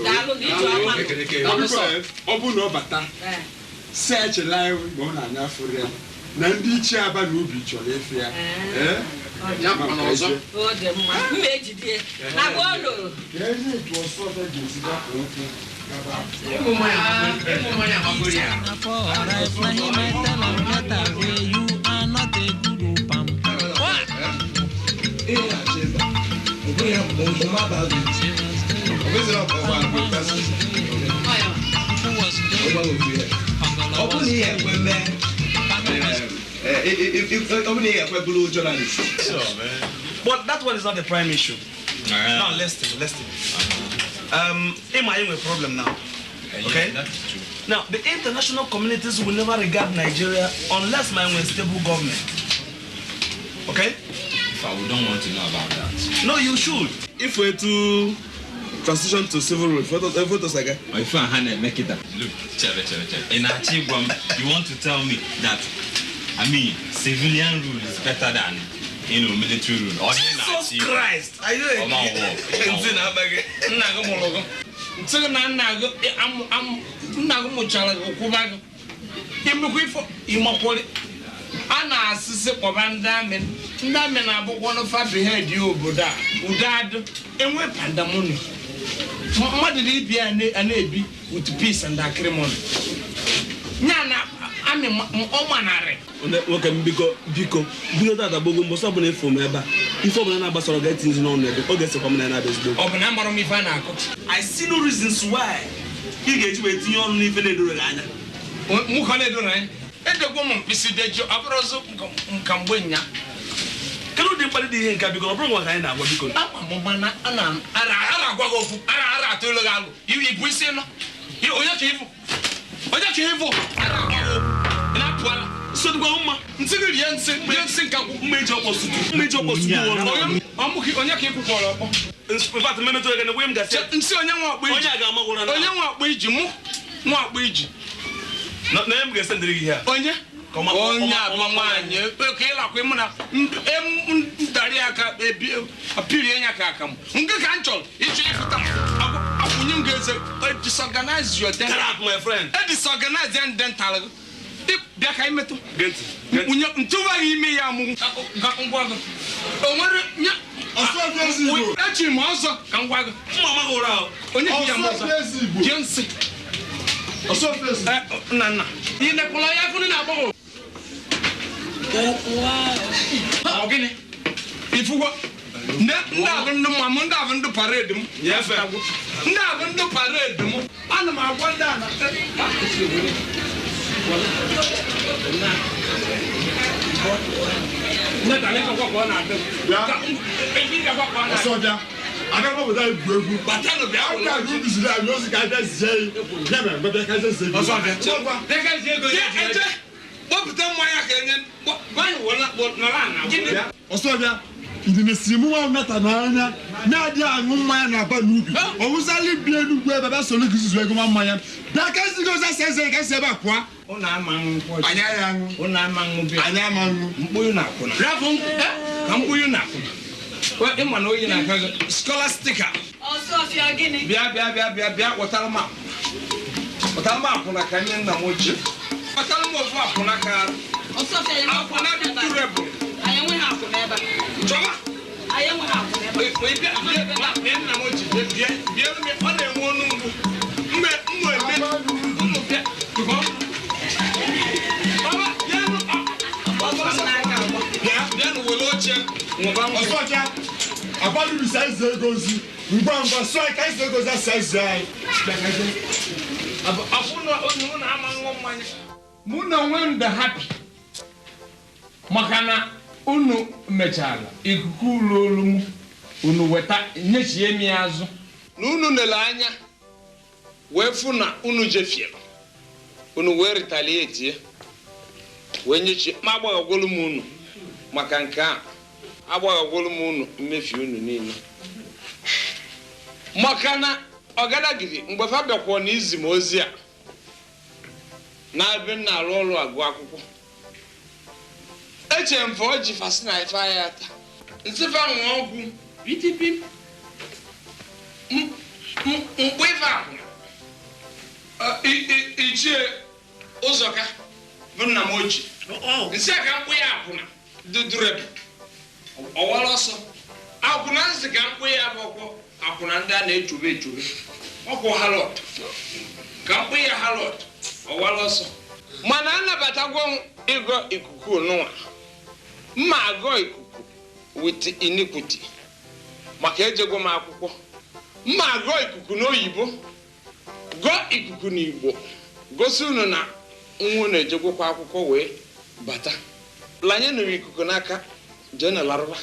Speaker 11: Daalụ na ije ọma.
Speaker 13: Ọ bụ na ọ bata, si echela anyị ma ọ na-anya afụrụ ya na ndị ichie Abamibi chọrọ efe ya.
Speaker 11: Ọ dị mma. Mma ejide. Na gboo.
Speaker 19: Journalist. But that one is not the prime issue. Now listen, listen. In my problem now. Okay?
Speaker 24: Yeah, that's true.
Speaker 19: Now the international communities will never regard Nigeria unless my stable government. Okay?
Speaker 24: If I we don't want to know about that.
Speaker 19: No, you should.
Speaker 4: If we're to transition to civil rule, photos again.
Speaker 24: If I hand make it up. Look, chebe, chebe, chebe. In Achibwam, you want to tell me that, I mean, civilian rule is better than, you know, military rule. Or
Speaker 19: Jesus Christ! Are you a
Speaker 12: A na-asịsị kpọba ndị amị ndị amị na-abụkwa n'fabihed obodo a udo adụ enwe pandemonium mmadụ na ibi a na-ebi with peace and acrimony ya na amị ọ manarị.
Speaker 4: Nwoke m biko biko biko tata gbogo mbọsọ ọbụla efu m ebe a ife ọbụla na-agbasara ga-etinye n'ọnụ ebe ọ ga-esekwa m na ya na-abịa ezigbo.
Speaker 12: Ọ bụ na amara m ife a na-akọ.
Speaker 4: I see no reasons why ị ga-eji wee tinye ọnụ n'ife na-edoro gị anya.
Speaker 12: Nwoke na-edoro anya edegwo m mkpịsị deji ọ bụrụ ọzọ nka mgbe nya.
Speaker 4: Kedu ụdị mkparị dị ihe nke a biko ọ bụrụ nwa ka anyị na-agwa biko.
Speaker 12: Ama m mana a na-agwa gị okwu ara atụrụ gị alụ ibu isi nọ onye ka ịbụ onye ka ịbụ ara agwa gị okwu ị na-apụ ala nsogbu mma nsị gị rie nsị rie nsị nka kwụ
Speaker 4: mma eji ọkpọ sutu mma eji ọkpọ sutu
Speaker 12: onye ka ịkwụkwọrọ ọkpọ nsị onye nwe ọkpọ iji onye nwe ọkpọ iji mụ nwe ọkpọ iji
Speaker 4: na m ga-esendịrị gị ihe a
Speaker 12: onye onye abụọ nwaanyị ka ịlakwa mụ na ndarị aka apirie ya ka aka m nke ka m chọrọ ịchọ ịfụta akwụnye m ga-eze disorganize your dental
Speaker 4: my friend
Speaker 12: disorganize your dental bịa ka imetụ ntụbaghị ime ya mụ ngwa gị o nwere echiri m ọzọ ka ngwa gị onye ka ya m ọzọ jee nsị Nna nna. Ị nekwala ya afọ na agbọghọ. Ọ gịnị? Ifugo. Ndị abụ ndị mma m, ndị abụ ndị parade m. Ndị abụ ndị parade m. Ana m agwa ndị a na
Speaker 16: Ọsọbịa, aga obodo anyị gwuo egwu. Aka anyị duziri anyị ozi ka anyị bịa zie ya. Ya mere mgbe bịa ka anyị zie gị.
Speaker 12: Ọsọbịa, kpọpụta mmanya ka enye
Speaker 16: Ọsọbịa, ndị na-esi mụ nwa mmeta n'anya na-adịghị aṅụ mmanya na-aba n'ubi. Ọwụzali bi enugwu ebe bịa soro gị zuzu ego nwa mmanya. Bịa ka ezi gị ozi asa eze ka esi ebe a pụọ. Anyị agha aṅụ. Anyị ama aṅụ.
Speaker 12: Mkpụrụ na akwụna. Ka mkpụrụ na akwụna. Ịma na oyi na-aka gị. Scholastica.
Speaker 6: Ọsọfịa gịnị?
Speaker 12: Bịa bịa bịa bịa bịa wetara m akwụna. Wetara m akwụna ka nye nna m ochie. Wetara m ofu akwụna ka akwụna dị durable.
Speaker 6: Anyị enweghị akwụna ebe a.
Speaker 12: Chọba.
Speaker 6: Anyị enweghị akwụna ebe a.
Speaker 12: Bịa nna m ochie bịa bịa ọ na-enwe ọnụ mgbu. Mgbe mgbe eme ụmụ bịa.
Speaker 16: Ọsọbịa, abalị sa eze ego ozi ngwa ngwa sọ ka eze ego ozi asa eze anyị.
Speaker 12: Mụ na onwe m dị happy maka na unu mechara ikuku ụlọ olu m unu weta nyechie m ya azụ na unu lere anya wee fụ na unu jefiere unu wee retaliate wee nyechie ma agbaghagwolu m unu maka nke a agbaghagwolu m unu mmefu unu niile maka na ọgadagidi mgbe fa bịakwuo na izi m ozi a na ebe m na-arụ ọrụ agụ akwụkwọ eche m fa o ji fasị na ife ahịa taa nsịfa ṅụọ ọgwụ BTP mkpụ ife akwụna ichie ụzọka bụ nna m ochie nsị a ka mkpụ ya akwụna dudurebe ọwara ọsọ akwụna nsị ka mkpụ ya bụ ọkwọ akwụna ndị a na-echobe echobe ọkwụ halọt ka mkpụ ya halọt ọwara ọsọ mana anabatagwo m ịgọ ikuku n'ụwa mma agọ ikuku with iniquity maka ejego m akwụkwọ mma agọ ikuku n'oyibo gọọ ikuku n'igbo gosi unu na nwa unu ejegwokwa akwụkwọ wee bata lanyenụ m ikuku n'aka jee na larụba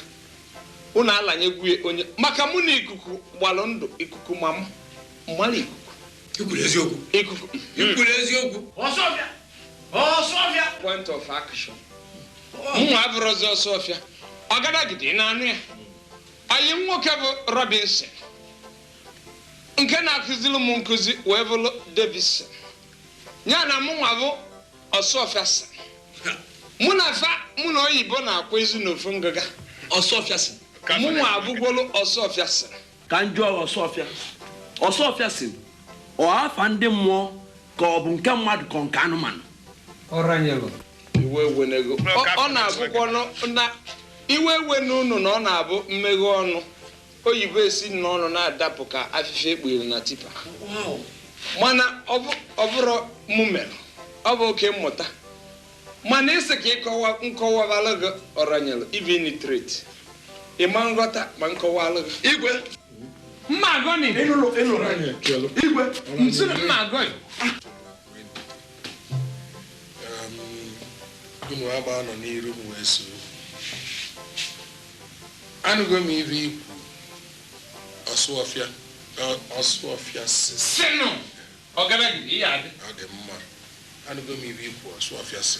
Speaker 12: unu alanyegwu onye maka mụ na ikuku gbalụ ndụ ikuku ma m mmalụ ikuku
Speaker 7: ikwuru eziokwu
Speaker 12: ikuku
Speaker 7: ikwuru eziokwu
Speaker 12: Ọsọfịa Ọsọfịa point of action mụ abụrụzi Ọsọfịa ọgadagidi na-anụ ya anyị nwoke bụ Robinson nke na-akụziri m nkụzi wee bụrụ Davidson ya na mụ nwa bụ Ọsọfịa sị mụ na fa mụ na oyibo na-akwa izu n'ofu ngịga
Speaker 4: Ọsọfịa sị
Speaker 12: mụ nwa abụgwolu Ọsọfịa sị
Speaker 4: ka m jụọ Ọsọfịa Ọsọfịa sị ọ afa ndị mmụọ ka ọ bụ nke mmadụ ka nke anụmanụ
Speaker 12: iwe ewenego ọ na-abụkwa na iwe ewe n'unu na ọ na-abụ mmeghe ọnụ oyibo esi n'ọnụ na-adapụ ka afịfịa ekpughere na tipa mana ọ bụrụ mụ mere ọ bụ oke mmụta mana ịsị ka ịkọwa nkọwabalụ gị ọranyelụ ibi nitrate ịma nghọta ma nkọwalụ gị
Speaker 4: igwe
Speaker 12: mma agọ na
Speaker 4: igwe
Speaker 12: nsị mma agọ
Speaker 1: Unu agba nọ n'iru m wee so anụgo m ibe ikwu Ọsụọfịa Ọsụọfịa
Speaker 12: sịnụ ọgadagidi ihe adị
Speaker 1: ọ dị mma anụgo m ibe ikwu Ọsụọfịa sị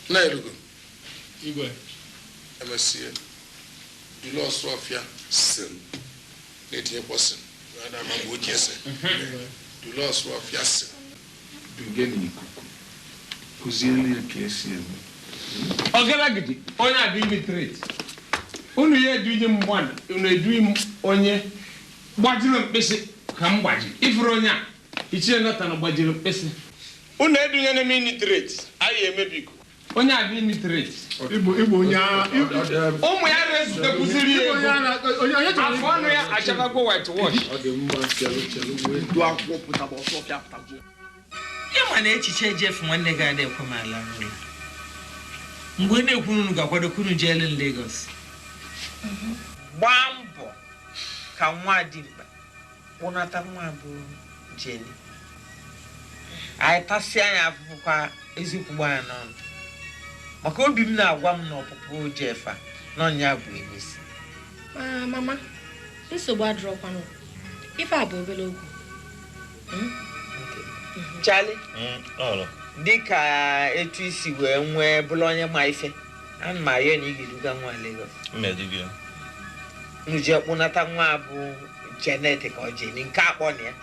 Speaker 1: na-erugo
Speaker 3: igwe
Speaker 1: emesie dule Ọsụọfịa sị na-etinyekwa sị na ama mgbe ochie sị dule Ọsụọfịa sị
Speaker 20: duge n'ikuku kụziere ya ka esi eme
Speaker 12: ọgadagidi onye adị nitrate unu ya edunye m mmadụ unu edughị m onye gbajiri mkpịsị ka m gbajiri ifuru onye a ichie nọtana gbajiri mkpịsị unu edunyere m nitrate anyị emebi ikuku Onye a bụ illiterate. Ụmụ ya rezutekwuziri ego. Afọ ọnụ ya achakagwo white wash.
Speaker 10: Ịma na echiche Jeff nwanne gị adịghị ekwe m ala ụlọ. Mgbe na-ekwu unu ga-akwado kunu jeelu Lagos. Gbaa mbọ ka nwa dimkpa kpụnata nwa bụ Jenny. Anyị tasịa anya afụfụ kwa eziokwu gbaa ya n'ọnụ. Maka obi m na-agwa m na ọpụpụ Jeff a na ọnya bụ enisi.
Speaker 14: Ma mama, nsogbu adịrọkwanụ. Ife a bụ obere okwu.
Speaker 10: Charlie, dịka etu isi wee nwee bụrụ onye ma ife, ana m arịọ na ị ga-eduga nwa Lagos. Nje kpụnata nwa bụ Janet ka ọ jee nke akpọ na ya.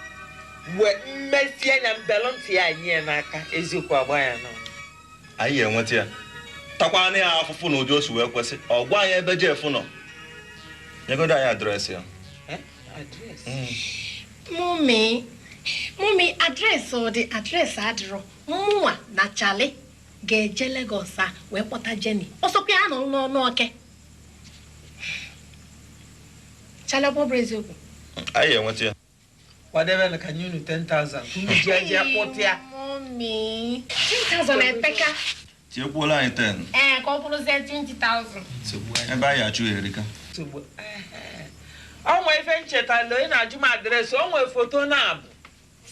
Speaker 10: Wee mmesie anya mbelụ ntị ya anyị ya n'aka eziokwu agba ya n'ọnụ.
Speaker 2: Anyị ga-enweta ya. Takwana ya afụfụ na ụdị o si wee kwesị. Ọ gwa anyị ebe Jeff nọ. Nyegodo anyị adreesị ya.
Speaker 10: Adreesị?
Speaker 14: Mummy, adreesị ọ dị adreesị adịrọ. Mụnwa na Charlie ga-eje Lagos a wee kpọta Jenny. Ọsọkwa ya nọ n'ọnụ oke. Charlie, ọ bụ eziokwu?
Speaker 2: Anyị ga-enweta ya.
Speaker 10: Kwadebe ka nye unu 10,000. Unu ji eje kpọta ya.
Speaker 14: Mummy, 10,000 epeka.
Speaker 2: Tinyekwuola anyị 10.
Speaker 14: Ee, ka ọ bụrụzie 20,000.
Speaker 2: Ebe anyị achụ ya erika.
Speaker 10: O nwee ife nchetala ị na-ajụ m adreesị, o nwee foto na-abụ.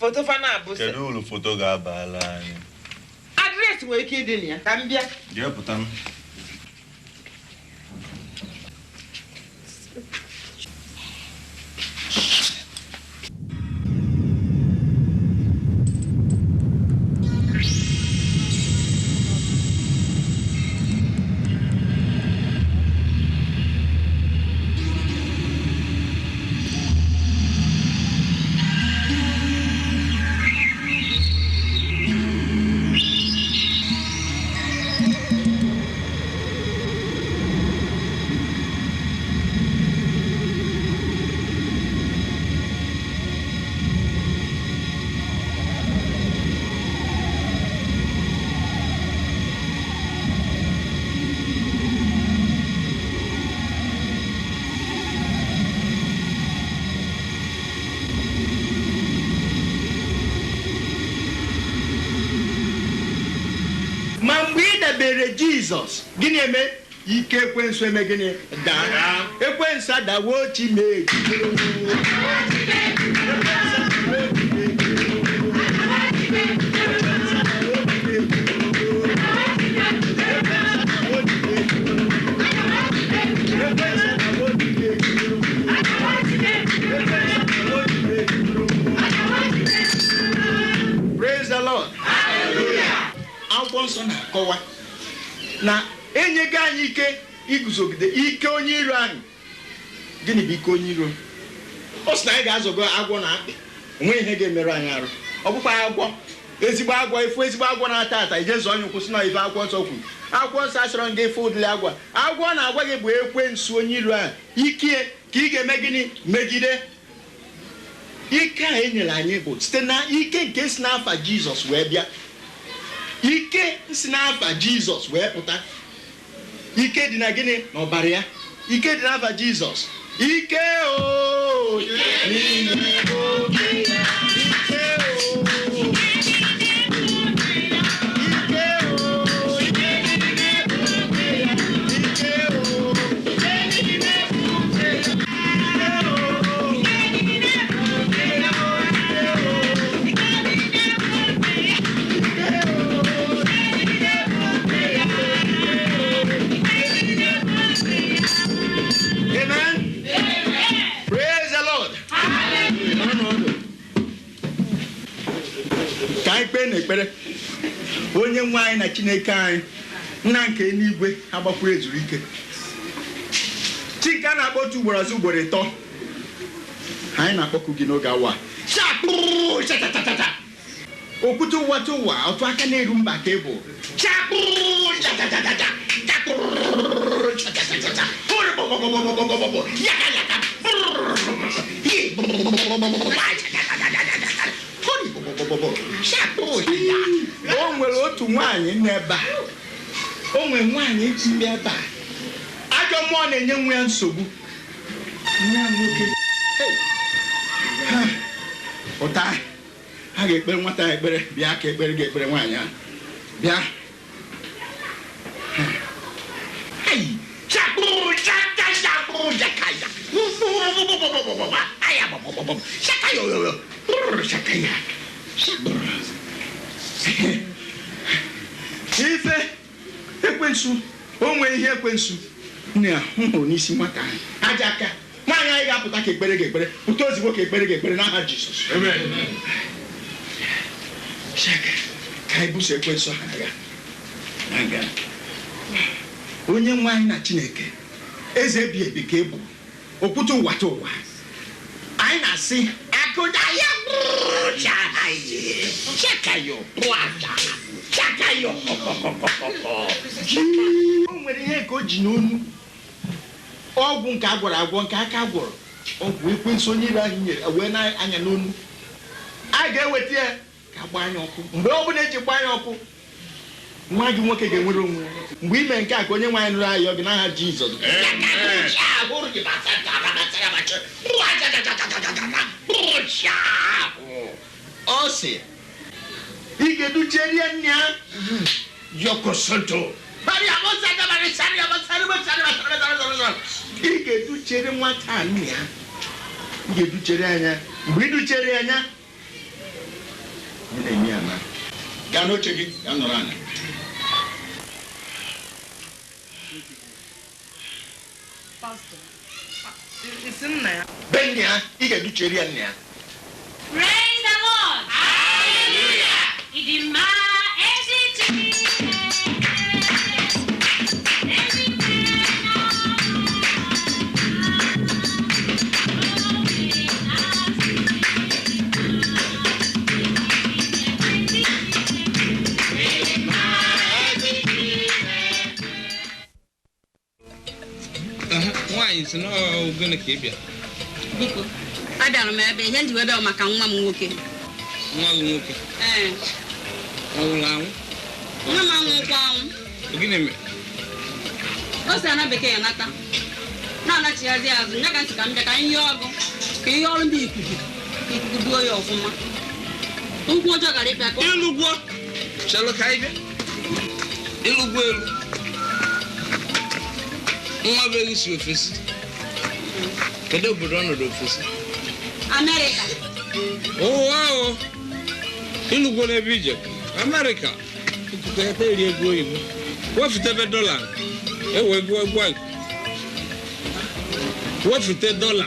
Speaker 10: Foto fa na-abụ sị.
Speaker 2: Kedu uru foto ga-abala anyị?
Speaker 10: Adreesị nwere ike ịdị na ya, ka m bịa.
Speaker 2: Jee pụta m.
Speaker 9: Jizọs gịnị eme ike ekwensu eme gịnị daa ekwensu adawo Chineke. Praise the Lord. Hallelujah. Akwụkwọ nsọ na-akọwa na enyego anyị ike iguzogide ike onye iro anyị. Gịnị bụ ike onye iro? Ọ sị na anyị ga-azọgo agwọ na akpị, onwe ihe ga-emerụ anyị arụ. Ọ bụkwa agwọ, ezigbo agwọ, ifu ezigbo agwọ na-ata ata, ije zọọ onye kwụsị na ife akwụkwọ nsọ kwuru. Akwụkwọ nsọ asịrọ gị ife ụdịrị agwọ. Agwọ na-agwa gị bụ ekwensu onye iro ahụ. Ike ka ị ga-eme gịnị megide. Ike a e nyere anyị bụ site na ike nke si n'afa Jizọs wee bịa. Ike si n'afa Jizọs wee pụta. Ike dị na gịnị? N'ọbara ya. Ike dị n'afa Jizọs. Ike o n'ime obi ya. Ike o. Ike o. Ike dị n'ime obi ya. Ike o. Ike dị n'ime obi ya. Ike o. Ike dị n'ime obi ya. Ike o. Ike dị n'ime obi ya. Amen. Praise the Lord. Hallelujah. Ka anyị kpee n'ekpere. Onye nwe anyị na Chineke anyị, nna nke eluigwe agbakwuru ezuru ike. Chika na-akpọ otu ugboro ọzọ ugboro ịtọ. Anyị na-akpọku gị n'oge awa. Okwute ụwa tụwa, otu aka na-eru mba ka ị bụ. O nwere otu nwaanyị n'ebe a. O nwere nwaanyị ime ebe a. Ajọ mmụọ na-enye nwa ya nsogbu. Nwa ya nwoke. Pụta. A ga-ekpere nwata ya ekpere. Bịa ka ekpere gị ekpere nwaanyị ahụ. Bịa. Ife ekwensu o nwere ihe ekwensu na hụrụ n'isi nwata ahụ aja aka nwaanyị anyị ga-apụta ka ekpere ga-ekpere pụta ozugbo ka ekpere ga-ekpere n'aha Jizọs. Ka anyị buso ekwensu ha agha. Onye nwe anyị na Chineke eze ebi ebi ka ebu okwute ụwa ta ụwa anyị na-asị akụda ya o nwere ihe ka o ji n'onu ọgwụ nke a gwọrọ agwọ nke aka gwọrọ ọgwụ ekwensu onye ire ahụ nyere wee na-anya n'onu a ga-eweta ya ka gbaa anya ọkụ mgbe ọ bụla eji gbaa anya ọkụ nwa gị nwoke ga-enwere onwe ya mgbe ime nke a ka onye nwaanyị nụrụ ayọ gị n'aha Jizọs. Ọ sị ị ga-educherie nne ya yokosoto ị ga-educhere nwata nne ya ị ga-educhere anya mgbe ị duchere anya na-eme ya na gaa n'oche gị gaa nọrọ anya. Benya, ị ga-educhere ya nne ya.
Speaker 6: Praise the Lord. Hallelujah. Ịdị mma ezi Chineke.
Speaker 8: Nwaanyị si na ogene ka ị bịa.
Speaker 11: Biko, abịara m ebe ihe nji wee bịa maka nwa m nwoke.
Speaker 8: Nwa gị nwoke?
Speaker 11: Ee.
Speaker 8: Ọ nwụrụ anwụ?
Speaker 11: Nwa m anwụkwa anwụ.
Speaker 8: Gịnị mere?
Speaker 11: O si ana bekee ya nata. Na-anachighazi azụ, ya ka nsị ka m bịa ka anyị yọọ ọgụ ka ihe ọrụ ndị ikuku ka ikuku duo ya ọfụma. Nkwụ ọjọọ gara ịbịa ka
Speaker 8: elu gwuo. Chelụ ka anyị bịa. Elu gwuo elu. Nwa be gị si ofesi. Kedu obodo ọ nọrọ ofesi?
Speaker 11: Amerịka.
Speaker 8: Ụwa o. Ịlụgwo n'ebe ije. Amerịka. Ikuku ya eri ego oyibo. Wefutebe dọla. Ewe gụọ gwa. Wefute dọla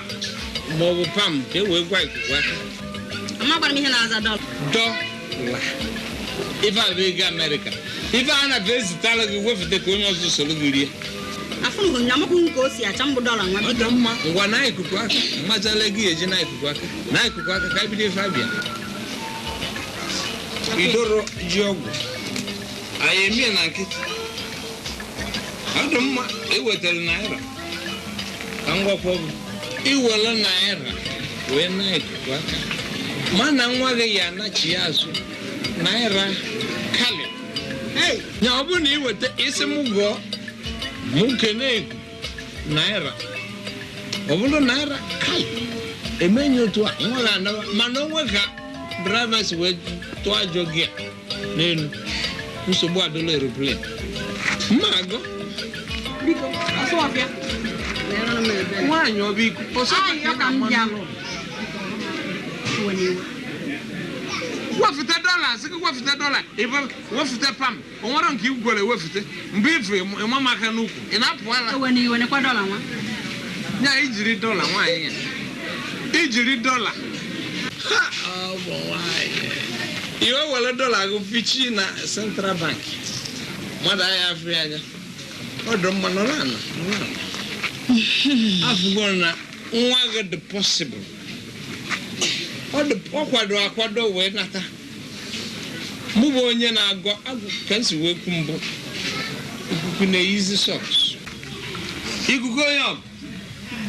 Speaker 8: ma ọ bụ pam ka e wee gwa ikuku aka.
Speaker 11: Amakwara m ihe na-aza dọla.
Speaker 8: Dọla. Ife a bụ ego Amerịka. Ife a na-abịa ezitara gị wefute ka onye ọzọ soro gị rie.
Speaker 11: Afụnụ na amakwu nke o si acha mbụ dọla nwa.
Speaker 8: Ọ dị mma ngwa na ikuku aka mmachala gị eji na ikuku aka na ikuku aka ka ebido ife abịa. Idoro ji ọgwụ anyị emie na nkịtị. Ọ dị mma ewetara naira ka ngwakwa gị iwere naira wee na ikuku aka mana nwa gị ya anachi ya azụ naira kali. Ya ọ bụrụ na iweta isi m gụọ mụ kene ego naira ọ bụrụ naira kai emenye otu a nwa ga anaba mana onwe ka drivers wee tụọ ajọ gị a n'elu nsogbu adịla aeroplane mma agụ nwaanyị ọ bụ iku wefute dọla sị gị wefute dọla wefute pam o nwere nke igwere wefute mgbe ife ịma m aka n'ukwu ị na-apụ ala ya ijiri dọla nwaanyị ya ijiri dọla ha ọ bụ nwaanyị iwe were dọla gị fichi na Central Bank mmadụ ahịa afọ ya anya ọ dị mma nọrọ ala nọrọ ala afụgo na nwa gị dị possible ọ kwado akwado wee nata mụ bụ onye na-agọ agụ ka m si wee kwu mbụ ikuku na-eyizi sọks ikuku onye ọ bụ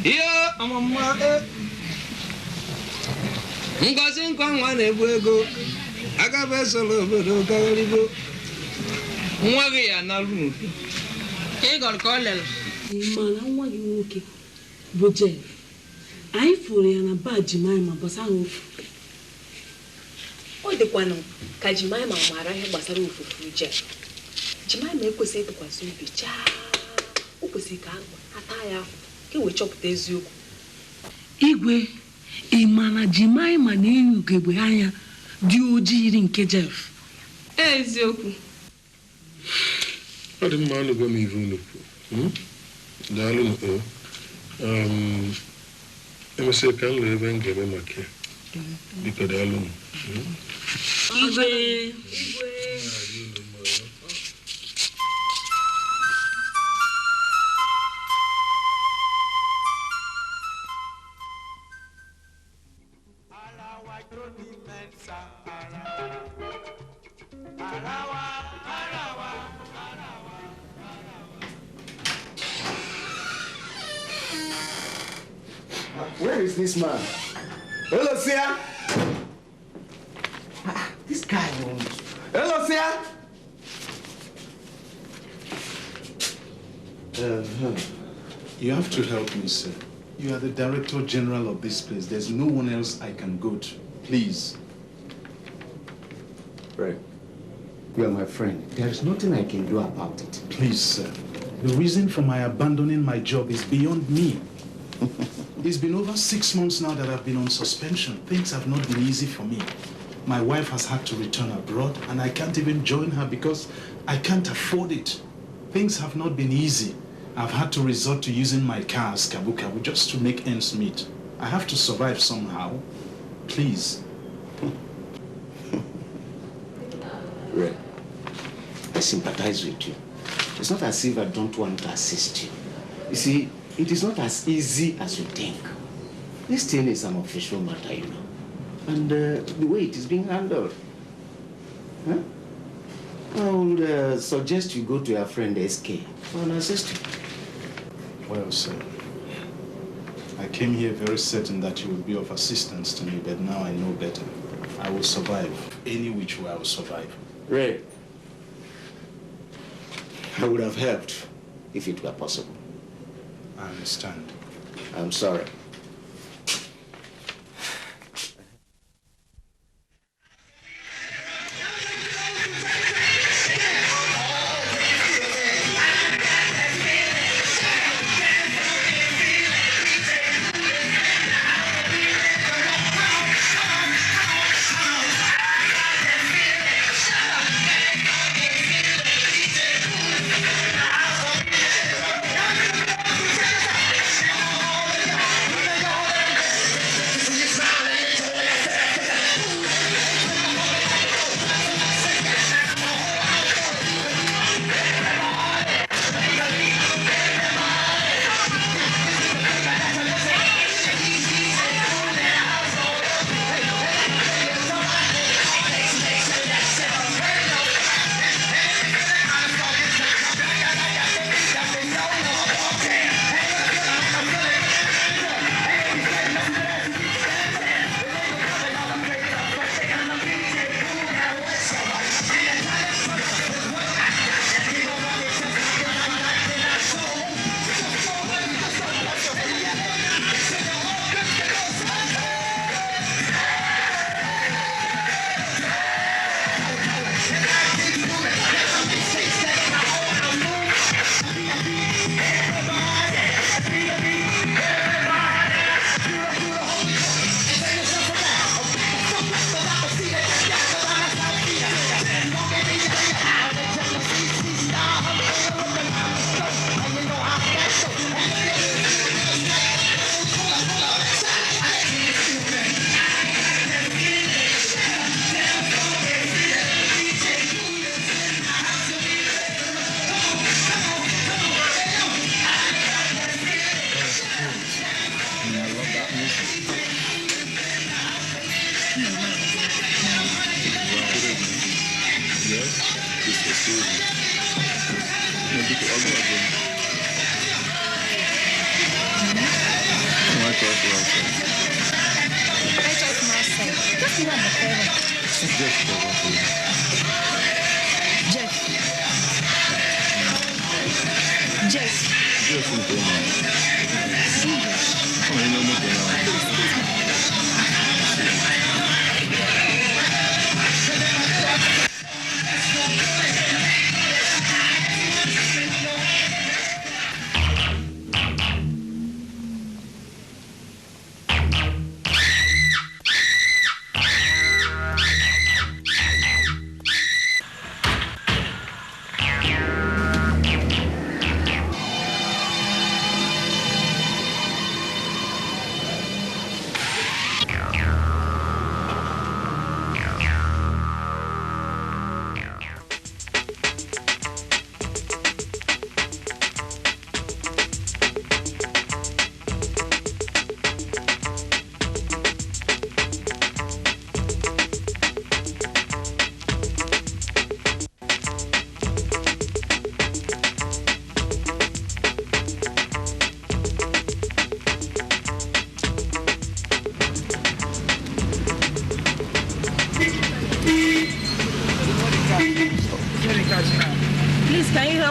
Speaker 8: ihe ọmụma ngozi nkwa nwa na-ebu ego agaba esola obodo gagharịgo Nwa gị ya narụ n'udo.
Speaker 11: Ka ị gọrọ ka ọ lere.
Speaker 15: Mana nwa gị nwoke bụ Jeff, anyị fụrụ ya na ba Jemima bọsa ahụ ofu.
Speaker 18: Ọ dịkwanụ ka Jemima maara ihe gbasara ofufu Jeff. Jemima ekwesịghị ịtụkwasị obi chaa. O kwesịrị ka a taa ya afọ ka e wee chọpụta eziokwu.
Speaker 15: Igwe, ị ma na Jemima na-eyi ugegbe anya dị ojii yiri nke Jeff?
Speaker 21: Eziokwu.
Speaker 1: Ọ dị mma, anụgo m ive unu kwuru. Daalụ nụ. Emesịa ka m lụọ ebe m ga-eme maka ya. Biko daalụ nụ.
Speaker 15: Igwe.
Speaker 22: Where is this man? Hello, sir. This guy won't. Hello, sir.
Speaker 20: You have to help me, sir. You are the Director General of this place. There's no one else I can go to. Please.
Speaker 22: Right. You are my friend. There is nothing I can do about it.
Speaker 20: Please, sir. The reason for my abandoning my job is beyond me. It's been over 6 months now that I've been on suspension. Things have not been easy for me. My wife has had to return abroad, and I can't even join her because I can't afford it. Things have not been easy. I've had to resort to using my car as kabu kabu just to make ends meet. I have to survive somehow. Please.
Speaker 22: Ray, I sympathize with you. It's not as if I don't want to assist you. You see, it is not as easy as you think. This thing is an official matter, you know. And the way it is being handled. Huh? I would suggest you go to your friend SK for an assistance.
Speaker 20: Well, sir, I came here very certain that you would be of assistance to me, but now I know better. I will survive. Any which way I will survive.
Speaker 22: Ray, I would have helped if it were possible.
Speaker 20: I understand.
Speaker 22: I'm sorry.
Speaker 23: Jeff.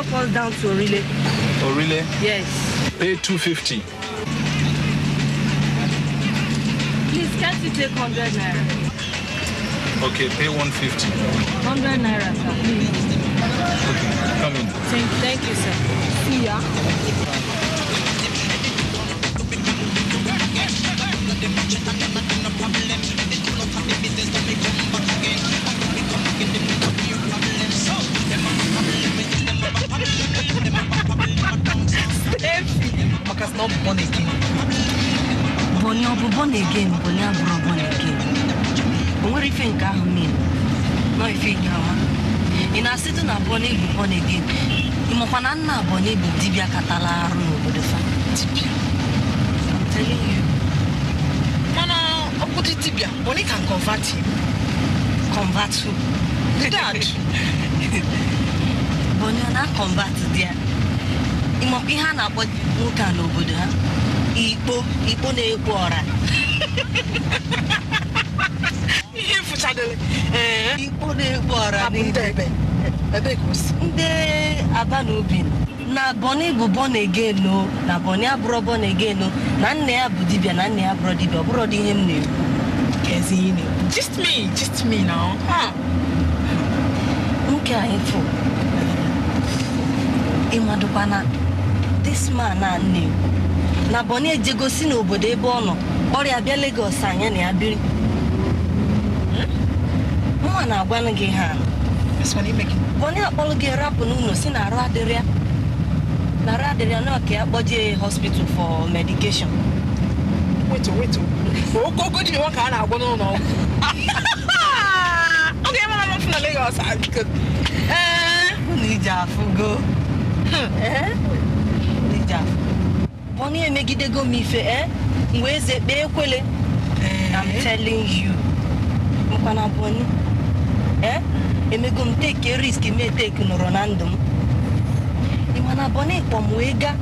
Speaker 15: help us down to Orile.
Speaker 20: Orile?
Speaker 15: Yes.
Speaker 20: Pay 250.
Speaker 15: Please, can't you take 100 naira?
Speaker 20: Okay, pay 150.
Speaker 15: 100 naira, sir, please.
Speaker 20: Okay, come in.
Speaker 15: Thank you, sir. See ya.
Speaker 5: Maka na ọ bụ born again.
Speaker 15: Bonny ọ bụ born again, Bonny abụrụ born again. O nwere ife nke ahụ mean. Nọ ife nke ahụ. Ị na-asịtụ na Bonny bụ born again. Ị makwa na nna Bonny bụ dibịa katala arụ n'obodo fa. Dibịa. I'm telling you.
Speaker 5: Mana ọ bụdị dibịa, Bonny can convert him.
Speaker 15: Convert who?
Speaker 5: The dad.
Speaker 15: Bonny ọ na-convert di ya. Ị makwa ihe a na-akpọ nwoke a n'obodo ha? Ikpo na-ekpo ọra.
Speaker 5: Ihe fụchadịrị.
Speaker 15: Ikpo na-ekpo ọra.
Speaker 5: Ebe ka o si?
Speaker 15: Ndị Aba na Obi na Bonny bụ born again o, na Bonny abụrọ born again o, na nna ya bụ dibịa na nna ya abụrọ dibịa, ọ bụrọ dị ihe m na-ekwu.
Speaker 5: Kezi ihe na-ekwu. Gist me now.
Speaker 15: Nwoke anyị fụ. Ịmadụkwa na this man a na-ekwu na Bonny ejegosi n'obodo ebe ọ nọ ọrịa bịa Lagos anya na ya biri. Mụnwa na-agwanụ gị ha. Bonny akpọrọ gị rapụ n'ụlọ si na arụ adịrị ya. Na arụ adịrị ya na ọka ya kpọjee hospital for medication.
Speaker 5: Wait. Okooko dibịa nwoke a na-agwọ n'ụlọ ọgwụ. Ọ ga-eme na mfu na Lagos.
Speaker 15: Unu ije afụgo. Ije afụgo. Bonny emegidego m ife, mgbe eze kpee ekwele. I'm telling you. Mkwa na Bonny. Emego m take risk me take nọrọ na ndụ m. Ị ma na Bonny kpọ m wee gaa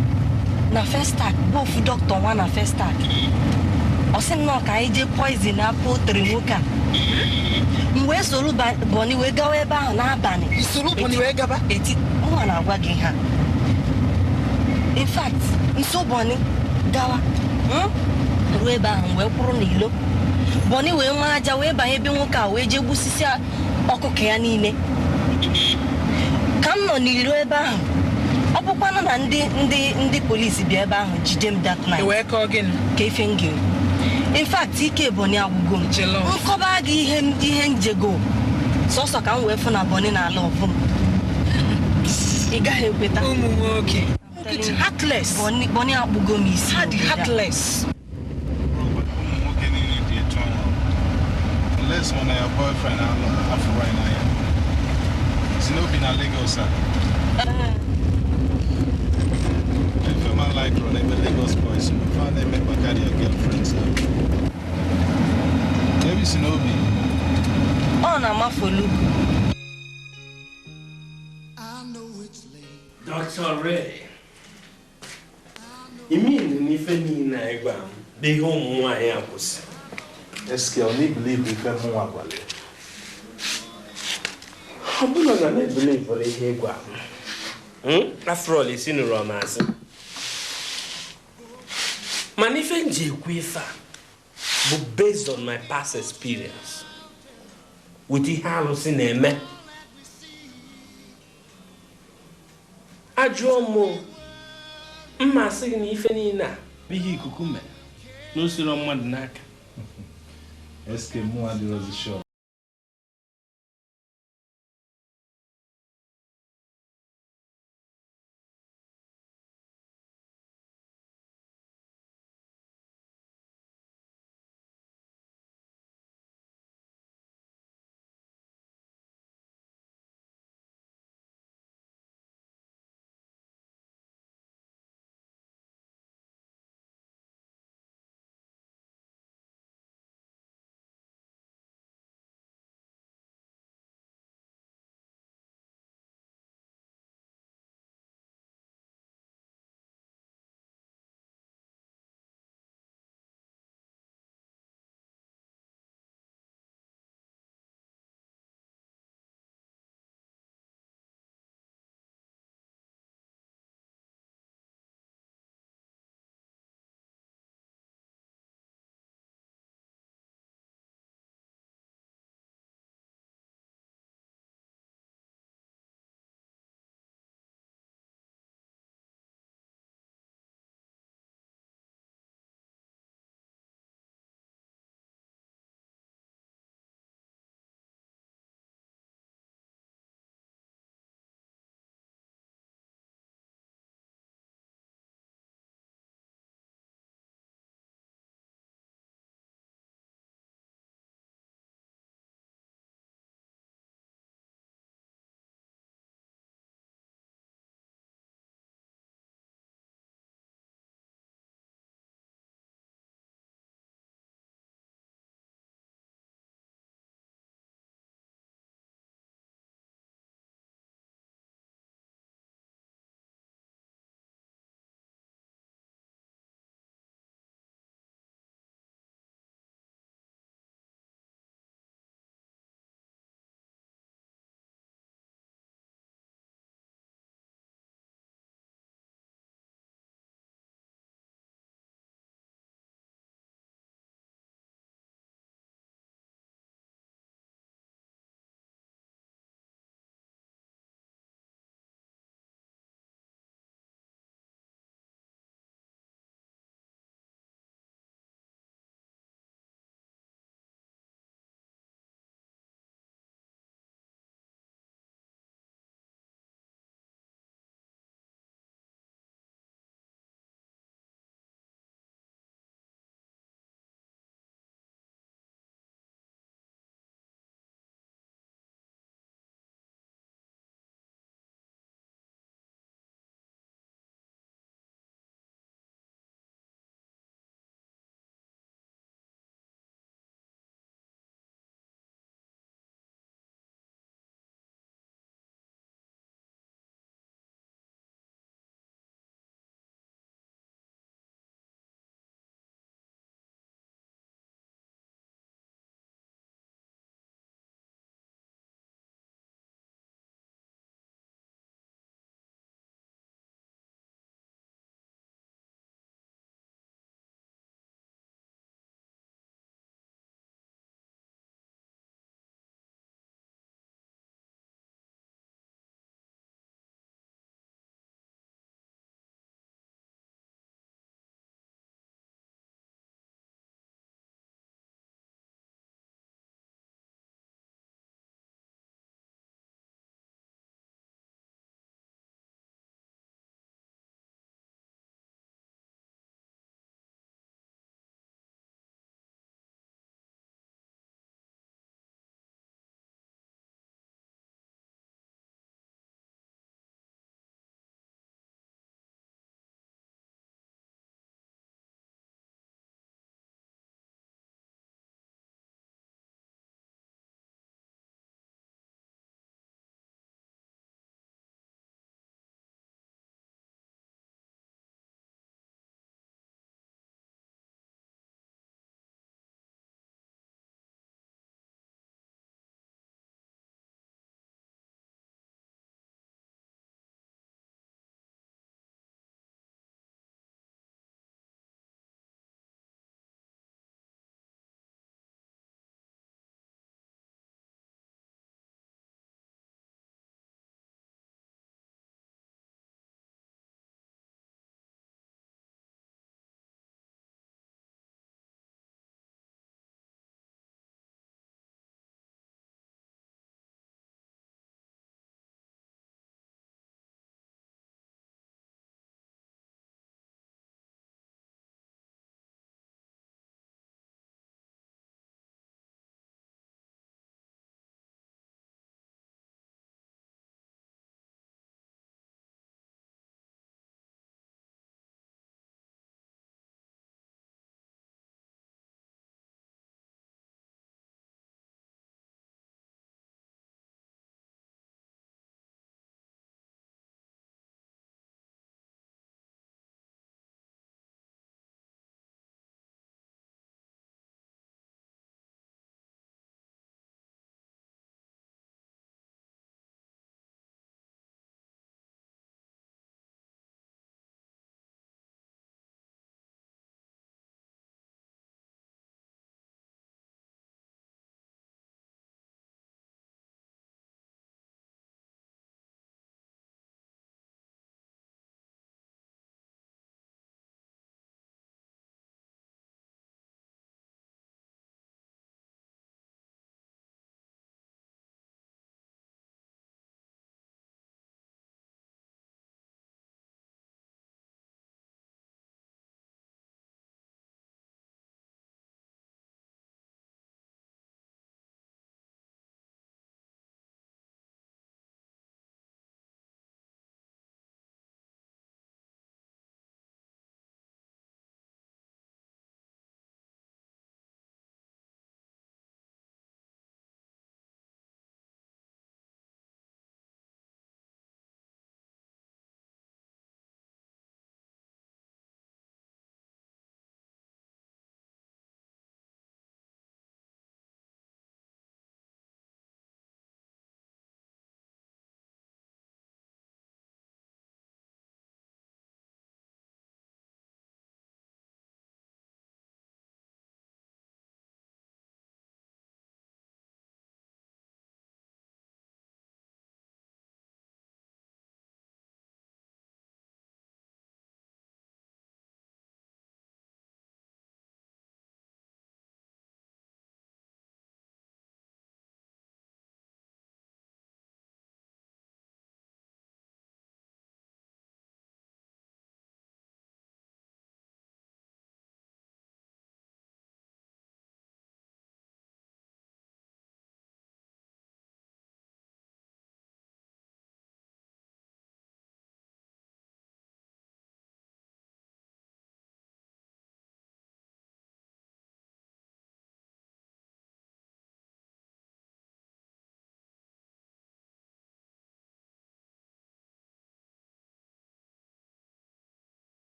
Speaker 15: na Festac, bụ ofu dọkịta nwa na Festac. Ọ sị m nọ ka anyị jee poison na poultry nwoke a. M wee soro Bonny wee gawa ebe ahụ n'abalị.
Speaker 5: Soro Bonny wee gaba?
Speaker 15: Eti, mụnwa na-agwa gị ha. In fact, nso Bonny gawa ruo ebe ahụ wee kwụrụ n'ilo. Bonny wee maa aja wee banye ebe nwoke a wee jee gbusisi ọkụkọ ya niile. Ka m nọ n'ilo ebe ahụ, ọ bụkwanụ na ndị polisi bịa ebe ahụ jide m that night.
Speaker 5: Wee kọọ gịnị?
Speaker 15: Ka ife m ga-ekwu. In fact, ike Bonny agwụgo m. Nkọba gị ihe njego sọsọ ka m wee fụ na Bonny na-ala ọbụ m. Ị gaghị ekweta.
Speaker 5: Ụmụ nwoke. Heartless.
Speaker 15: Bonny akpụgo m isi.
Speaker 5: Ha dị heartless.
Speaker 20: Ụmụ nwoke niile dị etu ahụ. Unless ọ na ya boyfriend afụrụ anyị n'anya. Si n'obi na Lagos a. Ifeoma like run ebe Lagos boys. Fa na-eme maka their girlfriends na. Ebe si n'obi.
Speaker 15: Ọ na-amafolu.
Speaker 13: Dr. Ray, you mean na ife niile a gwa m bụ ihe ụmụ nwaanyị a kwụsị?
Speaker 20: Eske ọ na-ebelieve ife mụnwa gwara ya?
Speaker 13: Ọ bụrụ na m ebelieve ihe gwa m, after all, esi nụrụ m asị. Mana ife m ji ekwu ife a bụ based on my past experience with ihe alụsị na-eme. Ajụọ m mma sị gị na ife niile a bụ ihe ikuku mere na o siro mmadụ n'aka.
Speaker 20: Eske mụ adịrọzi sure.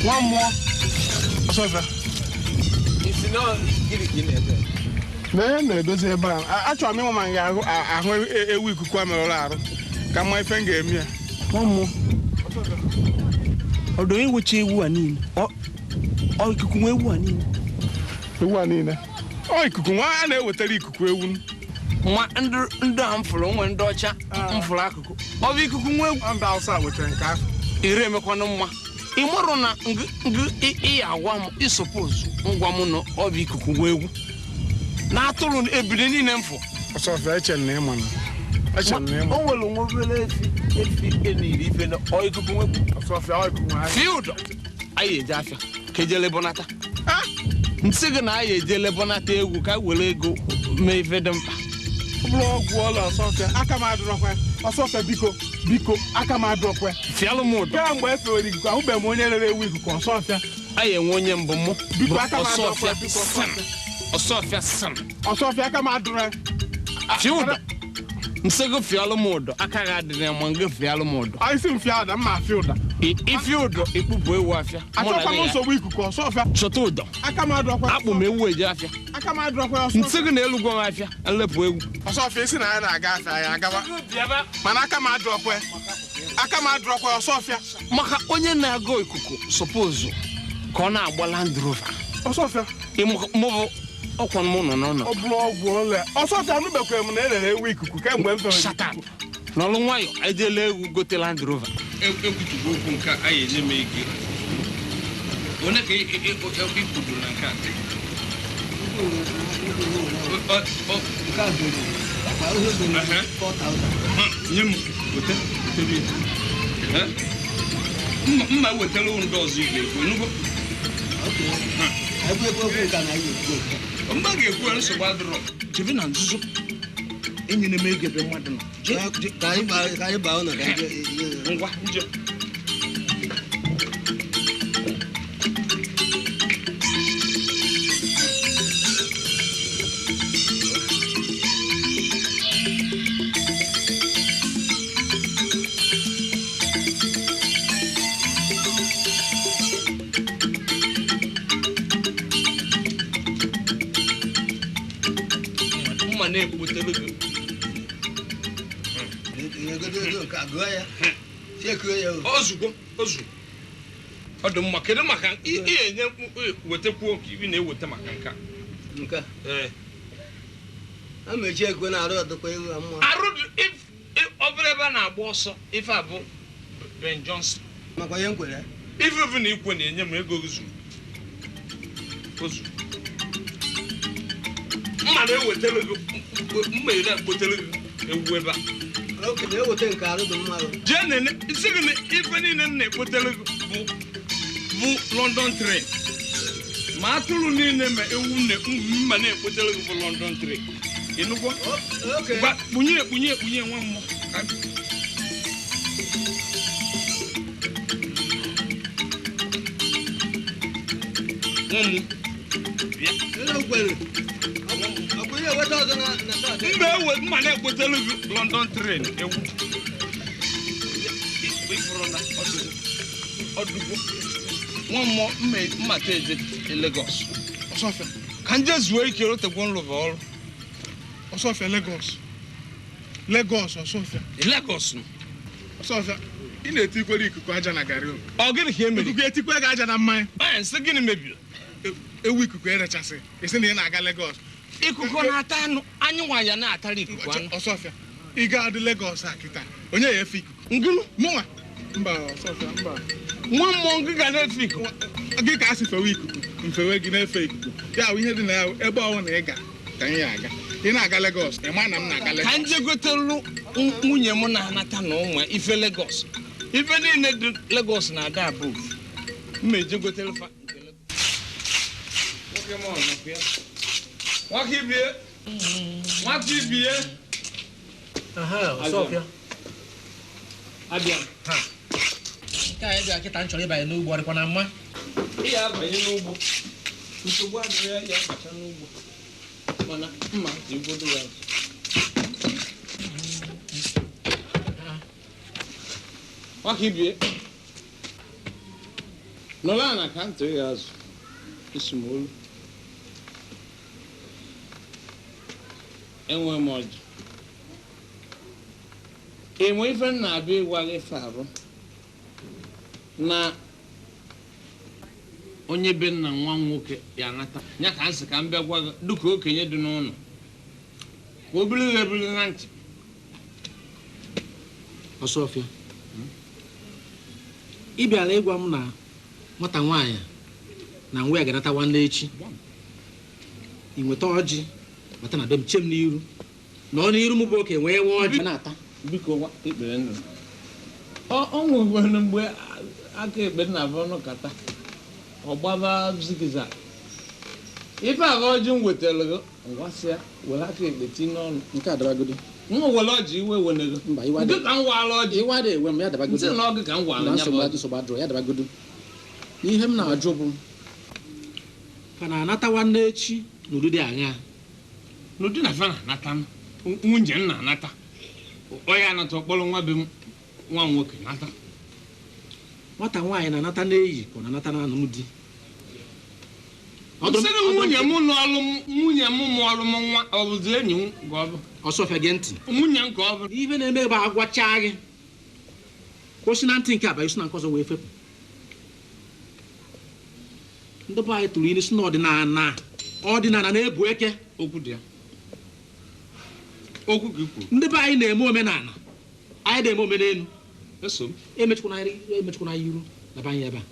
Speaker 12: Nwa mmụọ.
Speaker 3: Ọsọfịa.
Speaker 12: Isi na gịnị ka ị na-ede?
Speaker 3: Na ihe m na-edozi ebe a, achọrọ m ịnwe ma m ga-ahụ ahụ ewu ikuku a merụrụ arụ ka mma ife m ga-eme ya.
Speaker 10: Nwa mmụọ. Ọdọ enwecha ewu a niile. Ọ ikuku nwa ewu a niile.
Speaker 3: Ewu a niile. Ọ ikuku nwa a na-ewetara ikuku ewu.
Speaker 12: Nwa ndị a m fụrụ nwe ndị ọcha m fụrụ akụkụ. Ọ bụ ikuku nwa ewu.
Speaker 3: Ndị Hausa wetara nke ahụ.
Speaker 12: Ire emekwanụ mma. Ị mụrụ na ị agwa m ịsọpụzụ ngwa m na ọ bụ ikuku nwa ewu. Na atụrụ ebili niile m fụ.
Speaker 3: Ọsọfịa eche na ịma na. Eche na ịma.
Speaker 12: O nwere nwa obere efi eniri ife na ọ ikuku nwa ewu.
Speaker 3: Ọsọfịa ọ ikuku nwa ewu.
Speaker 12: Fie ụdọ. Anyị eje afịa ka eje lebọnata. Nsị gị na anyị eje lebọnata egwu ka were ego mee ife dị mkpa.
Speaker 3: Ọ bụrụ ọgwụ ọla ọsọfịa aka m adịrọkwa. Ọsọfịa biko biko aka m adịrọkwa.
Speaker 12: Fịalụ m ụdọ.
Speaker 3: Kemgbe e fewere ikuku ahụbeghị m onye rere ewu ikuku ọsọfịa.
Speaker 12: Anyị enwe onye mbụ mụ.
Speaker 3: Biko aka m adịrọkwa
Speaker 12: Ọsọfịa
Speaker 3: biko
Speaker 12: sam. Ọsọfịa sam.
Speaker 3: Ọsọfịa aka m adịrọ.
Speaker 12: Fịa ụdọ. Nsị gị fịalụ m ụdọ aka gị adịrị ya ma ngị fịalụ m ụdọ.
Speaker 3: Isi m fịa ụdọ mma afịa ụdọ.
Speaker 12: Ife ụdọ ikpupụ ewu afịa. Mụ na
Speaker 3: Achọkwa m
Speaker 12: gị ya.
Speaker 3: nsogbu ikuku ọsọfịa.
Speaker 12: Chọta ụdọ.
Speaker 3: Aka m adịrọkwa.
Speaker 12: Akpụ m ewu eje afịa.
Speaker 3: Aka m adịrọkwa ọsọfịa.
Speaker 12: Nsị gị na elugwo m afịa nlepụ ewu.
Speaker 3: Ọsọfịa isi na anyị na-aga afịa anyị agawa. Mana aka m adịrọkwa. Aka m adịrọkwa ọsọfịa.
Speaker 12: Maka onye na-agụ ikuku sọpozu ka ọ na-agba Land Rover.
Speaker 3: Ọsọfịa.
Speaker 12: Mụbụ ọkwa m nọ n'ụlọ.
Speaker 3: Ọ bụrụ ọgwụ ọla. Ọsọfịa anụbekwere m na erere ewu ikuku kemgbe m fewere
Speaker 12: Shut up. N'ọlụ nwayọ ejela egwu gote Land Rover. Ekwutugo okwu nke a anyị enye m ego. One ka ikwudoro na nke a? Nye m weta wetara mma wetara ndị ọzọ ị ga-ekwu enugo. Mba ga-ekwu nsogbu adịrọ. Jebe na nzuzo. Enyere m ego ebe mmadụ nọ. Ngwa nje. Mma na-ekpotere gị. Ozugbo ozugbo ọ dị mma. Kedu maka ị enye wetakwuo ka ị na-eweta maka nke a?
Speaker 23: Nke a?
Speaker 12: Ee.
Speaker 23: A mechi ekwe na arụ ọdụkwa ewu a mma.
Speaker 12: Arụ dị ọ bụrụ ebe a na-agba ọsọ ife a bụ Ben Johnson.
Speaker 23: Makwa ihe m kwere.
Speaker 12: Ife bụ na ikwe na-enye m ego zuru. Ozugbo. Mma na-ewetara gị mma ị na-ekpotere gị ewu ebe a.
Speaker 23: Oke na-eweta nke arụ dị mma.
Speaker 12: Jee nene isi gị na ife niile m na-ekpotere gị bụ London train. Ma atụrụ niile ma ewu mma na-ekpotere gị bụ London train. Ịnụkwa? Gwa kpunye kpunye kpunye nwa mmụọ. Nwa mmụọ. Bịa. Mba ewe mma na-ekpotere gị London train ewu. Ifuru na ọdụgbo. Nwa mmụọ mmata eje Lagos.
Speaker 3: Ọsọfịa.
Speaker 12: Ka nje zuo ike rotekwo nlụba ọrụ.
Speaker 3: Ọsọfịa Lagos. Lagos Ọsọfịa.
Speaker 12: Lagos nọ.
Speaker 3: Ọsọfịa ị na-etikwere ikuku aja na garị.
Speaker 12: Ọ gịnị ka e mere?
Speaker 3: Ikuku etikwe gị aja na mmanya.
Speaker 12: Ee, nsị gịnị mebiri?
Speaker 3: Ewu ikuku erechasị. Ị sị na ị na-aga Lagos.
Speaker 12: Ikuku na-ata anụ, anyị nwa ya na-atara ikuku anụ.
Speaker 3: Ọsọfịa, ị ga-adị Lagos a kịta. Onye ya efe ikuku?
Speaker 12: Ngịnụ?
Speaker 3: Mụnwa. Mba Ọsọfịa, mba.
Speaker 12: Nwa mmụọ ngị ga na-efe ikuku.
Speaker 3: Gị ka a sị fewe ikuku, mfewe gị na-efe ikuku. Ya bụ ihe dị na ya ebe ọwụ na ị ga ka anyị aga. Ị na-aga Lagos, ị ma na m na-aga Lagos.
Speaker 12: Ka nje gotelụ nwunye m na-anata na ụmụ ife Lagos. Ife niile dị Lagos na-ada above. Mma eje gotelụ fa nke Lagos. Nwoke m ọ nọkwa ya. Nwaka ibie. Nwaka ibie.
Speaker 16: Aha, Ọsọfịa.
Speaker 12: Abịa.
Speaker 16: Ha. Nke anyị bịa kịta m chọrọ ịbanye n'ugbo ọ dịkwa na mma?
Speaker 12: Ị ya abanye n'ugbo. Nsogbu adịrị ya, ya abacha n'ugbo. Mana mma ji godo ya. Nwaka ibie.
Speaker 8: Nọrọ ala ka ntị gị azụ isi m olu. Enwe m ọjị. Enwe ife m na-abịa ịgwa gị ife arụ na onye be nna nwa nwoke ya anata ya ka nsị ka m bịa gwa gị dịka okenye dị n'ụlọ ka o biri gị ebiri na ntị.
Speaker 16: Ọsọfịa, ị bịara ịgwa m na nwata nwaanyị na nwa ya ga-anata nwanne echi, ị nweta ọjị bata na be m chem n'iru na ọ n'iru m bụ okenye wee nwee ọjị na-ata.
Speaker 8: Biko ikpere ndụ ọ nwegwere mgbe aka ekpe na-abụ ọnụ kata ọ gbaba zigzag. Ife ahụ ọjị m wetara gị ngwasịa were aka ekpe tinye n'ọnụ.
Speaker 16: Nke a dabagodo.
Speaker 8: M were ọjị iwe were gị.
Speaker 16: Mba, iwe
Speaker 8: Gị ka m wara ọjị.
Speaker 16: Iwe adịghị ewe m, ya dabagodo.
Speaker 8: Nsị na ọ gị ka m wara ya bụ ọjị.
Speaker 16: Nsogbu adịrọ, ya dabagodo. Ihe m na-ajụ bụ ka na-anata nwanne echi n'ụdị dị aṅaa?
Speaker 8: N'ụdị na fa na-anata m, nwunye m na-anata. Onye anata ọkpọrọ nwa be m nwa nwoke nata.
Speaker 16: Nwata nwaanyị na-anata n'eyi ka ọ na-anata n'anụ di.
Speaker 8: Nsịrị nwunye m n'ọlụ m, nwunye m mụọlụ m nwa, ọ bụzi enyi m ka ọ bụ.
Speaker 16: Ọsọfịa gee ntị.
Speaker 8: Nwunye m ka ọ bụ.
Speaker 16: Ife na-eme bụ agwachaa gị. Kwụsị na ntị nke abanye si na nke ọzọ wee fepụ. Ndị be anyị tụrụ ilu si na ọdịnala ọdịnala na-ebu eke.
Speaker 8: Okwu dị ya. Okwu ka i kwuru.
Speaker 16: Ndị be anyị na-eme omenala. Anyị na-eme omenelu.
Speaker 8: Eso m.
Speaker 16: Emechukwana iru na be anyị ebe a.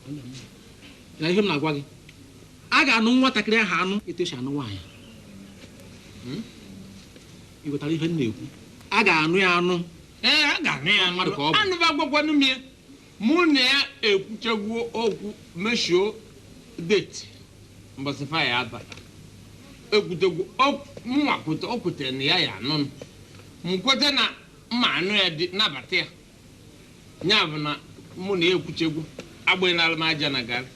Speaker 16: Na ihe m na-agwa gị. A ga-anụ nwatakịrị ahụ anụ etu esi anụ nwaanyị. Ị ghọtara ihe m na-ekwu? A ga-anụ ya anụ.
Speaker 8: Ee, a ga-anụ ya anụ.
Speaker 16: Mmadụ ka ọ bụ.
Speaker 8: Anụ ba gwakwanụ m ya. Mụ na ya ekwuchegbuo okwu meshio date mbọsị fa ya abata. Ekwutegwu mụnwa kwute o kwutere na ya ya anụ m. M kwete na mma anụ ya dị nabata ya. Ya bụ na mụ na ya ekwuchegbu agbanyela m aja na garị.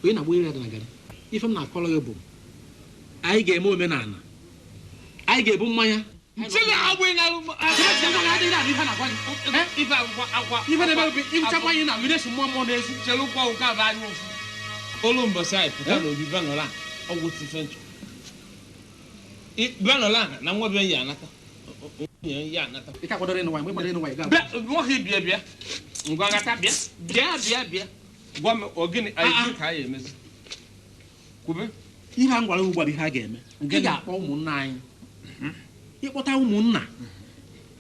Speaker 16: Onye na-agba ire aja na garị? Ife m na-akọrọ gị bụ anyị ga-eme omenala, anyị ga-ebu mmanya.
Speaker 8: Ife
Speaker 16: ife mmanya na mmiri esi mmụọ mmụọ n'ezi.
Speaker 8: Chelụkwa ụka bụ anya ụfụ. Olu mbọsị anyị pụta n'obi banọla ọgwụ tife nchọ. Banọla na nwa be ya anata. Nwunye ya anata.
Speaker 16: Ị ka kwadoro ịnụ nwaanyị, mgbe ị kwadoro ịnụ nwaanyị, gaa.
Speaker 8: Nwoke bịa bịa. Ngwa gata bịa. Bịa bịa bịa. Gwa m ọ gịnị anyị ka anyị emezi. Kwube.
Speaker 16: Ihe a m gwara ugbu a bụ ihe a ga-eme. Ị ga-akpọ ụmụnna anyị. Ịkpọta ụmụnna,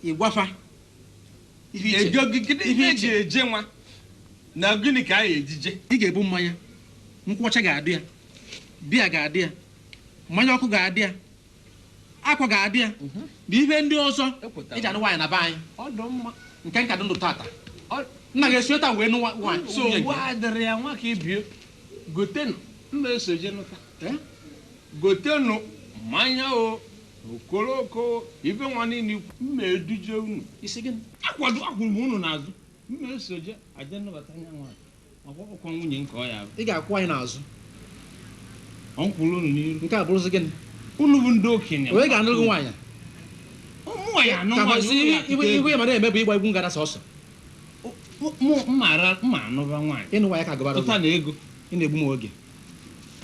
Speaker 16: ịgwafa
Speaker 8: ihe eji eje nwa na gịnị ka anyị ejije.
Speaker 16: Ị ga-ebu mmanya, nkwụ ọcha ga-adị ya, biya ga-adị ya, mmanya ọkụ ga-adị ya, akwa ga-adị ya, na ihe ndị ọzọ eji anụ nwaanyị na be anyị. Nke nka dị ndụ tata. Nna ga-esi taa wee nụ nwaanyị.
Speaker 8: So adịrị ya nwa ka ibie gotenụ mma esoje nụta. Gotenụ mmanya o okoroko ife nwa niile mma eduje unu.
Speaker 16: Isi gịnị?
Speaker 8: Akwado akwụrụ m unu n'azụ. Mma esoje aje nnabata anya nwaanyị. Ọkwa nwunye nke ọ ya bụ.
Speaker 16: Ị ga-akwụ anyị n'azụ.
Speaker 8: Ọ nkwụrụ unu n'iru.
Speaker 16: Nke a bụrụzi gịnị?
Speaker 8: Unu bụ ndị okenye.
Speaker 16: Onye ga-anụrụ gị nwaanyị?
Speaker 8: Ụmụ nwaanyị anụ nwaanyị.
Speaker 16: Iwe ya ma na-eme bụ ịgba egwu ngara sọsọ.
Speaker 8: Mma anụba nwaanyị.
Speaker 16: Ịnụ nwaanyị ka agụbara.
Speaker 8: Tụta na ego.
Speaker 16: Ị na-egbu m oge.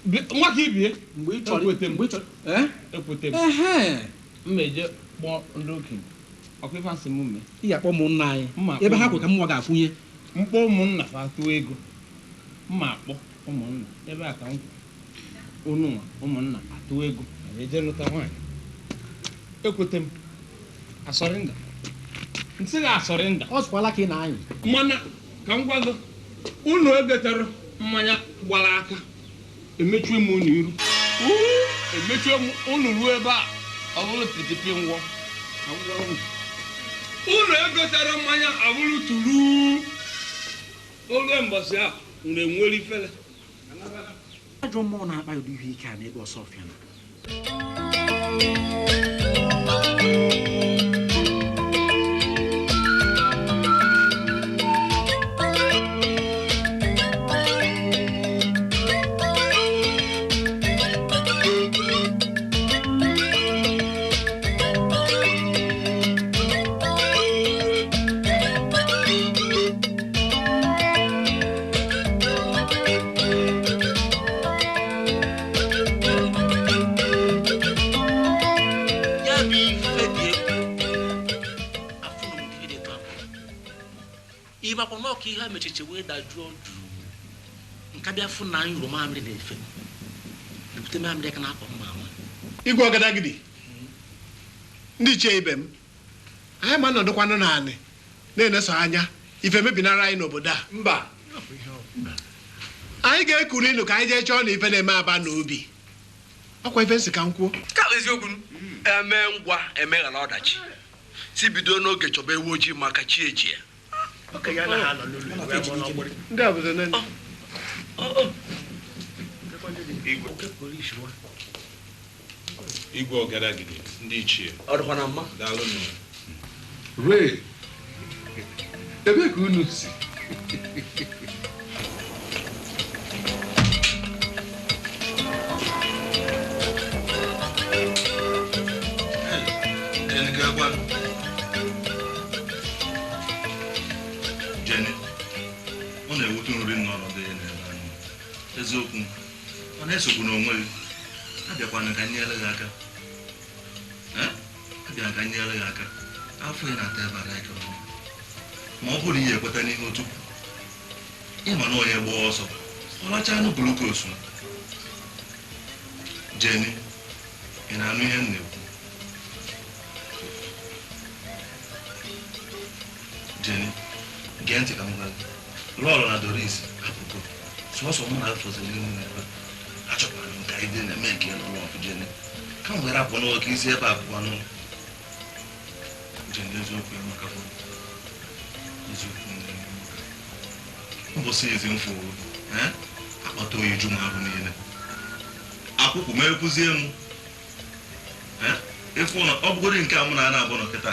Speaker 8: Nwa ka ibie.
Speaker 16: Mgbe ị chọrọ.
Speaker 8: Mgbe ị chọrọ. Ekwete m. Mma eje kpọọ ndị okenye. Ọkwa ife asị m mee.
Speaker 16: Ị ga-akpọ ụmụnna anyị. Ebe ha kwe ka mmụọ ga-akwụnye.
Speaker 8: Mkpọ ụmụnna fa tụọ ego. Mma akpọ ụmụnna. Ebe a ka m unu nwa ụmụnna atụ ego. Eje lụta nwaanyị. Ekwete m. Asọrịnda. Nsị ga asọrịnda.
Speaker 16: Ọ sịkwala ka ị na-anyị.
Speaker 8: Mana ka m gwa gị, unu egotere mmanya gbara aka. Emechue m unu iru. Emechue m unu ruo ebe a ọ bụrụ pitipi ngwọ. Unu egotere mmanya ọ bụrụ turu. Olu mbọsị a unu enwere ifele.
Speaker 16: Ajọ mmụọ na-akpa ụdị ihe ike a n'ebe Ọsọfịa nọ. Ịmakwa na ọka ihe a mechiche wee dajụọ jụụ. Nka bịa fụ na anyị rụrụ mamịrị na-efe. Ebute mamịrị aka na-akọ mma ama.
Speaker 3: Igwe Ọgadagidi, ndị ichie ibe m, anyị ma nọdụkwanụ naanị na-eneso anya ife mebinara anyị n'obodo a. Mba. Anyị ga-ekuru ịnụ ka anyị jee chọọ na ife na-eme aba n'ubi. Ọkwa ife nsị ka m kwuo.
Speaker 4: Ka bụ eziokwu eme ngwa emeghara ọdachi si bido n'oge chọba ewu ojii maka chi eji ya.
Speaker 3: Ndị a bụzi nne.
Speaker 20: Igwe Ọgadagidi, ndị ichie.
Speaker 4: Ọ dịkwa na mma.
Speaker 20: Daalụ nụ.
Speaker 1: Ray, ebe ka unu si?
Speaker 2: Jenny, ọ na-ewute nri n'ọnọdụ ya n'ebe anyị. Eziokwu, ọ na-esogbu n'onwe gị. Abịakwana ka nyere gị aka. Abịa ka nyere gị aka. Afọ ị na-ata ebe a na-eke ọnụ. Ma ọ bụrụ ihe ekweta n'ihe otu ịma na onye gbaa ọsọ ọ lachaa anụ glukosu. Jenny, ị na-anụ ihe m na-ekwu? Jenny, gee ntị ka m gwa gị. Lọlọ na Doris apụgo. Sọsọ mụ na afọziri n'ime ebe a. Achọkwara m ka anyị dị na-eme nke lụrụ ọfụ Jenny. Ka m were apụ n'oke isi ebe a pụọ n'ụlọ. Jenny, eziokwu ya maka fọrọ. Eziokwu mbọsị ezi mfụ akpata oyi ju m ahụ niile. Akwụkwụ m ekwuzie m. Ịfụ na ọ bụgodị nke a mụ na a na-abụ nọ kịta.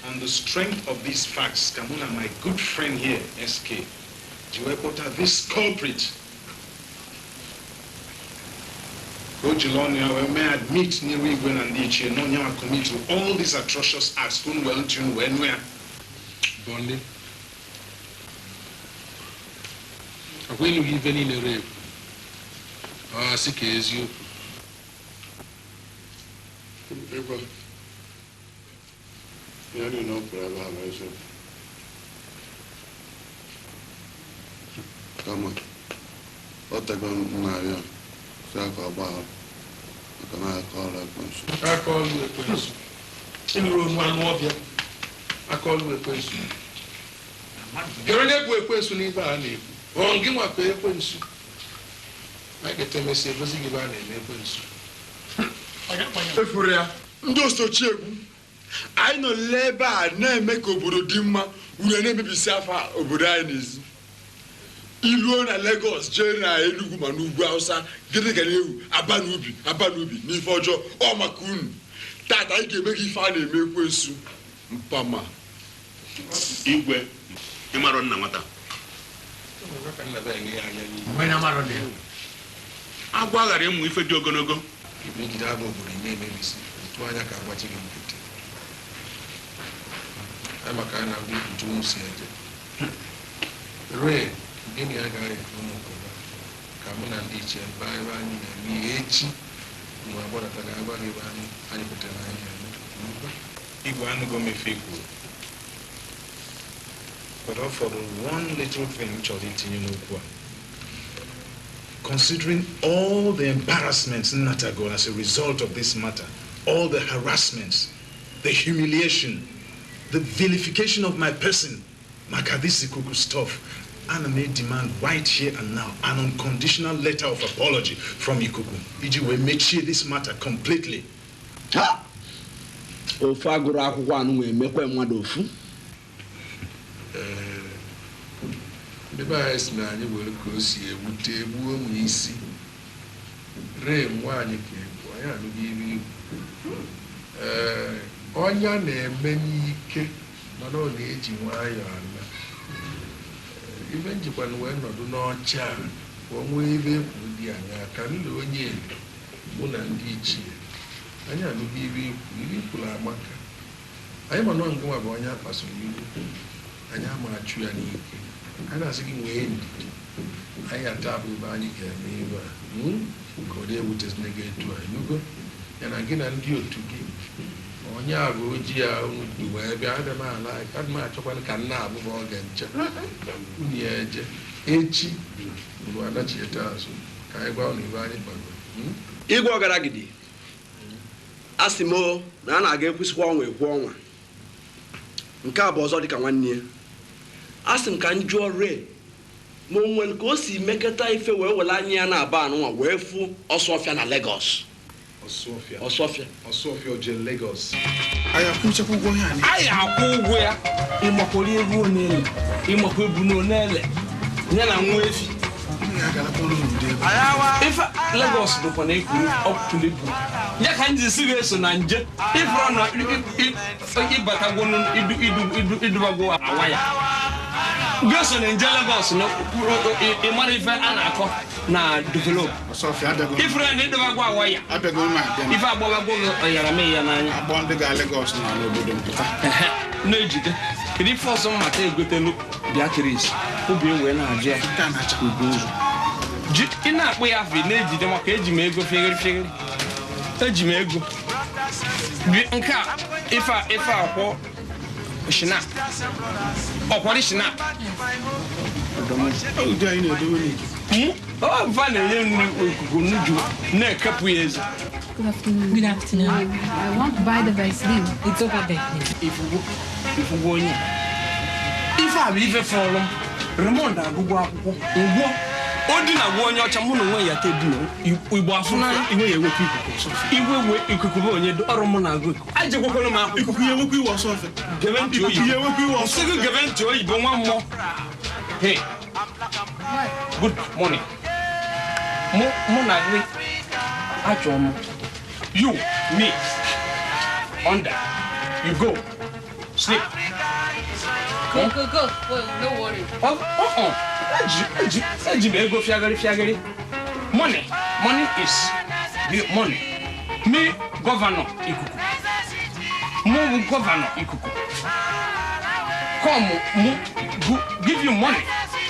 Speaker 20: On the strength of these facts, Kamuna, my good friend here, SK, Jiwekota, this culprit, Gojilonia, we may admit near Igwe and Ichie, no nyawa commit to all these atrocious acts, kun well tune when where.
Speaker 1: Bonnie, akwa ịnụghị ife niile re ekwu. Ọ sị ka eziokwu.
Speaker 7: Igwe, ihe niile o kwuru ebe a bụ eziokwu. Kama ọ tego m na-arịọ sị ya ka ọ gbaghara maka na aka ọrụ ekwensu.
Speaker 1: Aka ọrụ ekwensu. Ịnụrụ onu anụ ọbịa. Aka ọrụ ekwensu. Kedu onye bụ ekwensu n'ibe a na-ekwu? Ọ gị nwakọ ekwensu. Anyị ga-etemesi egosi gị ebe a na-eme ekwensu.
Speaker 9: Efuru ya, ndị osochi egwu anyị nọ n'ebe a na-eme ka obodo dị mma, unu na-emebisi afọ obodo anyị n'ezi. Iluo na Lagos jee na Enugu ma n'ugwu Hausa, gịnị ga na-ewu aba n'ubi aba n'ubi n'ife ọjọọ ọ maka unu. Tata anyị ga-eme gị ife a na-eme ekwensu mpama.
Speaker 17: Igwe, ịmarọ nna nwata. Agwa ghara ịmụ ife dị ogologo.
Speaker 1: Imegide agba obodo ime emebisi, tụọ anya ka agbachi gị nkịtị. Maka na ndị ntu unu si eje. Ray, gịnị agaghị ekwu ụmụ ka mụ na ndị ichie mba ebe anyị na-eme ihe echi mgbe agbadata ga-agwa gị ebe anyị pụtara anyị eme.
Speaker 20: Igwe anụgo m ife kwuru. But ọ fọdụrụ one little thing m chọrọ itinye n'okwu a. Considering all the embarrassments in Natago as a result of this matter, all the harassments, the humiliation, the vilification of my person, maka this ikuku stuff, ana may demand right here and now an unconditional letter of apology from Ikuku. Iji wee mechie this matter completely.
Speaker 4: Ha! Ofu agụrụ akwụkwọ anụ wee mekwa mmadụ ofu.
Speaker 1: Ndị be anyị si na anyị were ka o si ewute egbuo m isi. Ree nwaanyị ka egbu, anyị anụghị ibe igwu. Ee, ọnya na-eme n'ike mana ọ na-eji nwayọọ ala. Ibe njikwa na wee nọdụ n'ọcha a ka o nwee ebe ekwu dị anya ka nna onye elu mụ na ndị ichie anyị anụghị ibe ikwu ibe ikwuru amaka. Anyị ma nọ nke nwa bụ onye akpasuru iwe. Anyị amara chu ya n'ike. Anyị na-asị gị nwee ndidi. Anyị ata bụ ebe anyị ga-eme ebe a. Ka ọ dị ewutezina gị etu a enugo. Ya na gị na ndị otu gị onye a bụ oji ya unu wee bịa adị m ala adị m achọkwana ka nna abụba oge nche. Unu ya eje echi unu anachieta azụ ka anyị gwa unu ibe anyị gbagoro.
Speaker 4: Igwe ọgaragidi a sị m na a na-aga ekwesịkwa ọnwa ekwu ọnwa nke a bụ ọzọ dịka nwanne ya a sị m ka m jụọ Ray ma o nwere ka o si mekọta ife wee were anya ya na-aba anụnwa wee fụ Ọsụọfịa na Lagos. Ọsụọfịa
Speaker 20: Ọsụọfịa oje Lagos. Anyị akwụchakwa ụgwọ ya.
Speaker 13: Anyị akwụ ụgwọ ya. Ịmakwara egwu onele, ịmakwa ebu n'onele, ya na nwa efi. Ife Lagos dịkwa na ekuru ọkụtụrụ ibu. Ya ka ndị si ga-eso na nje. Ifụrụ na ịbatagwo idubagwo awa ya. Ga-eso na nje Lagos na ịmara ife a na-akọ na develop. Ifụrụ na idubagwo awa ya. Ife agbawagwo ọyara mee ya n'anya.
Speaker 20: Agbọ ndị ga Lagos na n'obodo mpụta.
Speaker 13: Na-ejide. Kedu ife ọzọ mmata egotelu Beatrice obi wee na-ajụ ya ugo. Ị na-akpụ ya afọ ị na-ejide maka eji m ego feghere feghere. Eji m ego. Nke a ife akwọ shinap. Ọkwari shinap. Ọ va na-enye nri ikuku n'uju na-ekepụ ya eze.
Speaker 21: Good afternoon. Good afternoon. I want to buy the Vaseline. It's over there.
Speaker 13: Ifugo onye. Ife a bụ ife fọrọ m. Raymond agụgụ akwụkwọ. Ngwọ. O dị na gwa onye ọcha mụ na onwe ya te dina igbo afụ n'anya iwe ya ewepụ ikuku. Iwe we ikuku bụ onye ọrụ mụ na-agụ ikuku. Ajekwakwara m akwụkwọ.
Speaker 20: Ikuku ya ewepụ iwe Ọsụọfịa.
Speaker 13: Gebe ntị oyibo.
Speaker 20: Ikuku ya ewepụ iwe
Speaker 13: Sị gị gebe ntị oyibo nwa mmụọ. Hey. Good morning. Mụ na gị achọ m. You, me, under, you go, sleep.
Speaker 21: Go, go, go. Well, no worry.
Speaker 13: Eji m ego fiagari fiagari. Money, money is the money. Me, governor ikuku. Mụ governor ikuku. Come, mụ, give you money.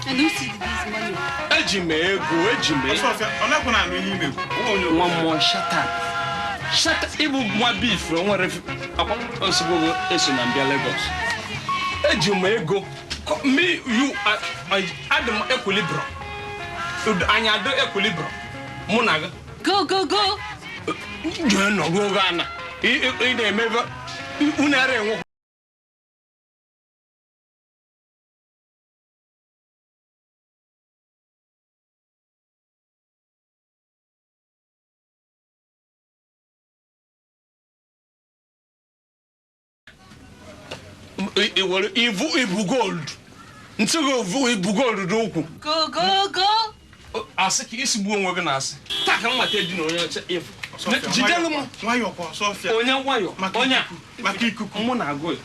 Speaker 21: I don't see this money.
Speaker 13: Eji m ego, eji m ego.
Speaker 20: Ọsụọfịa, ọ na-ekwe na anụ ihe ime.
Speaker 13: Nwa mmụọ, shut up. Shut up. Ịbụ nwa beef, o nwere nsogbu eso na mbịa Lagos. Eji m ego. Me, you, adị m equilibrium. Anyị adị equilibrium. Mụ na gị.
Speaker 21: Go, go, go.
Speaker 13: Jee nọrọ oge ana. Ị na-emebe unu ara enwe. Ibu gold. Ntị gị ibu gold dị ukwu.
Speaker 21: Go, go, go.
Speaker 13: Asị ka isi gbuo onwe gị na-asị. Taa ka m nwata edina onye ọcha efu. Jidelu m. Onye nwayọ. Onye a.
Speaker 20: Maka ikuku.
Speaker 13: Mụ na-agụ ya.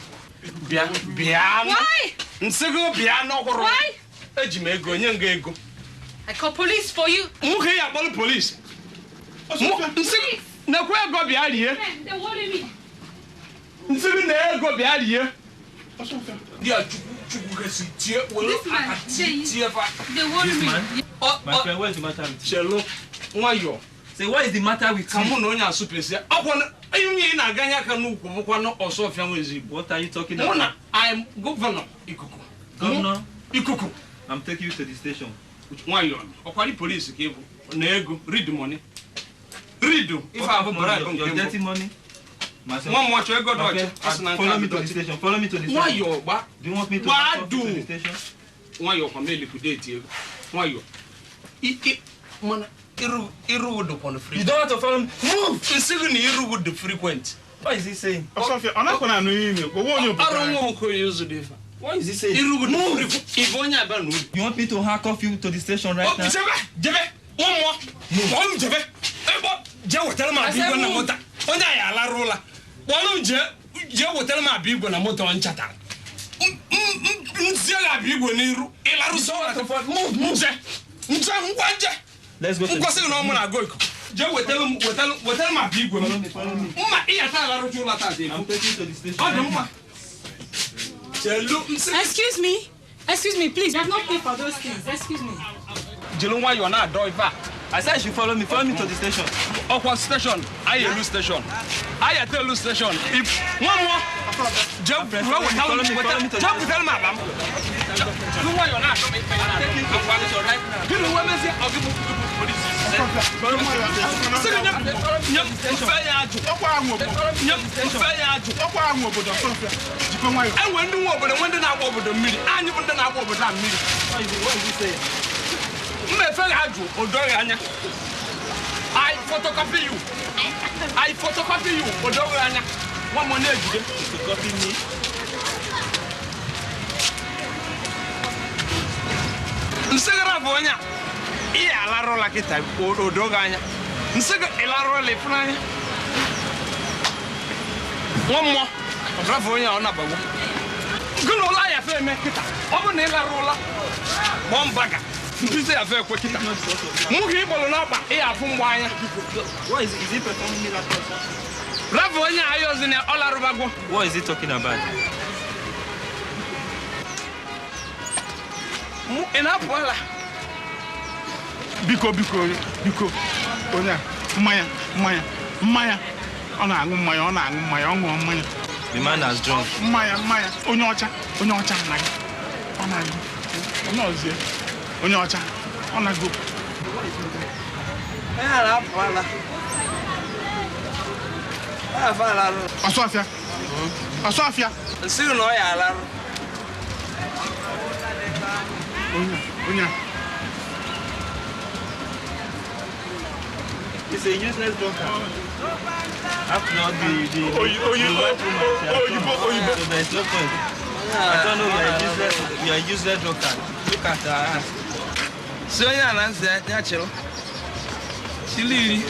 Speaker 13: Bịa. Bịa. Nsị gị bịa n'ọhụrụ. Eji m ego, nye m gị ego.
Speaker 21: I call police for you.
Speaker 13: Mụ ka ị akpọrọ police. Nsị gị na-ekwe ego bịa rie. Nsị gị na ego bịa rie. Ndị a Chukwu gesi tie were aka tie fa.
Speaker 21: This
Speaker 13: man.
Speaker 6: My friend, what is the matter with you?
Speaker 13: Chelo, nwayọ.
Speaker 6: Say, what is the matter with you?
Speaker 13: Ka mụ na onye asụpesi. Ọkwa onye ị na-aganye aka n'ukwu bụkwa na Ọsụọfịa nwa ezigbo.
Speaker 6: What are you talking about?
Speaker 13: Mụ na I am governor ikuku.
Speaker 6: Governor?
Speaker 13: Ikuku.
Speaker 6: I'm taking you to the station.
Speaker 13: Nwayọ. Ọkwari polisi ka ị bụ. Na ego, read money. Read. Ife abụ bribe nke
Speaker 6: Your dirty money.
Speaker 13: Nwa mmụọ chọọ ego dị ọcha.
Speaker 6: Follow me to the station. Follow me to the station.
Speaker 13: Nwayọ gba.
Speaker 6: Do you want me to take you to the station?
Speaker 13: Nwayọ kwa m liquidate ego. Nwayọ. Mana iru dịkwa frequent.
Speaker 6: You don't want to follow me.
Speaker 13: Move. Nsị gị na iru dị frequent.
Speaker 6: What is he saying?
Speaker 20: Ọsụọfịa, ọ na-akwa na anụ ihe ime. Owe onye obodo
Speaker 13: Ọrụ
Speaker 20: anyị.
Speaker 13: nwa Okoye ụzọ dị ife.
Speaker 6: What is he saying?
Speaker 13: Iru dị frequent. Ịbụ onye aba na uru.
Speaker 6: You want me to handcuff you to the station right now?
Speaker 13: Jebe, jebe. Nwa mmụọ. Kpọọ m jebe. Ebe jee wetara m abịa igwe na moto. Onye anyị alarụ ụla. Kpọrọ m jee wetara m abịa igwe na moto ọ nchatara. Nzie ya abịa igwe n'iru. Ịlarụsị ụra. Nje. Nje ngwa nje.
Speaker 6: Let's go to
Speaker 13: Nkwasị gị na ọmụ na-agụ ikuku. Jee wetara m abịa igwe m. Mma ịyata alarụcha ụla taata efu.
Speaker 6: I'm taking you to the station.
Speaker 13: Ọ dị mma.
Speaker 21: Excuse me. Excuse me, please. I have not paid for those things. Excuse me.
Speaker 13: Jelu nwayọọ na-adọ ife a.
Speaker 6: I said you should follow me. Follow me to the station.
Speaker 13: Ọkwa station. Anyị elu station. Anyị ete elu station. Nwa mmụọ. Jee butere m akpa m. Jelu nwayọọ na-adọ m ife. Gịnị nwa mezie ọ gị bụ polisi? Enwe ndị nwe obodo nwe ndị na-agba obodo mmiri. Anyị bụ ndị na-agba obodo a mmiri. Mma efe ga-ajụ o doghị anya. I photocopy you. I photocopy you. O doghị anya. Nwa m na-ejide.
Speaker 6: Photocopy me.
Speaker 13: Nsịgara bụ onye a. Ị alarụla kịta o doghị anya. Nsị gị ịlarụla ịfụnanya. Nwa mmụọ rafu onye a ọ na-abagbu. Gị na ụlọ ya fe eme kịta. Ọ bụ na ị larụla gbọọ mbaga. Mpịsị ya fe ekwe kịta. Mụ ka ị kpọrọ n'ọkpa ị afụ mgba anya. Rafu onye a ayọzi na ọ larụbagwo.
Speaker 6: What is he talking about?
Speaker 13: Ị na-apụ ala.
Speaker 12: Biko biko biko onye a mmanya mmanya mmanya ọ na-aṅụ mmanya ọ na-aṅụ mmanya ọ ṅụọ mmanya.
Speaker 6: The man has drunk.
Speaker 12: Mmanya mmanya onye ọcha anaghị ọ na-aṅụ onye ọzie onye ọcha ọ na-ago. Ọsọfịa ọsọfịa.
Speaker 10: Nsị na ọ ya alarụ.
Speaker 12: Onye onye a.
Speaker 6: It's a useless drunkard. After all, the white woman, so there's no point. I don't know, you are a useless drunkard. Look at her ass.
Speaker 10: So yeah, that's it. Chili.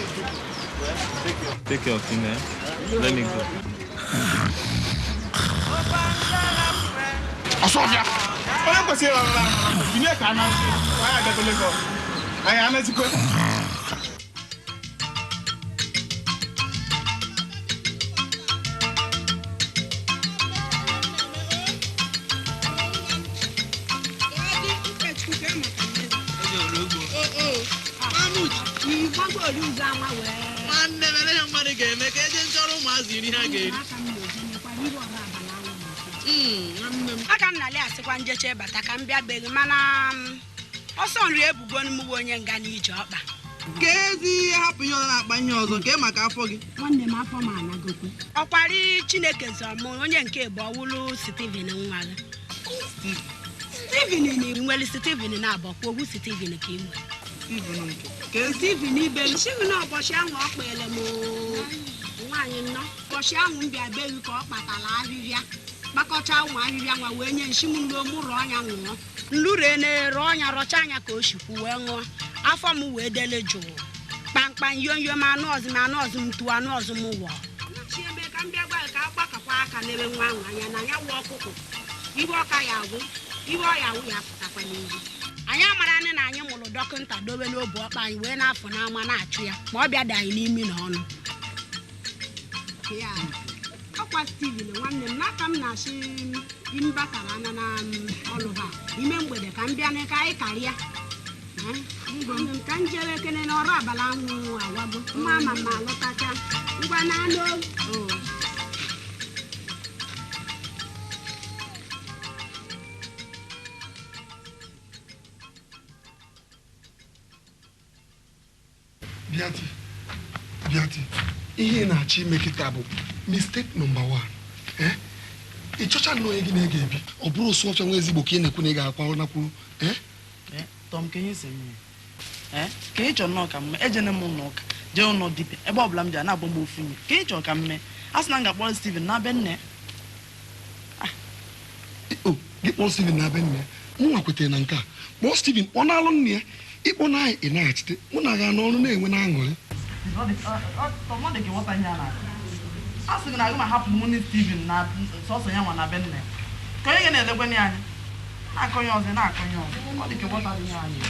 Speaker 6: Take care of him, eh? Let me go.
Speaker 12: Asofia. Onye kwesịrị ịrara binye ka ana anyị abịago Lagos. Anyị anazikwe.
Speaker 16: Nwanne m eleghị mmadụ ga-eme ka eje nchọrọ ụmụazị iri ha ga-eri.
Speaker 11: Aka m na-alị asịkwa njeche bata ka m bịa beghị mana ọsọ nri ebugo m onye nga n'ije ọkpa.
Speaker 16: Ka ezi ihe hapụ ihe ọ na-akpa ihe ọzọ nke maka afọ gị.
Speaker 11: Nwanne m afọ m anagokwe. Ọkwari Chineke zọmụ onye nke bụ ọwụlụ Steven nwa gị. Steven na nwere Steven na-abọkwa ogwu Steven ka ị nwere. Steven ibe m Steven ụbọchị ahụ ọ kpere m nwaanyị nnọọ ụbọchị ahụ m bịa beghị ka ọ kpatara ahịhịa kpakọcha ụmụ ahịhịa nwa wee nye nshi m nruo mụ rụọ ọnya ṅụọ nlure na-ere ọnya rọcha anya ka o sikwu wee ṅụọ afọ m wee dele jụụ kpamkpam yomyom anụ ọzọ m anụ ọzọ m tuo anụ ọzọ m wụọ ebe ka m bịa gwa ka a gbakọkwa aka n'ebe nwa ahụ anya na anya wụ ọkụkụ ibe ọka ya agwụ ibe ọ ya awụ ya apụtakwa n'ihu. Anyị amara anyị na anyị mụrụ dọkịta dobe n'obu ọkpa anyị wee na-afọ n'ama na-achụ ya ma ọ bịa dị anyị n'imi na ọnụ. Ọkwa Steven nwanne m n'aka m na-achị mbatara anya na ọlụ ha ime mgbede ka m bịa n'ka anyị karịa ka m jere ekene na ọrụ abalị anwụ awago nwa ama m alọtacha ngwa na anụ.
Speaker 14: Biati, Biati, ihe na-achọ ime kịta bụ mistake number 1. Ị chọcha nnọọ onye gị na-ege ebi ọ bụrụ osu ọfịa nwa ezigbo ka ị na-ekwu na ị ga-akwa nakwuru.
Speaker 16: Tom, ka ihe si m ka ị chọrọ nnọọ ka m mee ejene m ụlọ ụka jee ụlọ dibịa ebe ọbụla m ji na-agba m ofu nye ka ị chọrọ ka m mee a sị na m ga-akpọrọ Steven na be nne.
Speaker 14: Gị kpọọ Steven na be nne mụ nwa kwetere na nke a kpọọ Steven ọ na-alụ nne ya ịkpọ na anyị ị na-achite mụ na ga n'ọrụ na-enwe na-aṅụrị.
Speaker 16: A sị gị na agụ ma hapụ mụ na Steven na sọsọ ya nwa na be nne ka onye ga na-elekwe ya anya na-akọnye ọzọ na-akọnye ọzọ ọ dị ka ịghọta ihe anyị.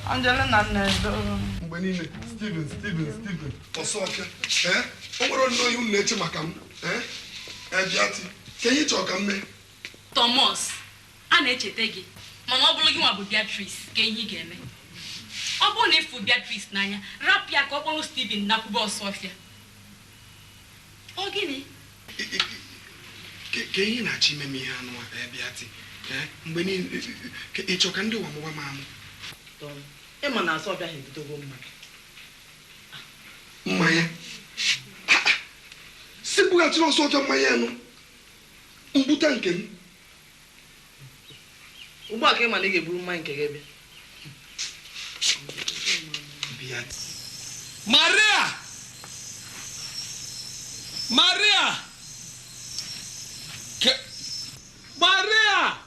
Speaker 16: Angelina nne
Speaker 14: mgbe niile Steven Steven Steven ọsọ ọfịa o nwere onye oyi unu na-eche maka m Biati Ka ihe chọrọ ka m mee?
Speaker 18: Thomas, a na-echeta gị mana ọ bụrụ gị nwa bụ Beatrice ka ihe ị ga-eme. Ọ bụrụ na ịfụ Beatrice n'anya, rapụ ya ka ọ kpọrọ Steven nakwube Ọsụọfịa. Ọ gịnị?
Speaker 14: Ka ihe na-achọ ime m ihe anụ a Beati. Mgbe niile ị chọrọ ka ndị ụwa mụwa m amụ.
Speaker 23: Ịma na Ọsụọfịa ha ebutego mmanya.
Speaker 14: Mmanya? Si bughachiri Ọsụọfịa mmanya nụ. Mbute nke m.
Speaker 23: Ugbu a ka ị ma na ị ga-eburu mmanya nke gị bịa.
Speaker 8: Maria! Maria! Maria!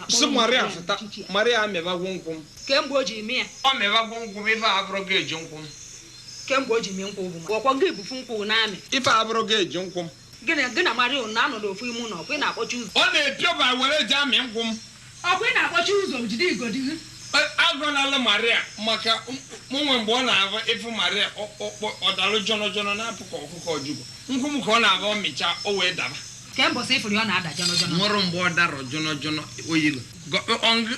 Speaker 13: Si Maria fụta, Maria amịbagwo nkwụ m.
Speaker 5: Kemgbe o ji mee ya?
Speaker 8: Ọ mịbagwo nkwụ m, ife abụrụ gị eji nkwụ m.
Speaker 5: Kemgbe o ji mee nkwụ bụ ọkwa gị ebufu nkwụ na-amị.
Speaker 8: Ife abụrụ gị eji nkwụ m.
Speaker 5: Gị na Maria na-anọ n'ofu ime ụlọ, ọkwa ị na-akpọchi ụzọ.
Speaker 8: Ọ na-epioba were ji amị nkwụ m.
Speaker 5: Ọkwa ị na-akpọchi ụzọ jide igodi gị.
Speaker 8: Agọnala Maria maka mụnwe mgbe ọ na-abụ ịfụ Maria ọ dalụ jọnọ jọnọ na-apụ ka ọkụkọ ọjụgo. Nkwụ m ka ọ na-abụ ọ mịchaa o wee daba.
Speaker 5: Kemgbe ọsọ ịfụrụ ya ọ na-ada jọnọ jọnọ.
Speaker 8: Nwụrụ mgbe ọ darọ jọnọ jọnọ oyilo.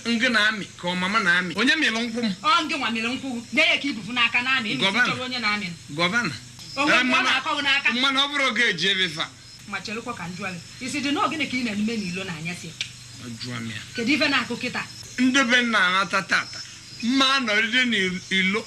Speaker 8: Ngị na-amị ka ọ mama na-amị. Onye mịrị nkwụ m?
Speaker 5: Ọ ngị nwa mịrị nkwụ nye ya ka ibufu n'aka na-amị. Ịmị onye na-amị.
Speaker 8: Gọvanọ.
Speaker 5: Onwe mgbe ọ na-akọ gị n'aka.
Speaker 8: Mmanụ ọ bụrụ oge eji ebe fa.
Speaker 5: Ma chelụkwa ka njụ gị. Isi dị na gịnị ka ị na-eme n'ilo na anyasị?
Speaker 8: Jụọ m ya.
Speaker 5: Kedu ife na-akụ kịta?
Speaker 8: Ndị be nna anata tata. Mma nọrịde n'ilo.